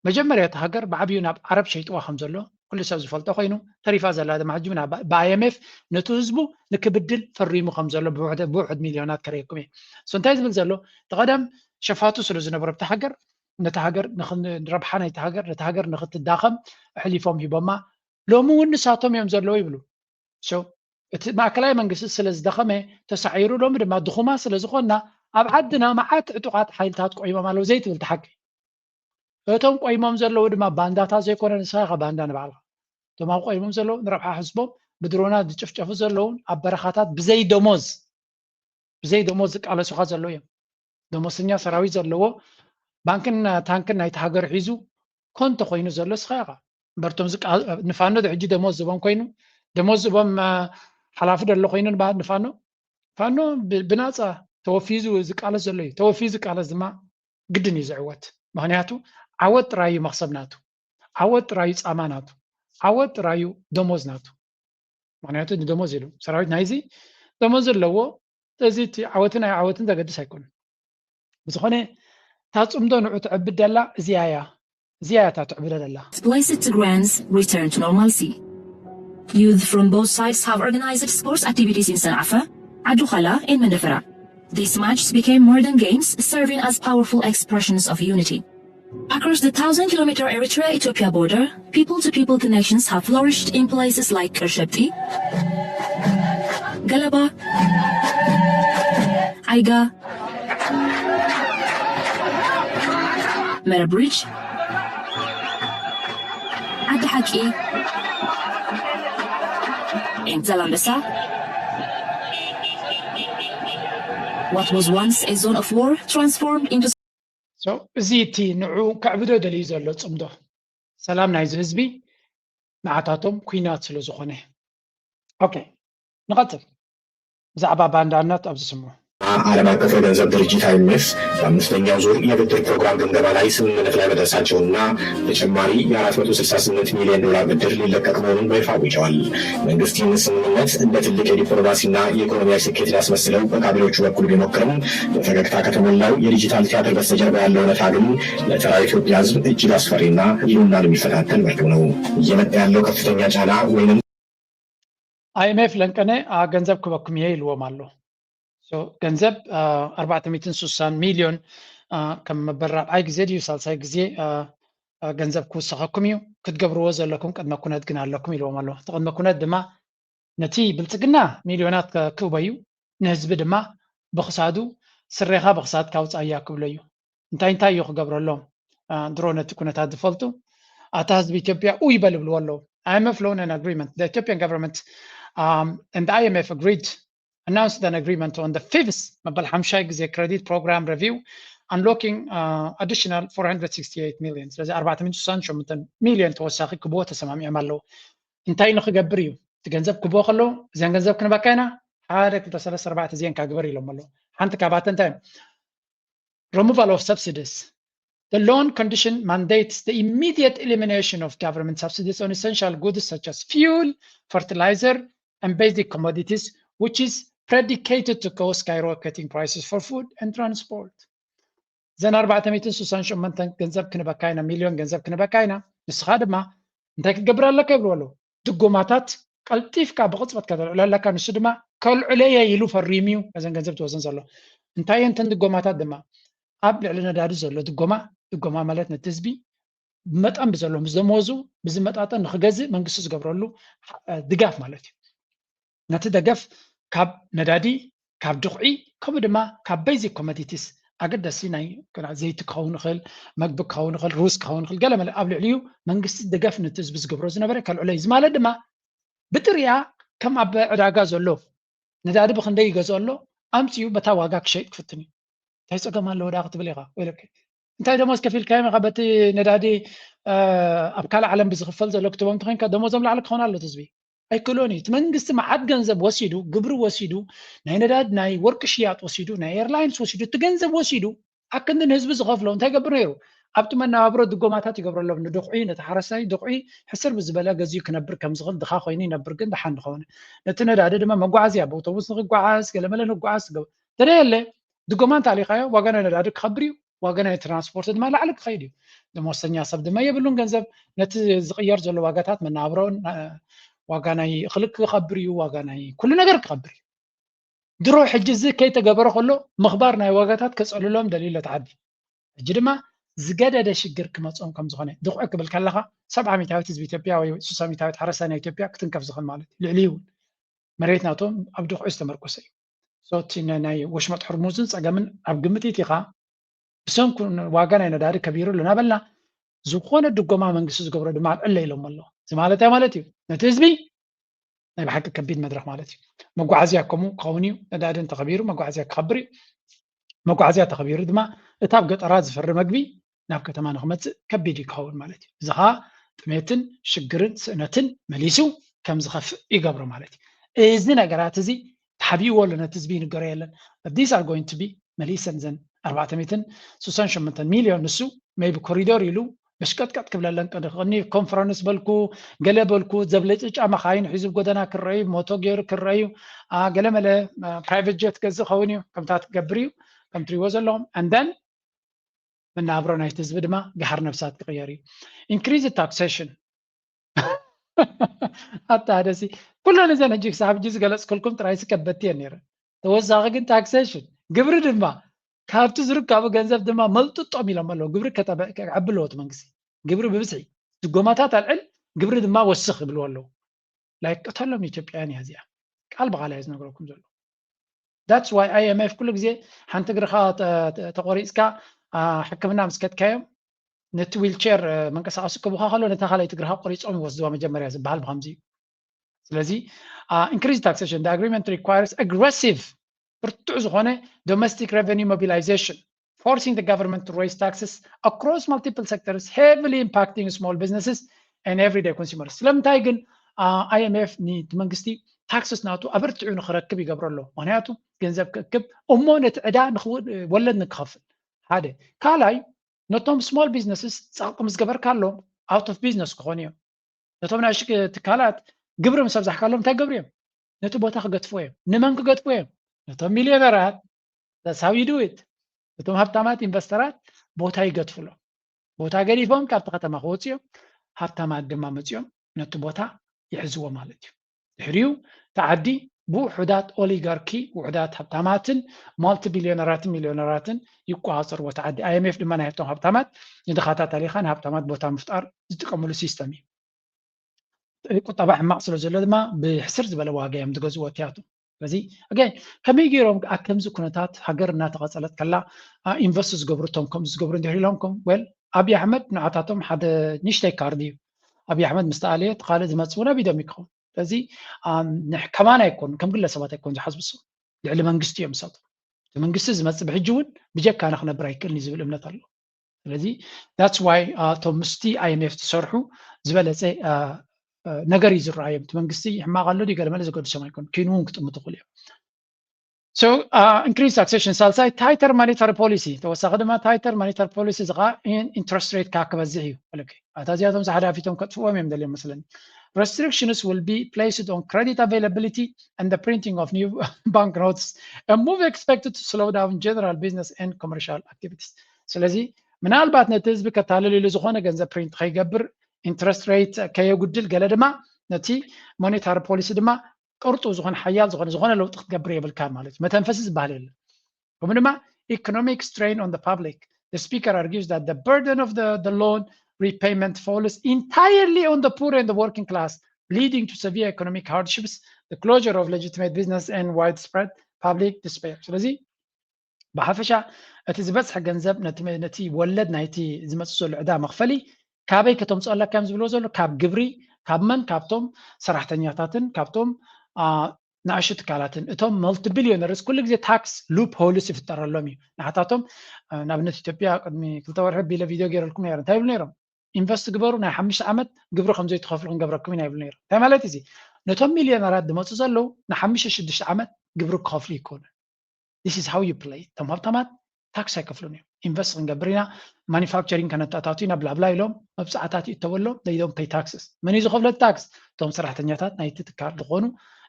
መጀመርያ እቲ ሃገር ብዓብዩ ናብ ዓረብ ሸይጥዋ ከም ዘሎ ኩሉ ሰብ ዝፈልጦ ኮይኑ ተሪፋ ዘላ ድማ ሕጂ ብኣይኤምኤፍ ነቲ ህዝቡ ንክብድል ፈሪሙ ከም ዘሎ ብውሕድ ሚልዮናት ከርእየኩም እየ። እሱ እንታይ ዝብል ዘሎ እቲ ቀደም ሸፋቱ ስለ ዝነበሩ ኣብቲ ሃገር ነቲ ሃገር ረብሓ ናይቲ ሃገር ነቲ ሃገር ንክትዳኸም ኣሕሊፎም ሂቦማ። ሎሚ እውን ንሳቶም እዮም ዘለዉ ይብሉ። እቲ ማእከላይ መንግስቲ ስለ ዝደኸመ ተሳዒሩ ሎሚ ድማ ድኹማ ስለ ዝኾንና ኣብ ዓድና መዓት ዕጡቓት ሓይልታት ቆይሞም ኣለዉ ዘይትብል ትሓቂ። እቶም ቆይሞም ዘለዉ ድማ ባንዳታት ዘይኮነ ንስኻ ኢኻ ባንዳ ንባዕልኻ። እቶም ኣብ ቆይሞም ዘለዉ ንረብሓ ህዝቦም ብድሮናት ዝጭፍጨፉ ዘለዉን ኣብ በረኻታት ብዘይ ደሞዝ ብዘይ ደሞዝ ዝቃለሱኻ ዘለዉ እዮም። ደሞዝተኛ ሰራዊት ዘለዎ ባንክን ታንክን ናይቲ ሃገር ሒዙ ኮንቶ ኮይኑ ዘሎ እስኻ ኢኻ። እምበር እቶም ንፋኖ ዶ ሕጂ ደሞዝ ዝቦም ኮይኑ ደሞዝ ዝቦም ሓላፊ ደሎ ኮይኑ ንፋኖ ፋኖ ብናፃ ተወፊዩ ዝቃለስ ዘሎ እዩ። ተወፊዩ ዝቃለስ ድማ ግድን እዩ ዝዕወት። ምክንያቱ ዓወት ጥራይ እዩ መክሰብ ናቱ፣ ዓወት ጥራይ እዩ ፃማ ናቱ፣ ዓወት ጥራይ እዩ ደሞዝ ናቱ። ምክንያቱ ንደሞዝ ኢሉ ሰራዊት ናይዚ ደሞዝ ኣለዎ። እዚ እቲ ዓወትን ኣይ ዓወትን ዘገድስ ኣይኮነን። ብዝኾነ እታ ፅምዶ ንዑ ትዕብድ ደላ እዚኣ እያ። እዚኣ እያ እታ ትዕብዶ ደላ። Displaced Tigrayans return to normalcy. Youth from both sides have organized sports activities in Sanaafe, Adukhala, and Mandafera. These matches became more than games, serving as powerful expressions of unity. Across the thousand kilometer Eritrea-Ethiopia border, people-to-people connections have flourished in places like Kershepti, Galaba, Aiga, Merebridge, Adahaki, and Zalambesa. What was once a zone of war transformed into እዚ እቲ ንዑ ከዕብዶ ደልዩ ዘሎ ፅምዶ ሰላም ናይዚ ህዝቢ ንዓታቶም ኩናት ስለ ዝኾነ። ኦኬ ንቐፅል። ብዛዕባ ባንዳነት ኣብዚ ስምዑ። ዓለም አቀፍ የገንዘብ ድርጅት አይኤምኤፍ በአምስተኛው ዙር የብድር ፕሮግራም ግምገማ ላይ ስምምነት ላይ መድረሳቸውና ተጨማሪ የ468 ሚሊዮን ዶላር ብድር ሊለቀቅ መሆኑን በይፋ አውጀዋል። መንግስት ይህን ስምምነት እንደ ትልቅ የዲፕሎማሲና የኢኮኖሚያዊ ስኬት ሊያስመስለው በካቢኔዎቹ በኩል ቢሞክርም በፈገግታ ከተሞላው የዲጂታል ቲያትር በስተጀርባ ያለው እውነታ ግን ለተራ ኢትዮጵያ ህዝብ እጅግ አስፈሪና ህልውናን የሚፈታተን መርዶ ነው። እየመጣ ያለው ከፍተኛ ጫና ወይንም ኣይኤምኤፍ ለንቀነ ገንዘብ ክበኩም እየ ኢልዎም ኣሎ። ገንዘብ ኣርባዕተ ሚእትን ስሳን ሚልዮን ከም መበል ራብዓይ ግዜ ድዩ ሳልሳይ ግዜ ገንዘብ ክውሰኸኩም እዩ፣ ክትገብርዎ ዘለኩም ቅድመ ኩነት ግን ኣለኩም ኢልዎም ኣሎ። እቲ ቅድመ ኩነት ድማ ነቲ ብልፅግና ሚልዮናት ክእበዩ ንህዝቢ ድማ ብክሳዱ ስሬኻ ብክሳድካ ውፃእያ ክብሎ እዩ። እንታይ እንታይ እዩ ክገብረሎም? ድሮ ነቲ ኩነታት ዝፈልጡ ኣታ ህዝቢ ኢትዮጵያ ኡ ይበል ይብልዎ ኣለዉ። IMF loan and agreement, the Ethiopian government and the IMF agreed announced an agreement on the fifth መበል ሓምሻይ ግዜ credit program review unlocking additional four hundred sixty-eight million። ስለዚ ኣርባዕተ ሚእቲ ስሳን ሸሞንተን ሚልዮን ተወሳኺ ክብዎ ተሰማሚዖም ኣለዉ። እንታይ ንክገብር እዩ? እቲ ገንዘብ ክቦ ከለዉ እዚን ገንዘብ ክንበካ ኢና ሓደ ክልተ ሰለስተ ኣርባዕተ እዚን ካግበር ኢሎም ኣለዉ። ሓንቲ ካብኣተን እንታይ እዮም? Removal of subsidies. The loan condition mandates the immediate elimination of government subsidies on essential goods such as fuel, fertilizer, and basic commodities, which is predicated to cause skyrocketing prices for food and transport. እዘን ኣርባዕተ ሚእትን ስሳን ሸሞንተን ገንዘብ ክንበካ ኢና፣ ሚልዮን ገንዘብ ክንበካ ኢና። ንስኻ ድማ እንታይ ክገብር ኣለካ ይብልዎ ኣለዉ። ድጎማታት ቀልጢፍካ ብቕጽበት ከተልዕሎ ኣለካ። ንሱ ድማ ከልዕለየ ኢሉ ፈሪሙ እዩ ነዘን ገንዘብ ትወስን ዘሎ። እንታይ እየን እተን ድጎማታት ድማ? ኣብ ልዕሊ ነዳዲ ዘሎ ድጎማ፣ ድጎማ ማለት ነቲ ህዝቢ መጠን ብዘሎ ምስ ደመወዙ ብዝመጣጠን ንክገዝእ መንግስቲ ዝገብረሉ ድጋፍ ማለት እዩ። ነቲ ደገፍ ካብ ነዳዲ፣ ካብ ድኹዒ፣ ከምኡ ድማ ካብ basic commodities ኣገደሲ ናይ ዘይቲ ክኸውን ይኽእል፣ መግቢ ክኸውን ይኽእል፣ ሩዝ ክኸውን ይኽእል፣ ገለመለ ኣብ ልዕሊኡ መንግስቲ ደገፍ ነቲ ህዝቢ ዝገብሮ ዝነበረ ከልዕሎ እዩ። እዚ ማለት ድማ ብጥሪኣ ከም ኣብ ዕዳጋ ዘሎ ነዳዲ ብክንደይ ይገዝኦ ኣሎ ኣምፅኡ በታ ዋጋ ክሸይጥ ክፍትን እዩ። እንታይ ፀገም ኣለዎ ዳ ክትብል ኢኻ? ወይለከ እንታይ ደሞዝ ከፊልካዮም ኢኻ በቲ ነዳዲ ኣብ ካልእ ዓለም ብዝኽፈል ዘሎ ክትቦም ተኮይንካ ደሞዞም ላዕሊ ክኾን ኣሎ ህዝቢ ኣይክእሎን እዩ። እቲ መንግስቲ መዓት ገንዘብ ወሲዱ፣ ግብሪ ወሲዱ፣ ናይ ነዳድ ናይ ወርቂ ሽያጥ ወሲዱ፣ ናይ ኤርላይንስ ወሲዱ፣ እቲ ገንዘብ ወሲዱ ኣክንዲ ንህዝቢ ዝኸፍሎ እንታይ ገብር ነይሩ? ኣብቲ መነባብሮ ድጎማታት ይገብረሎም። ንድኹዒ ነቲ ሓረስታይ ድኹዒ ሕስር ብዝበለ ገዚኡ ክነብር ከም ዝኽእል ድኻ ኮይኑ ይነብር ግን ድሓን ድኸውን ነቲ ነዳዲ ድማ መጓዓዝያ ብኣውቶቡስ ንክጓዓዝ ገለመለ ንጓዓዝ ተደየለ ድጎማ እንተኣሊኻዮ ዋጋ ናይ ነዳዲ ክኸብር እዩ። ዋጋ ናይ ትራንስፖርት ድማ ላዕሊ ክኸይድ እዩ። ደሞዝተኛ ሰብ ድማ የብሉን ገንዘብ ነቲ ዝቕየር ዘሎ ዋጋታት መነባብሮ ዋጋ ናይ እኽሊ ክኸብር እዩ። ዋጋ ናይ ኩሉ ነገር ክኸብር እዩ። ድሮ ሕጂ እዚ ከይተገበረ ከሎ ምኽባር ናይ ዋጋታት ከፀልሎም ደልዩ ኣሎ እቲ ዓዲ። ሕጂ ድማ ዝገደደ ሽግር ክመፅኦም ከም ዝኾነ ድቑዕ ክብል ከለኻ ሰብዓ ሚታዊት ህዝቢ ኢትዮጵያ ወይ ሱሳ ሚታዊት ሓረስታይ ናይ ኢትዮጵያ ክትንከፍ ዝኽእል ማለት እዩ። ልዕሊ እውን መሬት ናቶም ኣብ ድቑዕ ዝተመርኮሰ እዩ። እቲ ናይ ወሽመጥ ሕርሙዝን ፀገምን ኣብ ግምት ኢኻ ብሰንኩ ዋጋ ናይ ነዳዲ ከቢሩ ኣሎ እናበልና ዝኾነ ድጎማ መንግስቲ ዝገብሮ ድማ ኣልዕለ ኢሎም ኣሎ። እዚ ማለት እንታይ ማለት እዩ? ነቲ ህዝቢ ናይ ብሓቂ ከቢድ መድረክ ማለት እዩ። መጓዓዝያ ከምኡ ክኸውን እዩ። ነዳዲ እንተኸቢሩ መጓዓዝያ ክኸብር እዩ። መጓዓዝያ ተኸቢሩ ድማ እታ ኣብ ገጠራት ዝፈሪ መግቢ ናብ ከተማ ንክመፅእ ከቢድ እዩ ክኸውን ማለት እዩ። እዚ ከዓ ጥሜትን ሽግርን ስእነትን መሊሱ ከም ዝኸፍእ ይገብሮ ማለት እዩ። እዚ ነገራት እዚ ተሓቢእዎ ኣሎ ነቲ ህዝቢ ይንገሮ የለን። These are going to be መሊሰን ዘን ኣርባዕተ ሚእትን ስሳን ሸሞንተን ሚልዮን ንሱ maybe ኮሪደር ኢሉ መሽቀጥቀጥ ክብለለን ቅድሚ ኮንፈረንስ በልኩ ገለ በልኩ ዘብለጭጫ መኻይን ሒዙ ጎደና ክረዩ ሞቶ ገይሩ ክረዩ ገለመለ ፕራይቨት ጀት ገዝእ ኸውን እዩ ከምታት ክገብር እዩ ከም ትሪዎ ዘለኹም and then መናብሮ ናይቲ ህዝቢ ድማ ገሓር ነብሳት ክቕየር እዩ። Increase taxation ኣታ ደሲ ኩለን እዘን ሕጂ ክሳብ ሕጂ ዝገለፅክልኩም ጥራይ ስከበቲ እየን ነይረን። ተወሳኺ ግን ታክሴሽን ግብሪ ድማ ካብቲ ዝርከቡ ገንዘብ ድማ መልጥጦም ኢሎም ኣለዉ። ግብሪ ከዕቢ ኣለዎ እቲ መንግስቲ። ግብሪ ብብዝሒ ድጎማታት ኣልዕል ግብሪ ድማ ወስኽ ይብልዎ ኣለዉ። ላይክ ቅተሎም ኢትዮጵያውያን እያ እዚኣ። ቃል ብቓል እየ ዝነግረኩም ዘሎ። That's why I M F ኩሉ ግዜ ሓንቲ እግርኻ ተቆሪፅካ ሕክምና ምስ ከድካዮም ነቲ ዊልቸር መንቀሳቐሲ ክቡኻ ከሎ ነታ ካልኣይቲ እግርኻ ቆሪፆም ይወስድዋ መጀመርያ ዝበሃል ብከምዚ እዩ። ስለዚ increase taxation the agreement requires aggressive ብርቱዕ ዝኾነ domestic revenue mobilization forcing the government to raise taxes across multiple sectors heavily impacting small businesses and everyday consumers። ስለምንታይ ግን I M F ነቲ መንግስቲ ታክስስ ናቱ ኣበርቲዑ ንክረክብ ይገብሮ ኣሎ። ምክንያቱ ገንዘብ ክእክብ እሞ ነቲ ዕዳ ወለድ ንክኸፍል ሓደ ካልኣይ ነቶም small businesses ፃቕቂ ምስ ገበርካሎም out of business ክኾኑ እዮም። ነቶም ናይ ትካላት ግብሪ ምስ ኣብዛሕካሎም እንታይ ገብሩ እዮም? ነቲ ቦታ ክገድፍዎ እዮም። ንመን ክገድፍዎ እዮም? ነቶም ሚልዮነራት። That's how you do it። ነቶም ሃብታማት ኢንቨስተራት ቦታ ይገድፍሎም። ቦታ ገዲፎም ካብቲ ከተማ ክወፁ እዮም። ሃብታማት ድማ መፂኦም ነቲ ቦታ ይሕዝዎ ማለት እዩ። ድሕሪኡ እቲ ዓዲ ብውሑዳት ኦሊጋርኪ ውሑዳት ሃብታማትን ማልቲ ቢልዮነራትን ሚልዮነራትን ይቆፃፀርዎ እቲ ዓዲ። I M F ድማ ናይ ሃብቶም ሃብታማት ንድኻታት ኣሊኻ ንሃብታማት ቦታ ምፍጣር ዝጥቀምሉ ሲስተም እዩ። ቁጠባ ሕማቕ ስለ ዘሎ ድማ ብሕስር ዝበለ ዋጋ እዮም ዝገዝዎ እቲኣቶም። ስለዚ ኣገን ከመይ ገይሮም ኣብ ከምዚ ኩነታት ሃገር እናተቐፀለት ከላ ኢንቨስት ዝገብሩ እቶም ከምዚ ዝገብሩ እንድሕር ኢሎምኩም well ኣብይ ኣሕመድ ንዓታቶም ሓደ ንእሽተይ ካርድ እዩ። ኣብይ ኣሕመድ ምስ ተኣለየ እቲ ካልእ ዝመፅእ እውን ኣብ ኢዶም ይከውን። ስለዚ ከማን ኣይኮኑ ከም ግለሰባት ኣይኮኑ ዝሓስቡ እሱ ልዕሊ መንግስቲ እዮም እሳቶም። እቲ መንግስቲ ዝመፅእ ብሕጂ እውን ብጀካና ክነብር ኣይክእልን እዩ ዝብል እምነት ኣሎ። ስለዚ that's why እቶም ምስቲ I M F ዝሰርሑ ዝበለፀ ነገር እዩ ዝረኣዮም። እቲ መንግስቲ ሕማቕ ኣሎ ድዩ ገለመለ ዘገድሶም ኣይኮን፣ ኮይኑ እውን ክጥምቱ ይኽእሉ እዮም። So increase taxation ሳልሳይ tighter monetary policy፣ ተወሳኺ ድማ tighter monetary policy እዚ ከዓ interest rate ከዓ ክበዝሕ እዩ። ኣታ እዚኣቶም ዝሓዳፊቶም ከጥፍዎም እዮም ደልዮም መስለኒ። Restrictions will be placed on credit availability and the printing of new banknotes, a move expected to slow down general business and commercial activities። ስለዚ ምናልባት ነቲ ህዝቢ ከታልል ኢሉ ዝኾነ ገንዘብ ፕሪንት ከይገብር፣ interest rate ከየጉድል፣ ገለ ድማ ነቲ monetary policy ድማ ቅርጡ ዝኾነ ሓያል ዝኾነ ዝኾነ ለውጢ ክትገብር የብልካ ማለት እዩ። መተንፈሲ ዝበሃል የለን። ከምኡ ድማ economic strain on the public። The speaker argues that the burden of the, the loan repayment falls entirely on the poor and the working class, leading to severe economic hardships, the closure of legitimate business and widespread public despair። ስለዚ ብሓፈሻ እቲ ዝበፅሐ ገንዘብ ነቲ ወለድ ናይቲ ዝመፅእ ዘሎ ዕዳ መኽፈሊ ካበይ ከተምፅኦ ኣለካ እዮም ዝብልዎ ዘሎ? ካብ ግብሪ፣ ካብ መን? ካብቶም ሰራሕተኛታትን ካብቶም ንኣሽቱ ትካላትን። እቶም multi billionaires ኩሉ ግዜ tax loopholes ይፍጠረሎም እዩ። ንሓታቶም ንኣብነት ኢትዮጵያ ቅድሚ ክልተ ወርሒ ቢለ ቪድዮ ገይረልኩም ነይረ። እንታይ ይብሉ ነይሮም? ኢንቨስት ግበሩ፣ ናይ ሓሙሽተ ዓመት ግብሪ ከም ዘይትኸፍሉ ክንገብረኩም ኢና ይብሉ ነይሮም። እንታይ ማለት እዚ? ነቶም ሚልዮነራት ዝመፁ ዘለዉ ንሓሙሽተ ሽዱሽተ ዓመት ግብሪ ክኸፍሉ ይኮኑ። This is how you play። እቶም ሃብታማት ታክስ ኣይከፍሉን እዮም። ኢንቨስት ክንገብር ኢና፣ ማኒፋክቸሪንግ ከነተኣታቱ ኢና ብላብላ ኢሎም መብፃዕታት ይእተወሎም። They don't pay taxes። መን እዩ ዝኸፍሎ ታክስ? እቶም ሰራሕተኛታት ናይቲ ትካል ዝኾኑ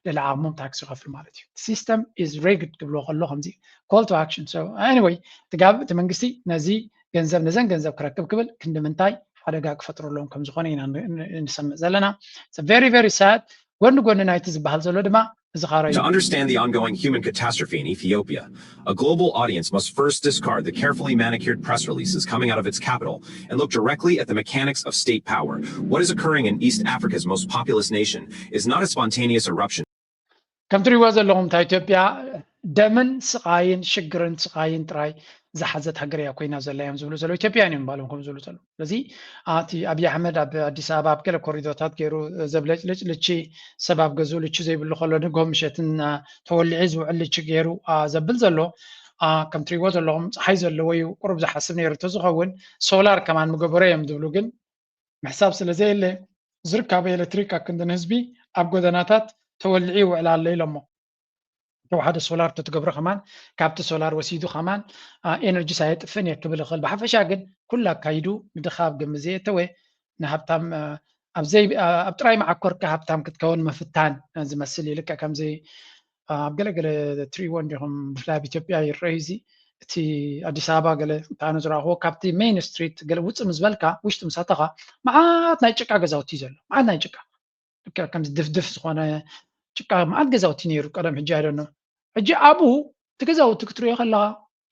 ልዕሊ ዓቕሞም ታክስ ይኸፍሉ ማለት እዩ። System is rigged ክብልዎ ከሎ ከምዚ call to action። So anyway እቲ ጋብ እቲ መንግስቲ ነዚ ገንዘብ ነዘን ገንዘብ ክረክብ ክብል ክንዲ ምንታይ ሓደጋ ክፈጥረሎም ከም ዝኾነ ኢና ንሰምዕ ዘለና። Very very sad። ጎኒ ጎኒ ናይቲ ዝበሃል ዘሎ ድማ እዚ ካራ እዩ። To understand the ongoing human catastrophe in Ethiopia, a global audience must first discard the carefully manicured press releases coming out of its capital and look directly at the mechanics of state power. What is occurring in East Africa's most populous nation is not a spontaneous eruption. ከም ትሪእዎ ዘለኹም እታ ኢትዮጵያ ደምን ስቓይን ሽግርን ስቓይን ጥራይ ዝሓዘት ሃገር እያ ኮይና ዘላ እዮም ዝብሉ ዘለዉ። ኢትዮጵያውያን እዮም ባሎም ከም ዝብሉ ዘለዉ። ስለዚ እቲ ኣብይ ኣሕመድ ኣብ ኣዲስ ኣበባ ኣብ ገለ ኮሪዶታት ገይሩ ዘብለጭልጭ ልቺ፣ ሰብ ኣብ ገዝኡ ልቺ ዘይብሉ ከሎ ንግሆ ምሸትን ተወሊዒ ዝውዕል ልቺ ገይሩ ዘብል ዘሎ፣ ከም ትሪእዎ ዘለኹም ፀሓይ ዘለዎ እዩ። ቁሩብ ዝሓስብ ነይሩ እንተዝኸውን ሶላር ከማን ምገበሮ እዮም ዝብሉ፣ ግን ምሕሳብ ስለ ዘየለ ዝርካበ ኤሌክትሪክ ኣክንዲ ንህዝቢ ኣብ ጎደናታት ተወሊዑ ይውዕል ኣሎ ኢሎሞ። ተወሓደ ሶላር ተትገብሮ ከማን ካብቲ ሶላር ወሲዱ ከማን ኤነርጂ ሳየጥፍን እየ ክብል ይኽእል። ብሓፈሻ ግን ኩሉ ኣካይዱ ንድኻ ኣብ ግምት ዘየተወ ንሃብታም ኣብ ጥራይ መዓኮርካ ሃብታም ክትከውን ምፍታን ዝመስል እዩ። ልክዕ ከምዚ ኣብ ገለገለ ትሪእዎ እንዲኹም ብፍላይ ኣብ ኢትዮጵያ ይረኣዩ። እዚ እቲ ኣዲስ ኣበባ ገለ ኣነ ዝረኣኽዎ ካብቲ ሜይን ስትሪት ገለ ውፅእ ምስ በልካ ውሽጢ ምስ ኣተኻ መዓት ናይ ጭቃ ገዛውቲ እዩ ዘሎ። መዓት ናይ ጭቃ ከምዚ ድፍድፍ ዝኾነ ጭቃ መዓት ገዛውቲ ነይሩ ቀደም። ሕጂ ኣይደኖ ሕጂ ኣብኡ እቲ ገዛውቲ ክትሪኦ ከለኻ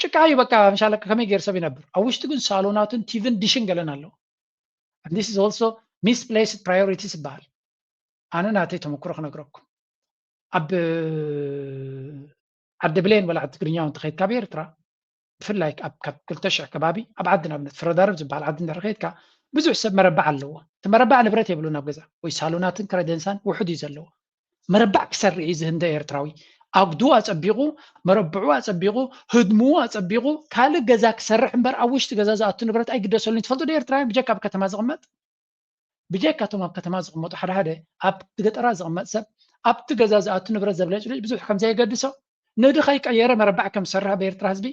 ጭቃ እዩ በቃ። ምሻለካ ከመይ ገይር ሰብ ይነብር? ኣብ ውሽጢ ግን ሳሎናትን ቲቪን ዲሽን ገለን ኣለዎ። This is also misplaced priorities ይበሃል። ኣነ ናተይ ተመክሮ ክነግረኩም። ኣብ ዓዲ ብሌን ወላ ዓዲ ትግርኛ እውን ተኸይድካ ኣብ ኤርትራ ብፍላይ ካብ ክልተ ሽሕ ከባቢ ኣብ ዓዲ ንኣብነት ፍረዳርብ ዝበሃል ዓዲ እንድሕር ከይድካ ብዙሕ ሰብ መረባዕ ኣለዎ። እቲ መረባዕ ንብረት የብሉን ኣብ ገዛ ወይ ሳሎናትን ክረደንሳን ውሑድ እዩ ዘለዎ። መረባዕ ክሰርሕ እዩ ዝህንደ ኤርትራዊ። ኣጉድኡ ኣጸቢቑ፣ መረብዑ ኣጸቢቑ፣ ህድምኡ ኣጸቢቑ፣ ካልእ ገዛ ክሰርሕ እምበር ኣብ ውሽጢ ገዛ ዝኣቱ ንብረት ኣይግደሰሉን። ትፈልጡ ዶ ኤርትራውያን ብጀካ ኣብ ከተማ ዝቕመጥ? ብጀካ እቶም ኣብ ከተማ ዝቕመጡ ሓደ ሓደ ኣብቲ ገጠራት ዝቕመጥ ሰብ ኣብቲ ገዛ ዝኣቱ ንብረት ዘብለጭልጭ ብዙሕ ከም ዘየገድሶ ነዚ ከይቀየረ መረባዕ ከም ዝሰርሕ ኣብ ኤርትራ ህዝቢ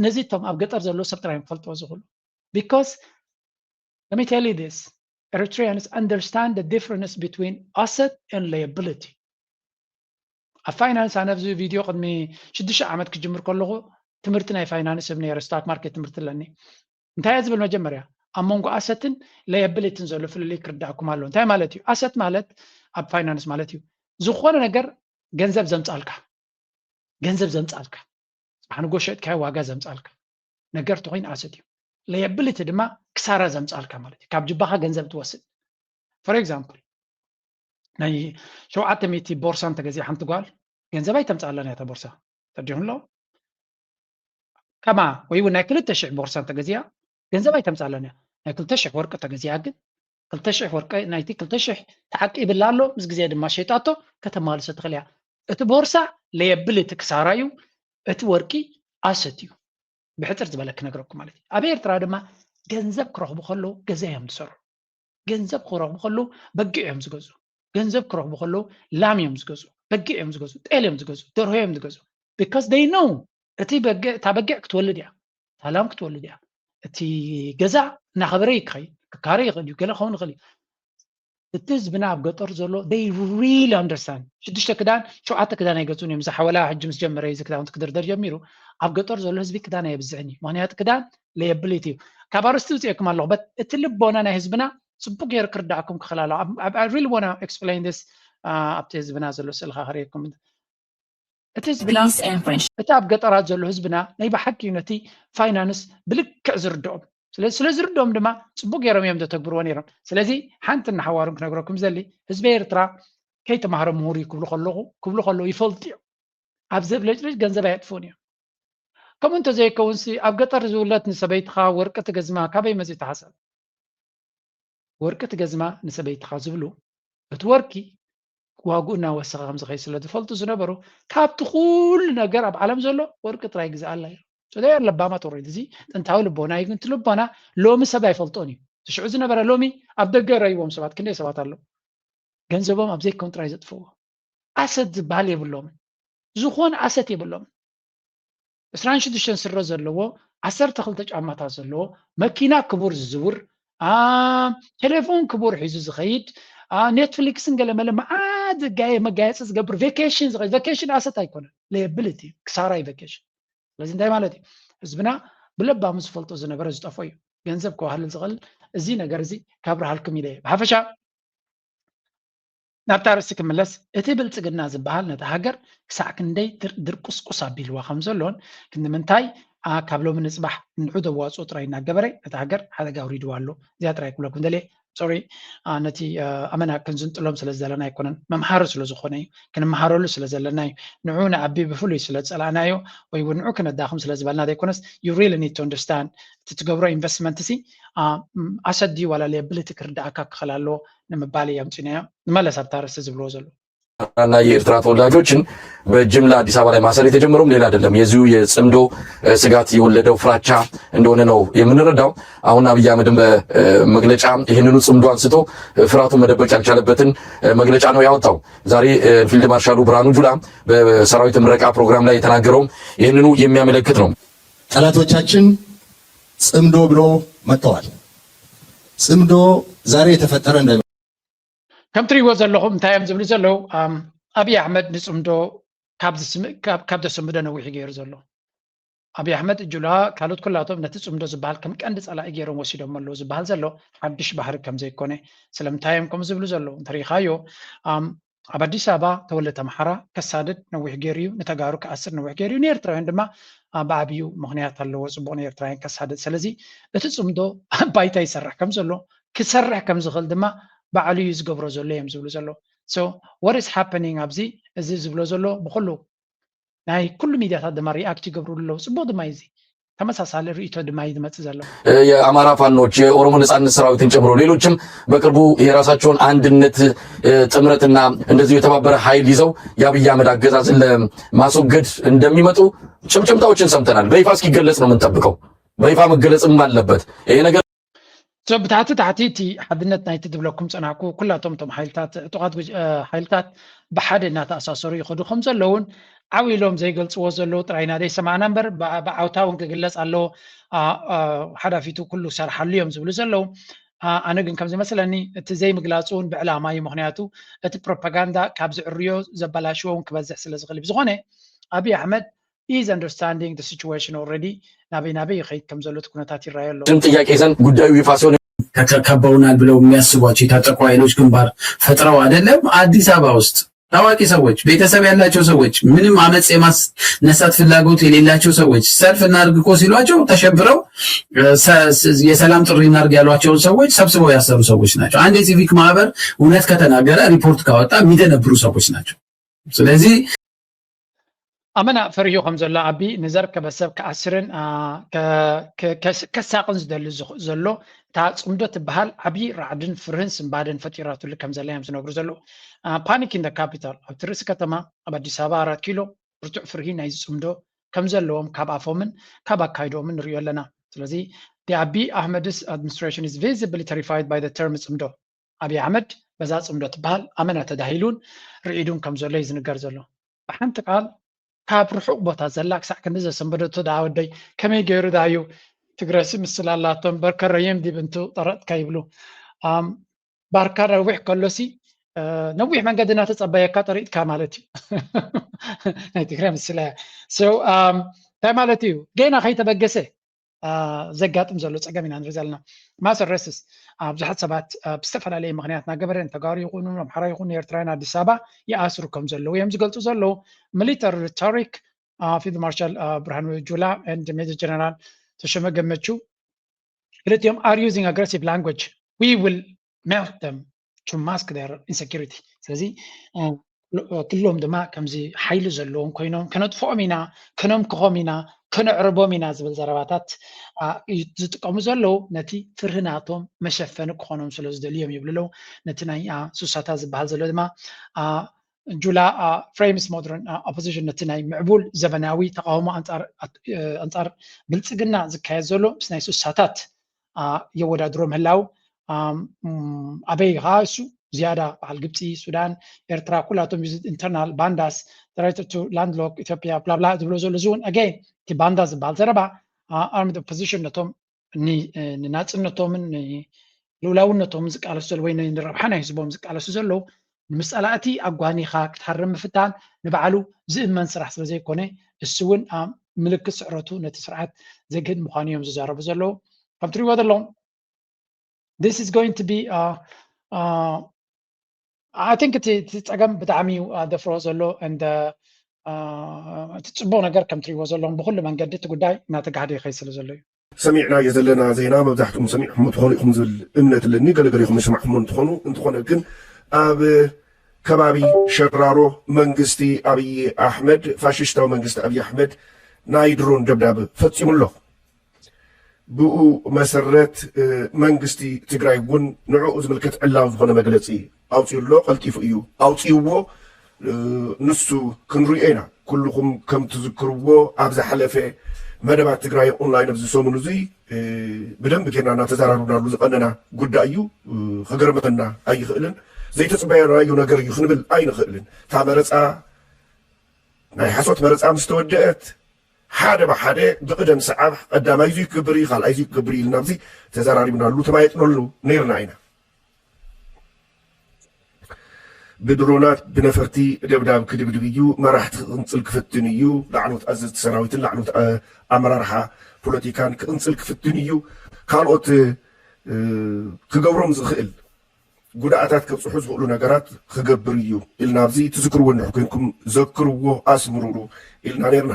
ነዚ እቶም ኣብ ገጠር ዘለዉ ሰብ ጥራይ እዮም ክፈልጥዎ ዝኽእሉ። Because let me tell you this, Eritreans understand the difference between asset and liability. ኣብ ፋይናንስ ኣነ ኣብዚ ቪድዮ ቅድሚ ሽዱሽተ ዓመት ክጅምር ከለኹ ትምህርቲ ናይ ፋይናንስ እብ ነይረ ስታክ ማርኬት ትምህርቲ ኣለኒ። እንታይ እየ ዝብል መጀመርያ ኣብ መንጎ ኣሰትን ለየብሊትን ዘሎ ፍልልይ ክርዳእኩም ኣሎ። እንታይ ማለት እዩ? ኣሰት ማለት ኣብ ፋይናንስ ማለት እዩ ዝኾነ ነገር ገንዘብ ዘምፃልካ ገንዘብ ዘምፃልካ ጽባሕ ንጎ ሸጥካዮ ዋጋ ዘምፃልካ ነገር ተኮይን ኣሰት እዩ። ለየብሊቲ ድማ ክሳራ ዘምፃልካ ማለት እዩ። ካብ ጅባኻ ገንዘብ ትወስድ። For example ናይ ሸውዓተ ሚእቲ ቦርሳ እንተገዚኣ ሓንቲ ጓል ገንዘብ ኣይተምፃኣላን እያ እታ ቦርሳ ተዲኹም ኣሎ ከማ ወይ እውን ናይ ክልተ ሽሕ ቦርሳ እንተገዚኣ ገንዘብ ኣይተምፃኣላን እያ። ናይ ክልተ ሽሕ ወርቂ እንተገዚኣ ግን ክልተ ሽሕ ወርቂ ናይቲ ክልተ ሽሕ ተዓቂብላ ኣሎ። ምስ ግዜ ድማ ሸይጣቶ ከተማልሶ ትኽእል እያ። እቲ ቦርሳ ለየብሊቲ ክሳራ እዩ። እቲ ወርቂ ኣሰት እዩ። ብሕፅር ዝበለ ክነግረኩም ማለት እዩ። ኣብ ኤርትራ ድማ ገንዘብ ክረኽቡ ከለዉ ገዛ እዮም ዝሰርሑ። ገንዘብ ክረኽቡ ከለዉ በጊዕ እዮም ዝገዝኡ። ገንዘብ ክረኽቡ ከለዉ ላም እዮም ዝገዝኡ፣ በጊዕ እዮም ዝገዝኡ፣ ጤል እዮም ዝገዝኡ፣ ደርሆ እዮም ዝገዝኡ። Because they know እቲ በጊዕ፣ እታ በጊዕ ክትወልድ እያ፣ እታ ላም ክትወልድ እያ፣ እቲ ገዛ እናኸበረ ይክኸይ ክካረ ይኽእል እዩ፣ ገለ ክኸውን ይኽእል እዩ። እቲ ህዝብና ኣብ ገጠር ዘሎ they really understand። ሽዱሽተ ክዳን ሸውዓተ ክዳን ኣይገዝኡን እዮም። እዚ ሓወላ ሕጂ ምስ ጀመረ እዚ ክዳውንቲ ክድርደር ጀሚሩ ኣብ ገጠር ዘሎ ህዝቢ ክዳን ኣየብዝሕን እዩ። ምክንያቱ ክዳን ለየብሊቲ እዩ። ካብ ኣርስቲ ውፅኤኩም ኣለኹ በት እቲ ልቦና ናይ ህዝብና ፅቡቅ ገይሩ ክርዳእኩም ክኽእል ኣለዎ። I really wanna explain this ኣብቲ ህዝብና ዘሎ ስእልካ ክርእየኩም። እቲ ህዝብና እቲ ኣብ ገጠራት ዘሎ ህዝብና ናይ ብሓቂ ነቲ ፋይናንስ ብልክዕ ዝርድኦም ስለ ዝርድኦም ድማ ፅቡቅ ገይሮም እዮም ዘተግብርዎ ነይሮም። ስለዚ ሓንቲ እናሓዋሩን ክነግረኩም ዘሊ ህዝቢ ኤርትራ ከይተማህረ ምሁር እዩ ክብሉ ከለኹ ክብሉ ከለዉ ይፈልጡ እዮም። ኣብ ዘብለጭልጭ ገንዘብ ኣየጥፍኡን እዮም። ከምኡ እንተዘይከውንሲ ኣብ ገጠር ዝውለድ ንሰበይትኻ ወርቂ ትገዝማ ካበይ መፂኡ ተሓሰብ? ወርቂ ትገዝማ ንሰበይትኻ ዝብሉ እቲ ወርቂ ዋግኡ እናወሰኸ ከም ዝኸይድ ስለ ዝፈልጡ ዝነበሩ ካብቲ ኩሉ ነገር ኣብ ዓለም ዘሎ ወርቂ ጥራይ ግዝኣላ እዮም። ስለዚ ለባማት ወረድ እዚ ጥንታዊ ልቦና እዩ። ግን እቲ ልቦና ሎሚ ሰብ ኣይፈልጦን እዩ። ትሽዑ ዝነበረ ሎሚ ኣብ ደገ ረይዎም ሰባት ክንደይ ሰባት ኣለዉ ገንዘቦም ኣብ ዘይከውን ጥራይ ዘጥፍዎ ኣሰት ዝበሃል የብሎምን። ዝኾነ ኣሰት የብሎምን። ዕስራን ሽዱሽተን ስረ ዘለዎ ዓሰርተ ክልተ ጫማታት ዘለዎ መኪና ክቡር ዝዝውር ቴሌፎን ክቡር ሒዙ ዝኸይድ ኔትፍሊክስን ገለመለ መዓት ጋየ መጋየፂ ዝገብር ቬኬሽን ዝኸይድ ቬኬሽን ኣሰት ኣይኮነን ለየብል እቲ ክሳራ እዩ ቬኬሽን። ስለዚ እንታይ ማለት እዩ? ህዝብና ብለባሙ ዝፈልጦ ዝነበረ ዝጠፎ እዩ። ገንዘብ ክባህልል ዝኽእል እዚ ነገር እዚ ካብርሃልኩም ኢለ እየ። ብሓፈሻ ናብታ ርእሲ ክምለስ እቲ ብልፅግና ዝበሃል ነታ ሃገር ክሳዕ ክንደይ ድርቁስቁስ ኣቢልዋ ከም ዘሎን ክንዲ ምንታይ ካብ ሎሚ ንፅባሕ ንዑ ዘዋፅኦ ጥራይ እናገበረ ነታ ሃገር ሓደጋ ኣውሪድዋ ኣሎ። እዚኣ ጥራይ ክብለኩም ደልየ። ሶሪ ነቲ ኣመና ክንዝንጥሎም ስለ ዘለና ኣይኮነን፣ መምሃሪ ስለ ዝኾነ እዩ፣ ክንመሃረሉ ስለ ዘለና እዩ። ንዑ ንዓቢ ብፍሉይ ስለ ዝፀላእናዮ ወይ እውን ንዑ ክነዳኽም ስለ ዝበልና ዘይኮነስ you really need to understand እቲ ትገብሮ ኢንቨስትመንት ሲ ኣሰት ድዩ ዋላ ሊያብሊቲ ክርዳእካ ክኽእል ኣለዎ ንምባል እየ ኣምፂናዮ። ንመለስ ኣብታ ርእሲ ዝብልዎ ዘሎ። እና የኤርትራ ተወላጆችን በጅምላ አዲስ አበባ ላይ ማሰር የተጀመረውም ሌላ አይደለም፣ የዚሁ የጽምዶ ስጋት የወለደው ፍራቻ እንደሆነ ነው የምንረዳው። አሁን አብይ አህመድም በመግለጫ ይህንኑ ጽምዶ አንስቶ ፍርሃቱን መደበቅ ያልቻለበትን መግለጫ ነው ያወጣው። ዛሬ ፊልድ ማርሻሉ ብርሃኑ ጁላ በሰራዊት ምረቃ ፕሮግራም ላይ የተናገረውም ይህንኑ የሚያመለክት ነው። ጠላቶቻችን ጽምዶ ብሎ መጥተዋል። ጽምዶ ዛሬ የተፈጠረ እንዳይ ከም ትሪእዎ ዘለኹም እንታይ እዮም ዝብሉ ዘለዉ? ኣብይ ኣሕመድ ንፅምዶ ካብ ዘስምዶ ነዊሕ ገይሩ ዘሎ። ኣብይ ኣሕመድ እጁላ ካልኦት ኩላቶም ነቲ ፅምዶ ዝበሃል ከም ቀንዲ ፀላኢ ገይሮም ወሲዶም ኣለዉ ዝበሃል ዘሎ ሓድሽ ባህሪ ከም ዘይኮነ ስለምንታይ እዮም ከምኡ ዝብሉ ዘለዉ እንተሪኢኻዮ ኣብ ኣዲስ ኣበባ ተወለድቲ ኣምሓራ ከሳድድ ነዊሕ ገይሩ እዩ፣ ንተጋሩ ክኣስር ነዊሕ ገይሩ እዩ፣ ንኤርትራውያን ድማ ብዓብዩ ምኽንያት ኣለዎ ፅቡቕ ንኤርትራውያን ከሳድድ። ስለዚ እቲ ፅምዶ ኣብ ባይታ ይሰርሕ ከም ዘሎ ክሰርሕ ከም ዝኽእል ድማ ባዕሉ እዩ ዝገብሮ ዘሎ እዮም ዝብሉ ዘለዉ። So what is happening ኣብዚ እዚ ዝብሎ ዘሎ ብኩሉ ናይ ኩሉ ሚድያታት ድማ ሪኣክት ይገብሩ ኣለዉ። ፅቡቕ ድማ እዩ እዚ ተመሳሳሊ ርእይቶ ድማ እዩ ዝመፅእ ዘሎ። የአማራ ፋኖች፣ የኦሮሞ ነጻነት ሰራዊትን ጨምሮ ሌሎችም በቅርቡ የራሳቸውን አንድነት ጥምረትና እንደዚሁ የተባበረ ኃይል ይዘው የአብይ አህመድ አገዛዝን ለማስወገድ እንደሚመጡ ጭምጭምታዎችን ሰምተናል። በይፋ እስኪገለጽ ነው የምንጠብቀው። በይፋ መገለጽም አለበት ይሄ ነገር። ብታሕቲ ታሕቲ እቲ ሓድነት ናይቲ ዝብለኩም ፀናሕኩ ኩላቶም እቶም ሓይልታት ዕጡቓት ሓይልታት ብሓደ እናተኣሳሰሩ ይኸዱ ከም ዘለውን ዓው ኢሎም ዘይገልፅዎ ዘለዉ ጥራይ ኢና ዘይሰማዕና እምበር ብዓውታ እውን ክግለፅ ኣለዎ። ሓዳፊቱ ኩሉ ክሰርሓሉ እዮም ዝብሉ ዘለዉ። ኣነ ግን ከም ዝመስለኒ እቲ ዘይምግላፁ እውን ብዕላማ እዩ። ምክንያቱ እቲ ፕሮፓጋንዳ ካብ ዝዕርዮ ዘበላሽዎ እውን ክበዝሕ ስለ ዝኽእል ብዝኾነ ኣብይ ኣሕመድ is understanding the situation already ናበይ ናበይ ይኸይድ ከም ዘሎ እቲ ኩነታት ይረኣዮ ኣሎ። ጥያቄ ይዘን ጉዳዩ ይፋ ሲሆን ከበውናል ብለው የሚያስቧቸው የታጠቁ ኃይሎች ግንባር ፈጥረው አይደለም አዲስ አበባ ውስጥ ታዋቂ ሰዎች፣ ቤተሰብ ያላቸው ሰዎች፣ ምንም አመፅ የማስነሳት ፍላጎት የሌላቸው ሰዎች ሰልፍ እናድርግ እኮ ሲሏቸው ተሸብረው የሰላም ጥሪ እናድርግ ያሏቸውን ሰዎች ሰብስበው ያሰሩ ሰዎች ናቸው። አንድ የሲቪክ ማህበር እውነት ከተናገረ ሪፖርት ካወጣ የሚደነብሩ ሰዎች ናቸው። ስለዚህ ኣመና ፈሪሁ ከም ዘሎ ኣቢ ንዘርከበ ሰብ ክኣስርን ከሳቕን ዝደሊ ዘሎ እታ ፅምዶ ትበሃል ዓብዪ ራዕድን ፍርህን ስንባደን ፈጢራትሉ ከም ዘላ እዮም ዝነግሩ ዘለዉ። Panic in the capital ኣብቲ ርእሲ ከተማ ኣብ ኣዲስ ኣበባ ኣራት ኪሎ ብርቱዕ ፍርሂ ናይዚ ፅምዶ ከም ዘለዎም ካብ ኣፎምን ካብ ኣካይድኦምን ንሪኦ ኣለና። ስለዚ the Abiy Ahmed's administration is visibly terrified by the term ፅምዶ። ኣብይ ኣሕመድ በዛ ጽምዶ ትበሃል ኣመና ተዳሂሉን ርዒዱን ከም ዘሎ እዩ ዝንገር ዘሎ። ብሓንቲ ቃል ካብ ርሑቕ ቦታ ዘላ ክሳዕ ክንዲ ዘሰንበደቶ ደኣ ወደይ ከመይ ገይሩ ደኣ እዩ ትግረሲ ምስል ኣላቶ እምበር ከረየም ዲብ እንቱ ጠረጥካ ይብሉ። ኣም፣ ባርካ ነዊሕ ከሎሲ እ፣ ነዊሕ መንገዲ እናተጸበየካ ጠሪጥካ ማለት እዩ። ናይ ትግራይ ምስላ እያ። So ኣም፣ እንታይ ማለት እዩ? ገና ከይተበገሰ አ፣ ዘጋጥም ዘሎ ጸገም ኢና ንርኢ ዘለና። ማሰር ረስስ ብዙሓት ሰባት አ፣ ብዝተፈላለየ ምክንያት እናገበረ ንተጋሩ ይኹኑ ኣምሓራ ይኹኑ ኤርትራውያን ኣዲስ ኣበባ ይኣስሩ ከም ዘለዉ እዮም ዝገልጹ ዘለዉ። ሚሊተሪ ሪቶሪክ ፊልድ ማርሻል ብርሃኑ ጁላ ኤንድ ሜጀር ጀነራል ተሾመ ገመቹ ክልቲኦም are using aggressive language, we will melt them to mask their insecurity። ስለዚ እ፣ ኩሎም ድማ ከምዚ ሓይሊ ዘለዎም ኮይኖም ከነጥፍኦም ኢና፣ ከነምክኾም ኢና፣ ከነዕርቦም ኢና ዝብል ዘረባታት አ፣ እዩ ዝጥቀሙ ዘለዉ። ነቲ ፍርሂ ናቶም መሸፈኒ ክኾኖም ስለ ዝደልዮም ይብሉ ኣለዉ። ነቲ ናይ አ፣ ሱሳታ ዝበሃል ዘሎ ድማ አ፣ ጁላ አ፣ ፍሬምስ ሞደርን አ፣ ኦፖዚሽን ነቲ ናይ ምዕቡል ዘበናዊ ተቃውሞ ኣንጻር ኣት- እ፣ ኣንጻር ብልጽግና ዝካየድ ዘሎ ምስ ናይ ሱሳታት አ፣ የወዳድሮ ምህላው ኣም፣ ም፣ ኣበይ ኸዓ እሱ ዝያዳ በዓል ግብፂ፣ ሱዳን፣ ኤርትራ ኩላቶም ዩ ኢንተርናል ባንዳስ ትራይተቱ ላንድሎክ ኢትዮጵያ ብላብላ ዝብሎ ዘሎ እዚ እውን ኣገይን እቲ ባንዳ ዝበሃል ዘረባ ኣርምድ ኦፖዚሽን ነቶም ኒ- እ፣ ንናፅነቶምን ንልኡላውነቶምን ዝቃለሱ ዘለዉ ወይ ንረብሓ ናይ ህዝቦም ዝቃለሱ ዘለዉ ንምስኣላእቲ ኣጓኒኻ ክትሃርም ምፍታን ንባዕሉ ዝእመን ስራሕ ስለ ዘይኮነ እሱ እውን ኣብ ምልክት ስዕረቱ ነቲ ስርዓት ዘግህድ ምዃኑ እዮም ዝዛረቡ ዘለዉ። ከም ትሪእዎ ዘለኹም this is going to be uh, uh, I think እቲ እቲ ፀገም ብጣዕሚ እዩ ኣደፍሮ ዘሎ and እቲ ፅቡቅ ነገር ከም ትሪእዎ ዘለኹም ብኩሉ መንገዲ እቲ ጉዳይ እናተጋህደ ይኸይድ ስለ ዘሎ እዩ። ሰሚዕናዮ ዘለና ዜና መብዛሕትኹም ሰሚዕኹም ትኾኑ ኢኹም ዝብል እምነት ኣለኒ። ገለገለ ኢኹም ዝሰማዕኹሞ እንትኾኑ እንትኾነ ግን ኣብ ከባቢ ሸራሮ መንግስቲ ኣብይ ኣሕመድ ፋሽስታዊ መንግስቲ ኣብይ ኣሕመድ ናይ ድሮን ደብዳብ ፈፂሙ ኣሎ። ብኡ መሰረት መንግስቲ ትግራይ እውን ንዕኡ ዝምልከት ዕላዊ ዝኾነ መግለፂ ኣውፂኡ ኣሎ። ቀልጢፉ እዩ ኣውፂእዎ። ንሱ ክንሪኦ ኢና። ኩልኹም ከም ትዝክርዎ ኣብ ዝሓለፈ መደባት ትግራይ ኦንላይን ኣብዚ ሰሙን እዙይ ብደንብ ጌርና እናተዘራረብናሉ ዝቐነና ጉዳይ እዩ። ክገርመና ኣይኽእልን። ዘይተፅበየናዮ ነገር እዩ ክንብል ኣይንኽእልን። እታ መረፃ ናይ ሓሶት መረፃ ምስ ተወደአት ሓደ ብሓደ ብቕደም ሰዓብ ቀዳማይ እዙይ ክገብር እዩ፣ ካልኣይ እዙይ ክገብር እዩ ኢልና ኣብዚ ተዘራሪብናሉ ተማየጥነሉ ነይርና ኢና። ብድሮናት ብነፈርቲ ደብዳብ ክድብድብ እዩ፣ መራሕቲ ክቕንፅል ክፍትን እዩ፣ ላዕሎት ኣዘዝቲ ሰራዊትን ላዕሎት ኣመራርሓ ፖለቲካን ክቕንፅል ክፍትን እዩ፣ ካልኦት ክገብሮም ዝኽእል ጉድኣታት ከብፅሑ ዝኽእሉ ነገራት ክገብር እዩ ኢልና ኣብዚ ትዝክርዎ እንድሕር ኮንኩም ዘክርዎ ኣስምሩሉ ኢልና ነርና።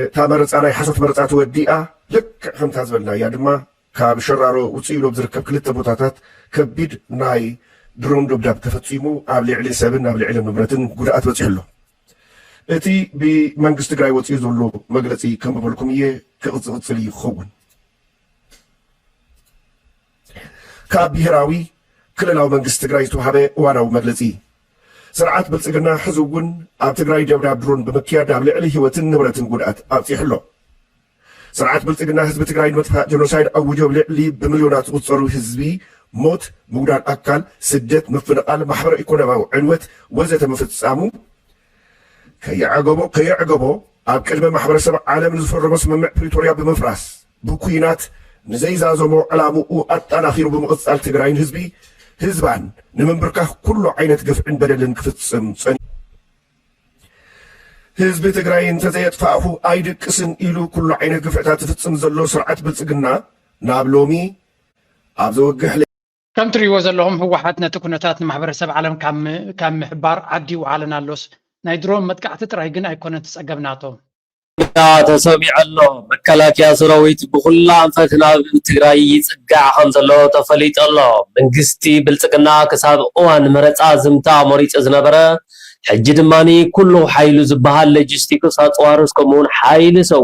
እታ መረፃ ናይ ሓሶት መረፃ ተወዲኣ ልክዕ ከምታ ዝበልናያ ድማ ካብ ሸራሮ ውፅእ ኢሉ ኣብ ዝርከብ ክልተ ቦታታት ከቢድ ናይ ድሮን ደብዳብ ተፈፂሙ ኣብ ልዕሊ ሰብን ኣብ ልዕሊ ንብረትን ጉድኣት በፂሑ ኣሎ። እቲ ብመንግስቲ ትግራይ ወፂኡ ዘሎ መግለፂ ከም ዝበልኩም እየ ክቕፅቕፅል እዩ ክኸውን። ካብ ብሄራዊ ክልላዊ መንግስቲ ትግራይ ዝተውሃበ እዋናዊ መግለፂ። ስርዓት ብልፅግና ሕዚ እውን ኣብ ትግራይ ደብዳብ ድሮን ብምክያድ ኣብ ልዕሊ ህይወትን ንብረትን ጉድኣት ኣብፂሑ ኣሎ። ስርዓት ብልፅግና ህዝቢ ትግራይ ንምጥፋእ ጀኖሳይድ ኣውጆ ኣብ ልዕሊ ብሚልዮናት ዝቁፀሩ ህዝቢ ሞት፣ ምጉዳል ኣካል፣ ስደት፣ ምፍንቓል፣ ማሕበረ ኢኮኖሚያዊ ዕንወት ወዘተ ምፍፃሙ ከየዕገቦ ከየዕገቦ ኣብ ቅድሚ ማሕበረሰብ ዓለም ንዝፈረሞ ስምምዕ ፕሪቶርያ ብምፍራስ ብኩናት ንዘይዛዘሞ ዕላምኡ ኣጠናኺሩ ብምቕፃል ትግራይን ህዝቢ ህዝባን ንምንብርካኽ ኩሉ ዓይነት ግፍዕን በደልን ክፍፅም ፀኒሑ። ህዝቢ ትግራይ እንተዘየጥፋእኹ ኣይድቅስን ኢሉ ኩሉ ዓይነት ግፍዕታት ዝፍፅም ዘሎ ስርዓት ብልፅግና ናብ ሎሚ ኣብ ዘወግሕ ከም ትሪእዎ ዘለኹም ህወሓት ነቲ ኩነታት ንማሕበረሰብ ዓለም ካብ ም- ካብ ምሕባር ዓዲ ይውዓለን ኣሎስ ናይ ድሮን መጥቃዕቲ ጥራይ ግን ኣይኮነን እቲ ጸገም ናቶም። ዜና ተሰሚዑ ኣሎ። መከላከያ ሰራዊት ብኹላ ኣንፈት ናብ ትግራይ ይፅጋዕ ከም ዘሎ ተፈሊጡ ኣሎ። መንግስቲ ብልፅግና ክሳብ እዋን መረፃ ዝምታ ኣመሪፁ ዝነበረ ሕጂ ድማ ኩሉ ሓይሉ ዝበሃል ሎጂስቲክስ ኣፅዋርስ ከምኡውን ሓይሊ ሰው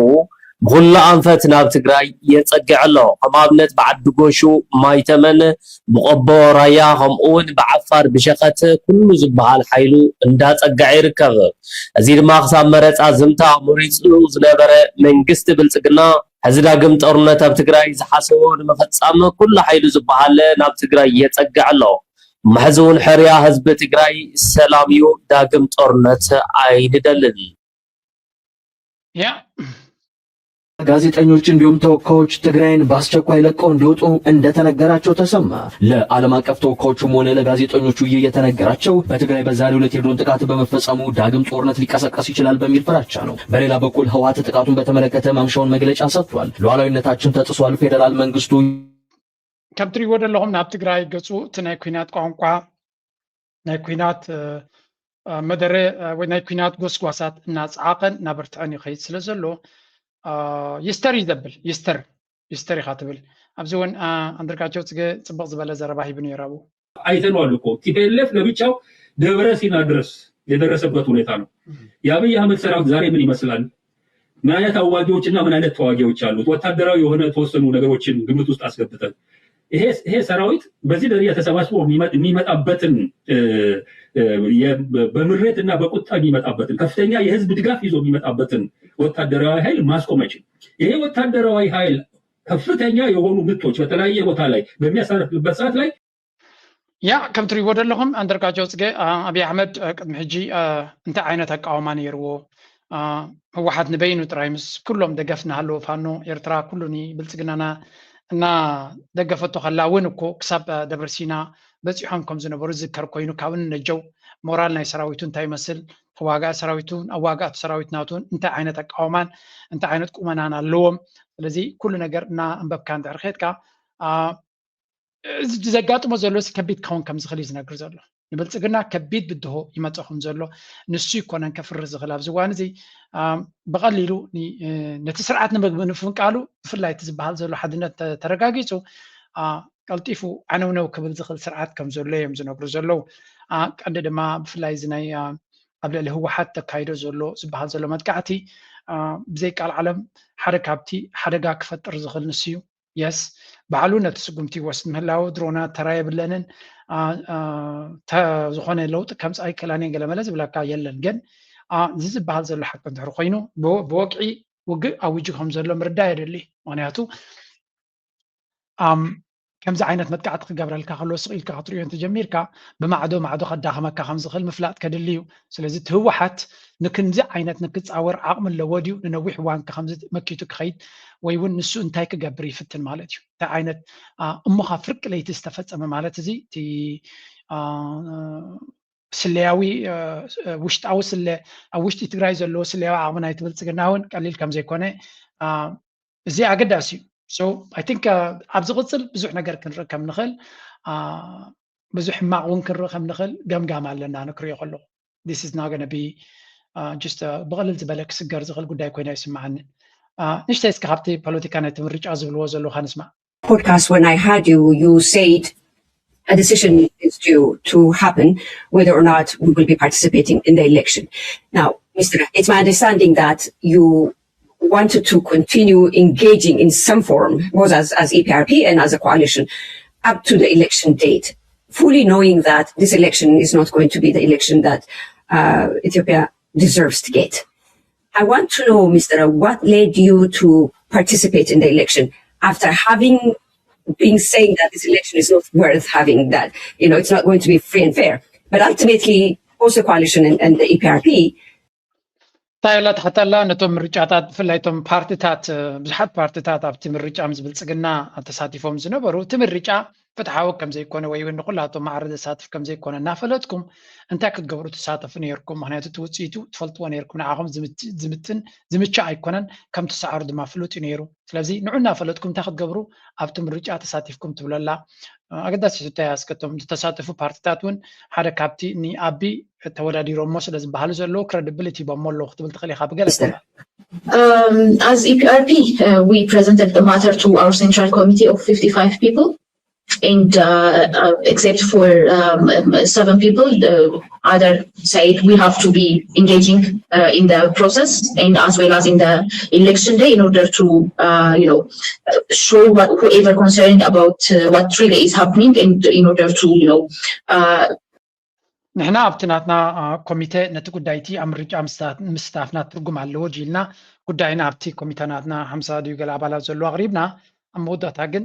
ብኹሉ ኣንፈት ናብ ትግራይ የፀግዕ ኣሎ። ከም ኣብነት ብዓዲ ጎሹ፣ ማይተመን፣ ብቆቦ ራያ ከምኡ እውን ብዓፋር ብሸኸት ኩሉ ዝበሃል ሓይሉ እንዳፀግዐ ይርከብ። እዚ ድማ ክሳብ መረፃ ዝምታ ኣመሪፁ ዝነበረ መንግስቲ ብልፅግና ሕዚ ዳግም ጦርነት ኣብ ትግራይ ዝሓሰቦ ንምፍፃም ኩሉ ሓይሉ ዝበሃል ናብ ትግራይ የፀግዕ ኣሎ። መሕዝውን ሕርያ ህዝቢ ትግራይ ሰላም እዩ፣ ዳግም ጦርነት ኣይንደልን። ያ ጋዜጠኞች እንዲሁም ተወካዮች ትግራይን በአስቸኳይ ለቀው እንዲወጡ እንደተነገራቸው ተሰማ። ለዓለም አቀፍ ተወካዮቹም ሆነ ለጋዜጠኞቹ ይህ የተነገራቸው በትግራይ በዛሬው ዕለት የድሮን ጥቃት በመፈጸሙ ዳግም ጦርነት ሊቀሰቀስ ይችላል በሚል ፍራቻ ነው። በሌላ በኩል ህወሓት ጥቃቱን በተመለከተ ማምሻውን መግለጫ ሰጥቷል። ሉዓላዊነታችን ተጥሷል፣ ፌዴራል መንግስቱ ከም ትሪእዎ ዘለኹም ናብ ትግራይ ገፁ እቲ ናይ ኩናት ቋንቋ ናይ ኩናት መደረ ወይ ናይ ኩናት ጎስጓሳት እናፀዓቐን እናበርትዐን ይኸይድ ስለ ዘሎ ይስተር እዩ ዘብል። ይስተር ይስተር ኢኻ ትብል። ኣብዚ እውን ኣንድርጋቸው ፅገ ፅብቕ ዝበለ ዘረባ ሂቡ ነይሩ ኣብኡ። አይተነዋል እኮ ቲፒኤልኤፍ ለብቻው ደብረ ሲና ድረስ የደረሰበት ሁኔታ ነው። የአብይ አህመድ ሰራዊት ዛሬ ምን ይመስላል? ምን አይነት አዋጊዎች እና ምን አይነት ተዋጊዎች አሉት? ወታደራዊ የሆነ የተወሰኑ ነገሮችን ግምት ውስጥ አስገብተን ይሄ ሰራዊት በዚህ ደረጃ ተሰባስቦ የሚመጣበትን በምሬት እና በቁጣ የሚመጣበትን ከፍተኛ የህዝብ ድጋፍ ይዞ የሚመጣበትን ወታደራዊ ኃይል ማስቆም አይችልም። ይሄ ወታደራዊ ኃይል ከፍተኛ የሆኑ ምቶች በተለያየ ቦታ ላይ በሚያሳርፍበት ሰዓት ላይ ያ ከም ትሪእዎ ዘለኹም ኣንደርጋቸው ፅገ ኣብይ ኣሕመድ ቅድሚ ሕጂ እንታይ ዓይነት ኣቃውማ ነይርዎ? ህወሓት ንበይኑ ጥራይ ምስ ኩሎም ደገፍ እናሃለዎ ፋኖ ኤርትራ ኩሉ ብልፅግናና እናደገፈቶ ከላ እውን እኮ ክሳብ ደብረ ሲና በፂሖም ከም ዝነበሩ ዝዝከር ኮይኑ ካብኡ ንነጀው ሞራል ናይ ሰራዊቱ እንታይ ይመስል ተዋጋኢ ሰራዊቱን ኣዋጋእቲ ሰራዊት ናቱን እንታይ ዓይነት ኣቃውማን እንታይ ዓይነት ቁመናን ኣለዎም። ስለዚ ኩሉ ነገር እናኣንበብካ እንድሕር ከድካ እዚ ዘጋጥሞ ዘሎ ከቢድ ክኸውን ከም ዝኽእል እዩ ዝነግር ዘሎ። ንብልፅግና ከቢድ ብድሆ ይመፀ ከም ዘሎ ንሱ ይኮነን ከፍርህ ዝኽእል ኣብዚ እዋን እዚ ብቐሊሉ ነቲ ስርዓት ንምፍንቃሉ ብፍላይ እቲ ዝበሃል ዘሎ ሓድነት ተረጋጊፁ ቀልጢፉ ዓነውነው ክብል ዝኽእል ስርዓት ከም ዘሎ እዮም ዝነግሩ ዘለዉ። ቀንዲ ድማ ብፍላይ እዚ ናይ ኣብ ልዕሊ ህወሓት ተካይዶ ዘሎ ዝበሃል ዘሎ መጥቃዕቲ ብዘይ ቃል ዓለም ሓደ ካብቲ ሓደጋ ክፈጥር ዝኽእል ንሱ እዩ። የስ ባዕሉ ነቲ ስጉምቲ ይወስድ ምህላው ድሮናት ተራ የብለንን ዝኾነ ለውጢ ከምፃ ኣይክእላን እየን ገለመለ ዝብለካ የለን። ግን እዚ ዝበሃል ዘሎ ሓቂ እንድሕር ኮይኑ ብወግዒ ውግእ ኣዊጁ ከም ዘሎ ምርዳእ የድሊ። ምክንያቱ ከምዚ ዓይነት መጥቃዕቲ ክገብረልካ ከሎ ስቕ ኢልካ ክትሪኦ እንተጀሚርካ ብማዕዶ ማዕዶ ከዳኸመካ ከም ዝኽእል ምፍላጥ ከድሊ እዩ። ስለዚ እቲ ህወሓት ንክንዚ ዓይነት ንክፃወር ዓቕሚ ኣለዎ ድዩ? ንነዊሕ እዋን ከ ከምዚ መኪቱ ክኸይድ ወይ እውን ንሱ እንታይ ክገብር ይፍትን ማለት እዩ? እንታይ ዓይነት እሞ ካብ ፍርቂ ለይቲ ዝተፈፀመ ማለት እዚ እቲ ስለያዊ ውሽጣዊ ስለ ኣብ ውሽጢ ትግራይ ዘለዎ ስለያዊ ዓቕሚ ናይቲ ብልፅግና እውን ቀሊል ከም ዘይኮነ እዚ ኣገዳሲ እዩ። So I think ኣብ ዝቕፅል ብዙሕ ነገር ክንርኢ ከም ንኽእል ብዙሕ ሕማቕ እውን ክንርኢ ከም ንኽእል ገምጋም ኣለና። ንክሪኦ ከለኹ this is not gonna be just ብቕልል ዝበለ ክስገር ዝኽእል ጉዳይ ኮይና ይስምዓኒ። ንሽተይ እስከ ካብቲ ፖለቲካ ናይቲ ምርጫ ዝብልዎ ዘለዉ ንስማዕ። podcast when I heard you, you said a decision is due to happen whether or not we will be participating in the election. Now, Mister It's my understanding that you wanted to continue engaging in some form, both as, as E P R P and as a coalition, up to the election date, fully knowing that this election is not going to be the election that uh, Ethiopia deserves to get. I want to know, Mister what led you to participate in the election after having been saying that this election is not worth having, that, you know, it's not going to be free and fair. But ultimately, also coalition and, and the E P R P ታዮላ ትሓተላ ነቶም ምርጫታት ብፍላይ ቶም ፓርትታት ብዙሓት ፓርትታት ኣብቲ ምርጫ ምስ ብልፅግና ተሳቲፎም ዝነበሩ እቲ ምርጫ ፍትሓዊ ከም ዘይኮነ ወይ እውን ንኩላቶም ማዕረ ዘሳትፍ ከም ዘይኮነ እናፈለጥኩም እንታይ ክትገብሩ ትሳተፉ ነይርኩም? ምክንያቱ እቲ ውፅኢቱ ትፈልጥዎ ነይርኩም። ንዓኹም ዝምትን ዝምቻእ ኣይኮነን፣ ከም ትሰዓሩ ድማ ፍሉጥ እዩ ነይሩ። ስለዚ ንዑ እናፈለጥኩም እንታይ ክትገብሩ ኣብቲ ምርጫ ተሳቲፍኩም ትብለላ ኣገዳሲ ሕቶ እያ። እስከቶም ዝተሳተፉ ፓርትታት እውን ሓደ ካብቲ ንኣቢ ተወዳዲሮሞ ስለ ዝበሃሉ ዘለዉ ክረድብሊቲ ሂቦሞ ኣለዉ ክትብል ትኽእል ኢኻ ብገለ Um, as E P R P, uh, we presented the matter to our central committee of fifty-five people, and uh, uh, except for um, um, seven people, the other side, we have to be engaging uh, in the process and as well as in the election day in order to, uh, you know, uh, show what, whoever concerned about uh, what really is happening, and in order to, you know, uh, ንሕና ኣብቲ ናትና ኮሚተ ነቲ ጉዳይቲ ኣብ ምርጫ ምስታፍና ትርጉም ኣለዎ ጅልና ጉዳይና ኣብቲ ኮሚተ ናትና ሓምሳ ድዩ ገለ ኣባላት ዘለዎ ኣቕሪብና ኣብ መወዳእታ ግን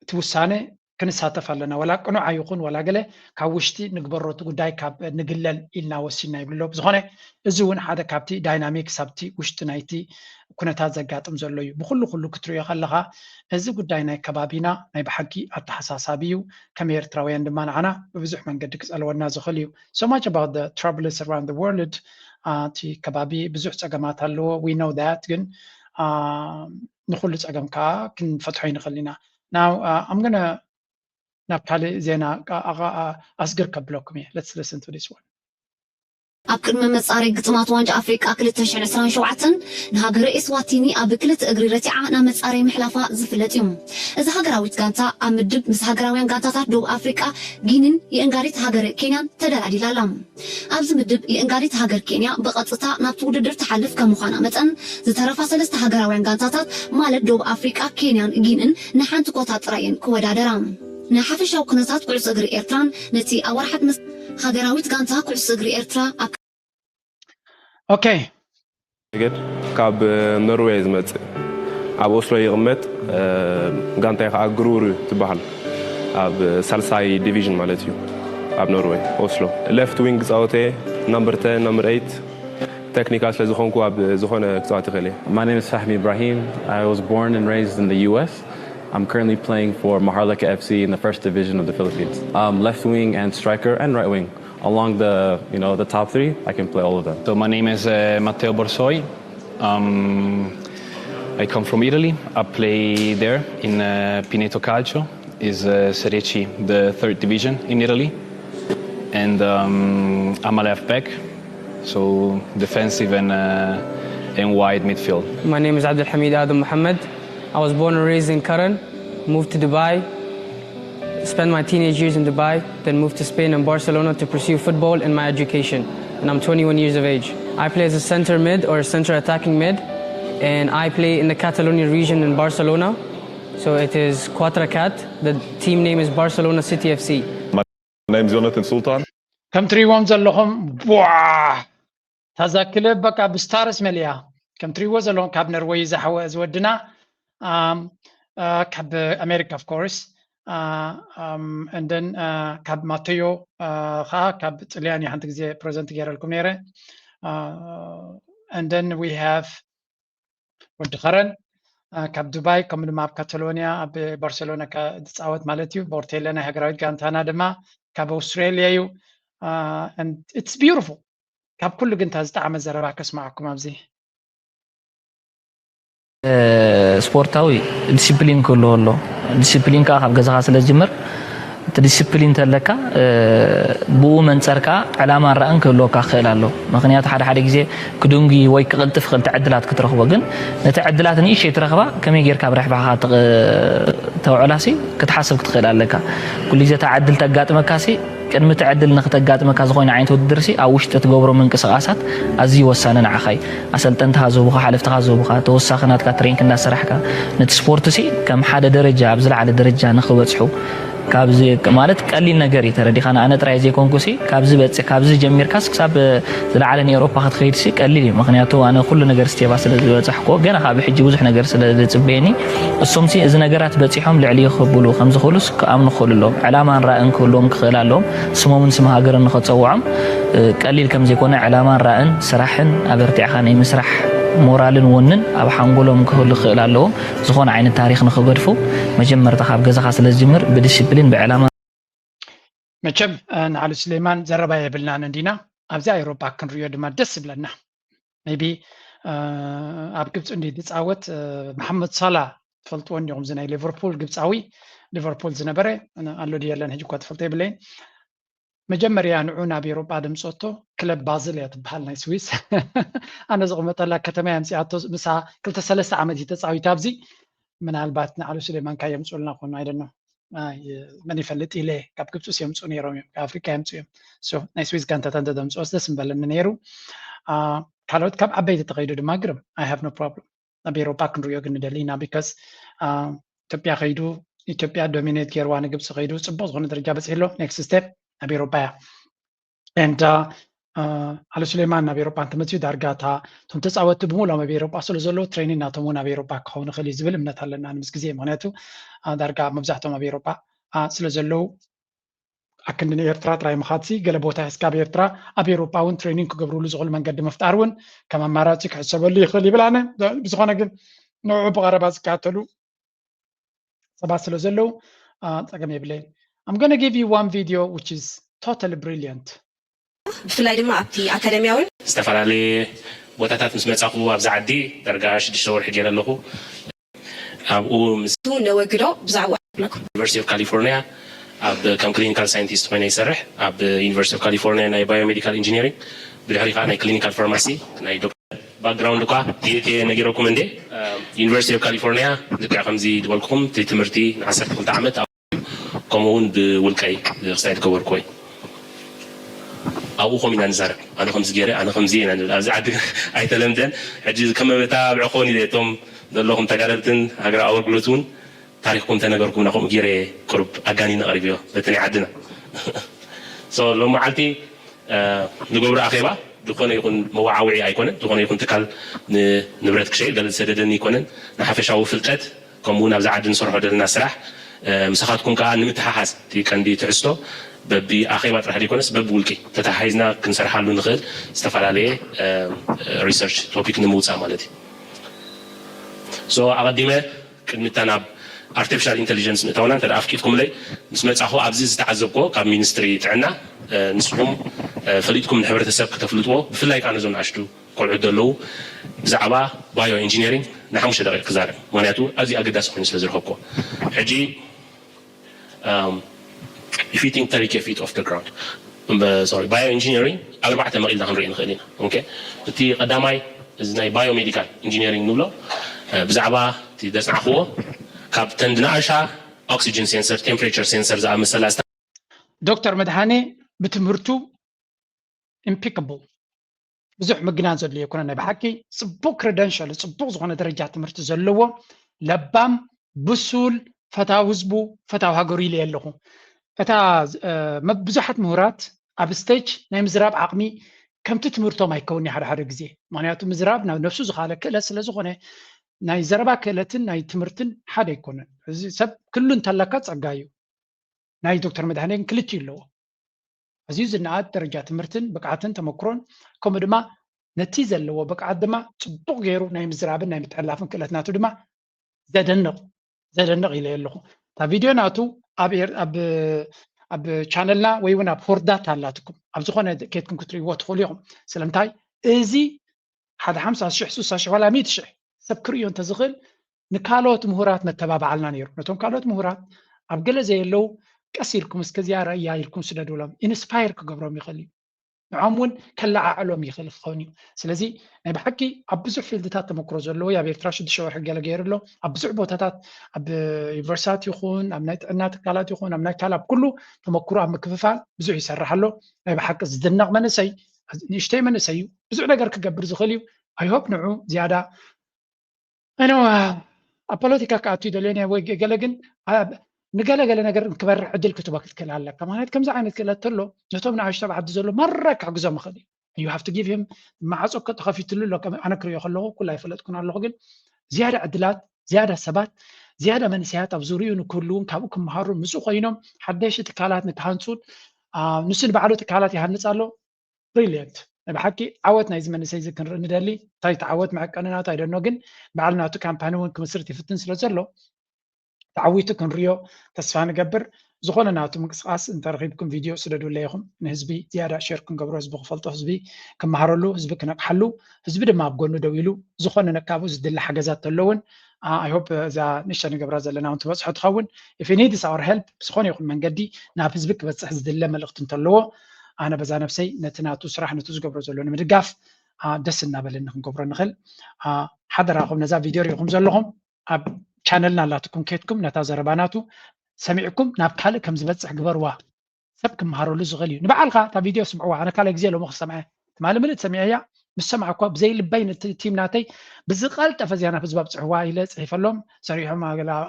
እቲ ውሳነ ክንሳተፍ ኣለና። ዋላ ቅኑዕ ኣይኹን ዋላ ገለ፣ ካብ ውሽጢ ንግበሮ እቲ ጉዳይ ካብ ንግለል ኢልና ወሲንና ይብሉ ኣለዉ። ብዝኾነ፣ እዚ እውን ሓደ ካብቲ ዳይናሚክስ ኣብቲ ውሽጢ ናይቲ ኩነታት ዘጋጥም ዘሎ እዩ። ብኹሉ ኩሉ ክትሪኦ ከለኻ፣ እዚ ጉዳይ ናይ ከባቢና ናይ ብሓቂ ኣተሓሳሳቢ እዩ። ከም ኤርትራውያን ድማ ንዓና ብብዙሕ መንገዲ ክጸልወና ዝኽእል እዩ። So much about the troubles around the world. እቲ ከባቢ ብዙሕ ጸገማት ኣለዎ። We know that። ግን ንኹሉ ጸገም ከዓ ክንፈትሖ ይንኽእል ኢና። Now, I'm gonna ናብ ካልእ ዜና ኣስግር ከብለኩም እየ። Let's listen to this one. ኣብ ቅድመ መጻረይ ግጥማት ዋንጫ ኣፍሪቃ ክልተ ሽሕን ዕስራን ሸውዓተን ንሃገረ ኤስዋቲኒ ኣብ ክልተ እግሪ ረቲዓ ናብ መጻረይ ምሕላፋ ዝፍለጥ እዩ። እዛ ሃገራዊት ጋንታ ኣብ ምድብ ምስ ሃገራውያን ጋንታታት ደቡብ ኣፍሪቃ፣ ጊኒን የእንጋዲት ሃገረ ኬንያን ተደላዲላ ኣላ። ኣብዚ ምድብ የእንጋዲት ሃገር ኬንያ ብቐጥታ ናብቲ ውድድር ትሓልፍ ከም ምዃና መጠን፣ ዝተረፋ ሰለስተ ሃገራውያን ጋንታታት ማለት ደቡብ ኣፍሪቃ፣ ኬንያን ጊንን ንሓንቲ ኮታ ጥራይ እየን ክወዳደራ። ንሓፈሻዊ ኩነታት ኩዕሶ እግሪ ኤርትራን ነቲ ኣብ ወርሓት ምስ ሃገራዊት ጋንታ ኩዕሶ እግሪ ኤርትራ ኣብ Okay. ገድ ካብ ኖርዌይ ዝመጽእ፣ ኣብ ኦስሎ ይቕመጥ። ጋንታይ ከዓ ግሩር ትበሃል፣ ኣብ ሳልሳይ ዲቪዥን ማለት እዩ። ኣብ ኖርዌይ ኦስሎ ሌፍት ዊንግ ጻወተ፣ number ten፣ number eight። ቴክኒካል ስለ ዝኾንኩ ኣብ ዝኾነ ክጻወት ይኽእል እየ። My name is Fahmi Ibrahim. I was born and raised in the U S. I'm currently playing for Maharlika F C in the first division of the Philippines. Um, left wing and striker and right wing. Along the, you know, the top three, I can play all of them. So my name is uh, Matteo Borsoi. Um, I come from Italy. I play there in uh, Pineto Calcio. Is uh, Serie C, the third division in Italy. And um, I'm a left back, so defensive and, uh, and wide midfield. My name is Abdul Hamid Adam Mohammed. I was born and raised in Karen, moved to Dubai, spent my teenage years in Dubai, then moved to Spain and Barcelona to pursue football and my education. And I'm twenty-one years of age. I play as a center mid or a center attacking mid, and I play in the Catalonia region in Barcelona. So it is Quatre Quatre. The team name is Barcelona City F C. My name is Jonathan Sultan. ከም ትሪእዎም ዘለኹም ቧ ታዛ ክለብ በቃ ብስታርስ መሊያ። ከም ትሪእዎ ዘለኹም ካብ ነርወይ ዝሓወ ዝወድና፣ ካብ ኣሜሪካ of course፣ and then ካብ ማቴዮ ከዓ ካብ ጥልያን እዩ ሓንቲ ግዜ ፕሬዘንት ገይረልኩም ነይረ። And then we have ወዲ ኸረን ካብ ዱባይ፣ ከምኡ ድማ ኣብ ካታሎኒያ ኣብ ባርሴሎና ዝፃወት ማለት እዩ። ቦርቴለ ናይ ሃገራዊት ጋንታና ድማ ካብ ኣውስትራሊያ እዩ። It's beautiful። ካብ ኩሉ ግን እታ ዝጠዓመ ዘረባ ከስማዓኩም ኣብዚ። ስፖርታዊ ዲሲፕሊን ክህልዎ ኣሎ። ዲሲፕሊን ከዓ ካብ ገዛኻ ስለ ዝጅምር፣ እቲ ዲሲፕሊን እንተለካ፣ ብኡ መንፀር ከዓ ዕላማን ራእን ክህልወካ ክኽእል ኣሎ። ምኽንያቱ ሓደ ሓደ ግዜ ክድንጉይ ወይ ክቕልጥፍ ክኽእል ዕድላት ክትረኽቦ፣ ግን ነቲ ዕድላት ንእሽተይ ትረኽባ ከመይ ጌርካ ኣብ ረብሓኻ ተውዕላሲ ክትሓስብ ክትኽእል ኣለካ። ኩሉ ግዜ እታ ዕድል ተጋጥመካሲ ቅድሚ እቲ ዕድል ንክተጋጥመካ ዝኾነ ዓይነት ውድድርሲ ኣብ ውሽጢ እትገብሮ ምንቅስቓሳት ኣዝዩ ወሳኒ ንዓኻ እዩ። ኣሰልጠንትኻ ዝህቡኻ፣ ሓለፍትኻ ዝህቡኻ፣ ተወሳኺ ናትካ ትሬኒንግ እንዳሰራሕካ ነቲ ስፖርትሲ ከም ሓደ ደረጃ ኣብ ዝለዓለ ደረጃ ንክበጽሑ ካብዚ ማለት ቀሊል ነገር እዩ ተረዲኻ ንኣነ ጥራይ ዘይኮንኩሲ ካብዚ በጽ ካብዚ ጀሚርካስ ክሳብ ዝለዓለ ንኤውሮፓ ክትኸይድሲ ቀሊል እዩ። ምኽንያቱ ኣነ ኩሉ ነገር ስቴባ ስለ ዝበጻሕኩ ገና ካብ ሕጂ ብዙሕ ነገር ስለ ዝጽበየኒ እሶምሲ እዚ ነገራት በጺሖም ልዕሊ ክብሉ ከም ዝኽእሉስ ክኣምኑ ክኽእሉ ኣለዎም። ዕላማን ራእን ክህልዎም ክኽእል ኣለዎም። ስሞምን ስም ሃገርን ንኸጸውዖም ቀሊል ከም ዘይኮነ ዕላማን ራእን ስራሕን ኣበርቲዕኻ ናይ ምስራሕ ሞራልን ወንን ኣብ ሓንጎሎም ክህሉ ክኽእል ኣለዎም። ዝኾነ ዓይነት ታሪኽ ንኽገድፉ መጀመርታ ካብ ገዛኻ ስለ ዝጅምር ብዲሲፕሊን ብዕላማ መቸም ንዓሊ ሱሌማን ዘረባ የብልናን እንዲና ኣብዛ ኤውሮጳ ክንሪዮ ድማ ደስ ይብለና። maybe ኣብ ግብፂ እንዲ ዝፃወት መሓመድ ሳላ ትፈልጥዎ እንዲኹም እዚ ናይ ሊቨርፑል ግብፃዊ ሊቨርፑል ዝነበረ ኣሎ ድየለን ሕጂ እኳ ትፈልጦ የብለይን። መጀመርያ ንዑ ናብ ኤውሮጳ ድምፀቶ ክለብ ባዝል እያ ትበሃል ናይ ስዊስ። ኣነ ዝቕመጠላ ከተማ እያ ኣምፅኣቶ። ምሳ ክልተ ሰለስተ ዓመት እዩ ተፃዊት ኣብዚ። ምናልባት ንዓሉ ሱሌማን ካየምፅኡልና ኮኑ ኣይደኖ መን ይፈልጥ ኢለ። ካብ ግብፅስ የምፅኡ ነይሮም እዮም ካብ ኣፍሪካ የምፅኡ እዮም። ናይ ስዊስ ጋንታታት እንተደምፅኦስ ደስ ምበለኒ ነይሩ። ካልኦት ካብ ዓበይቲ ተኸይዱ ድማ ግርም I have no problem። ኣብ ኤውሮጳ ክንሪኦ ግን ንደሊ ኢና because ኢትዮጵያ ከይዱ ኢትዮጵያ ዶሚኔት ገይርዋ ንግብፂ ከይዱ ፅቡቅ ዝኾነ ደረጃ በፂሑ ኣሎ። ኔክስት ስቴፕ ኣብ ኤውሮጳ እያ። And ዓሊ ሱሌማን ናብ ኤውሮጳ እንተመፅኡ ዳርጋ እታ እቶም ተፃወትቲ ብምሎም ኣብ ኤውሮጳ ስለ ዘለዉ ትሬኒን ናቶም እውን ኣብ ኤውሮጳ ክኸውን ይኽእል እዩ ዝብል እምነት ኣለና ምስ ግዜ። ምክንያቱ ዳርጋ መብዛሕቶም ኣብ ኤውሮጳ ስለ ዘለዉ ኣክንዲ ንኤርትራ ጥራይ ምኻድሲ ገለ ቦታ ሒዝካ ኣብ ኤርትራ ኣብ ኤውሮጳ እውን ትሬኒንግ ክገብርሉ ዝኽእሉ መንገዲ ምፍጣር እውን ከም ኣማራፂ ክሕሰበሉ ይኽእል ይብል። ኣነ ብዝኾነ ግን ንዕኡ ብቐረባ ዝከታተሉ ሰባት ስለ ዘለዉ ጸገም የብለይን። I'm gonna give you one video which is totally brilliant። ብፍላይ ድማ ኣብቲ ኣካደሚያውን ዝተፈላለየ ቦታታት ምስ መጻኹ ኣብዚ ዓዲ ዳርጋ ሽዱሽተ ወርሒ ገይረ ኣለኹ። ኣብኡ ምስ ነወግዶ ብዛዕባ ኣለኩም። University of California ኣብ ከም ክሊኒካል ሳይንቲስት ኮይነ ይሰርሕ። ኣብ University of California ናይ ባዮሜዲካል ኢንጂነሪንግ፣ ብድሕሪ ከዓ ናይ ክሊኒካል ፋርማሲ ናይ ዶክተር ባክግራውንድ እኳ ዲኤት ነጊረኩም እንዴ። University of California ልክዕ ከምዚ ዝበልኩኹም እቲ ትምህርቲ ንዓሰርተ ክልተ ዓመት ከምኡ እውን ብውልቀይ ክሳይ ዝገበርኩ ወይ ኣብኡ ኮም ኢና ንዛረብ። ኣነ ከምዚ ገይረ፣ ኣነ ከምዚ ኢና ንብል። ኣብዚ ዓዲ ኣይተለምደን። ሕጂ ከመበታ ብዕኾን ኢለ እቶም ዘለኹም ተጋደልትን ሃገራዊ ኣገልግሎት እውን ታሪኽኩም ተነገርኩምና፣ ከምኡ ገይረ ቅሩብ ኣጋኒነ ቀሪብዮ በቲ ናይ ዓድና። So ሎም መዓልቲ ንገብሮ ኣኼባ ዝኾነ ይኹን መዋዓውዒ ኣይኮነን። ዝኾነ ይኹን ትካል ንንብረት ክሸይጥ ገለ ዝሰደደኒ ኣይኮነን። ንሓፈሻዊ ፍልጠት ከምኡ እውን ኣብዛ ዓዲ ንሰርሖ ዘለና ስራሕ ምሳኻትኩም ከዓ ንምትሓሓዝ እቲ ቀንዲ ትሕዝቶ በቢ ኣኼባ ጥራሕ ዘይኮነስ በቢ ውልቂ ተተሓሒዝና ክንሰርሓሉ ንኽእል ዝተፈላለየ ሪሰርች ቶፒክ ንምውፃእ ማለት እዩ። So ኣቐዲመ ቅድሚታ ናብ ኣርቲፊሻል ኢንተሊጀንስ ምእታውና እንተ ኣፍቂድኩምለይ ምስ መፃኹ ኣብዚ ዝተዓዘብክዎ ካብ ሚኒስትሪ ጥዕና ንስኹም ፈሊጥኩም ንሕብረተሰብ ክተፍልጥዎ ብፍላይ ከዓ ነዞም ንኣሽቱ ቆልዑት ዘለዉ ብዛዕባ ባዮ ኢንጂነሪንግ ንሓሙሽተ ደቂቕ ክዛረብ ምክንያቱ ኣዝዩ ኣገዳሲ ኮይኑ ስለ ዝረኸብክዎ ሕጂ if you think thirty K feet off the ground sorry bio engineering ኣብ ኣርባዕተ መቒልና ክንርኢ ንኽእል ኢና። ኦኬ እቲ ቀዳማይ እዚ ናይ ባዮ ሜዲካል ኢንጂነሪንግ ንብሎ ብዛዕባ እቲ ዘፅናዕኽዎ ካብ ተን ዝነኣሻ ኦክሲጅን ሴንሰር ቴምፕሬቸር ሴንሰር ዝኣመሰላ ዶክተር መድሃኔ ብትምህርቱ ኢምፒካብል ብዙሕ ምግናን ዘድልዮ ኣይኮነ ናይ ብሓቂ ፅቡቅ ክረደንሻል ፅቡቅ ዝኾነ ደረጃ ትምህርቲ ዘለዎ ለባም ብሱል ፈታዊ ህዝቡ ፈታዊ ሃገሩ ኢለ ኣለኹ እታ ብዙሓት ምሁራት ኣብ ስቴጅ ናይ ምዝራብ ዓቕሚ ከምቲ ትምህርቶም ኣይከውን ሓደ ሓደ ግዜ ምክንያቱ ምዝራብ ናብ ነፍሱ ዝኻለ ክእለት ስለ ዝኾነ ናይ ዘረባ ክእለትን ናይ ትምህርትን ሓደ ኣይኮነን እዚ ሰብ ክሉ እንተለካ ጸጋ እዩ ናይ ዶክተር መድሃኔ ግን ክልቲኡ ኣለዎ ኣዝዩ ዝነኣድ ደረጃ ትምህርትን ብቕዓትን ተመክሮን ከምኡ ድማ ነቲ ዘለዎ ብቕዓት ድማ ጽቡቕ ገይሩ ናይ ምዝራብን ናይ ምትሕልላፍን ክእለት ናቱ ድማ ዘደንቕ ዘደንቕ ኢለ ኣለኹ እታ ቪድዮ ናቱ ኣብ ኣብ ቻነልና ወይ እውን ኣብ ሆርዳት ኣላትኩም ኣብ ዝኾነ ኬትኩም ክትርእይዎ ትኽእሉ ኢኹም ስለምንታይ እዚ ሓደ ሓምሳ ሽሕ ስሳ ሽሕ ዋላ ሚእቲ ሽሕ ሰብ ክርእዮ እንተዝኽእል ንካልኦት ምሁራት መተባብዓልና ነይሩ ነቶም ካልኦት ምሁራት ኣብ ገለ ዘየለዉ ቀስ ኢልኩም እስከ እዚኣ ረእያ ኢልኩም ስደዱሎም ኢንስፓየር ክገብሮም ይኽእል እዩ ንዖም እውን ከለዓዕሎም ይኽእል ክኸውን እዩ ስለዚ ናይ ብሓቂ ኣብ ብዙሕ ፊልድታት ተመክሮ ዘለዎ ኣብ ኤርትራ ሽዱሽተ ወርሒ ገለ ገይሩ ኣሎ ኣብ ብዙሕ ቦታታት ኣብ ዩኒቨርሲታት ይኹን ኣብ ናይ ጥዕና ትካላት ይኹን ኣብ ናይ ካል ኣብ ኩሉ ተመክሮ ኣብ ምክፍፋል ብዙሕ ይሰርሕ ኣሎ ናይ ብሓቂ ዝድነቕ መንእሰይ ንእሽተይ መንእሰይ እዩ ብዙሕ ነገር ክገብር ዝኽእል እዩ ኣይሆፕ ንዑ ዝያዳ ኣነ ኣብ ፖለቲካ ክኣቱ ይደልዮ ወይ ገለ ግን ንገለ ገለ ነገር ክበርሕ ዕድል ክትቦ ክትክእል ኣለካ ማለት ከምዚ ዓይነት ክእለት ተሎ ነቶም ንኣሽቶ ዓዲ ዘሎ ማራ ክሕግዞም ይኽእል እዩ you have to give him ማዕፆ ተኸፊትሉ ኣሎ ኣነ ክሪኦ ከለኹ ኩላ ይፈለጥኩን ኣለኹ ግን ዝያዳ ዕድላት ዝያዳ ሰባት ዝያዳ መንእሰያት ኣብ ዙሪኡ ንክህልውን ካብኡ ክመሃሩ ምስኡ ኮይኖም ሓደሽቲ ትካላት ንክሃንፁን ንሱ ንባዕሉ ትካላት ይሃንፅ ኣሎ ብሪልየንት ናይ ብሓቂ ዓወት ናይዚ መንእሰይ እዚ ክንርኢ ንደሊ እንታይ እቲ ዓወት መዕቀንና እንታይ ደኖ ግን በዓል ናቱ ካምፓኒ እውን ክምስርት ይፍትን ስለ ዘሎ ተዓዊቱ ክንሪኦ ተስፋ ንገብር ዝኾነ ናቱ ምንቅስቃስ እንተረኺብኩም ቪድዮ ስደዱለይ ኢኹም ንህዝቢ ዝያዳ ሸር ክንገብሮ ህዝቢ ክፈልጦ ህዝቢ ክመሃረሉ ህዝቢ ክነቅሓሉ ህዝቢ ድማ ኣብ ጎኑ ደው ኢሉ ዝኾነ ነካብኡ ዝድለ ሓገዛት ተለውን I hope እዛ ንእሽተ ንገብራ ዘለና እውን ትበፅሖ ትኸውን if you need our help ብዝኾነ ይኹን መንገዲ ናብ ህዝቢ ክበፅሕ ዝድለ መልእኽቲ እንተለዎ ኣነ በዛ ነብሰይ ነቲ ናቱ ስራሕ ነቲ ዝገብሮ ዘሎ ንምድጋፍ ደስ እናበለኒ ክንገብሮ ንኽእል ሓደራኹም ነዛ ቪድዮ ሪኢኹም ዘለኹም ኣብ ቻነልና ኣላትኩም ኬትኩም ነታ ዘረባ ናቱ ሰሚዕኩም ናብ ካልእ ከም ዝበፅሕ ግበርዋ ሰብ ክመሃረሉ ዝኽእል እዩ ንበዓልካ እታ ቪድዮ ስምዕዋ ኣነ ካልእ ግዜ ሎሚ ክሰምዐ ትማሊ ምልእት ሰሚዐያ ምስ ሰማዕኳ ብዘይ ልበይ ነቲ ቲም ናተይ ብዝቐልጠፈ እዚኣ ናብ ህዝቢ ኣብፅሕዋ ኢለ ፅሒፈሎም ሰሪሖም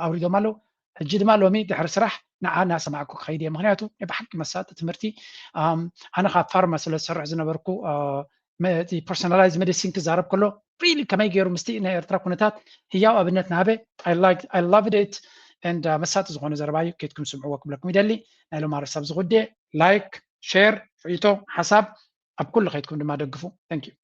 ኣውሪዶም ኣለዉ ሕጂ ድማ ሎሚ ድሕሪ ስራሕ ንዓ እናሰማዕኩ ክኸይድ እየ ምክንያቱ ናይ ብሓቂ መሳጢ ትምህርቲ ኣነ ካብ ፋርማ ስለ ዝሰርሕ ዝነበርኩ እቲ ፐርሶናላይዝ ሜዲሲን ክዛረብ ከሎ ሪሊ ከመይ ገይሩ ምስቲ ናይ ኤርትራ ኩነታት ህያው ኣብነት ናበ I loved it and መሳጢ ዝኾነ ዘረባ እዩ። ከይድኩም ስምዕዎ ክብለኩም ይደሊ። ናይ ሎም ኣርእስቲ ኣብዚ ጉዴ። ላይክ፣ ሼር፣ ርእይቶ፣ ሓሳብ ኣብ ኩሉ ከይድኩም ድማ ደግፉ። Thank you።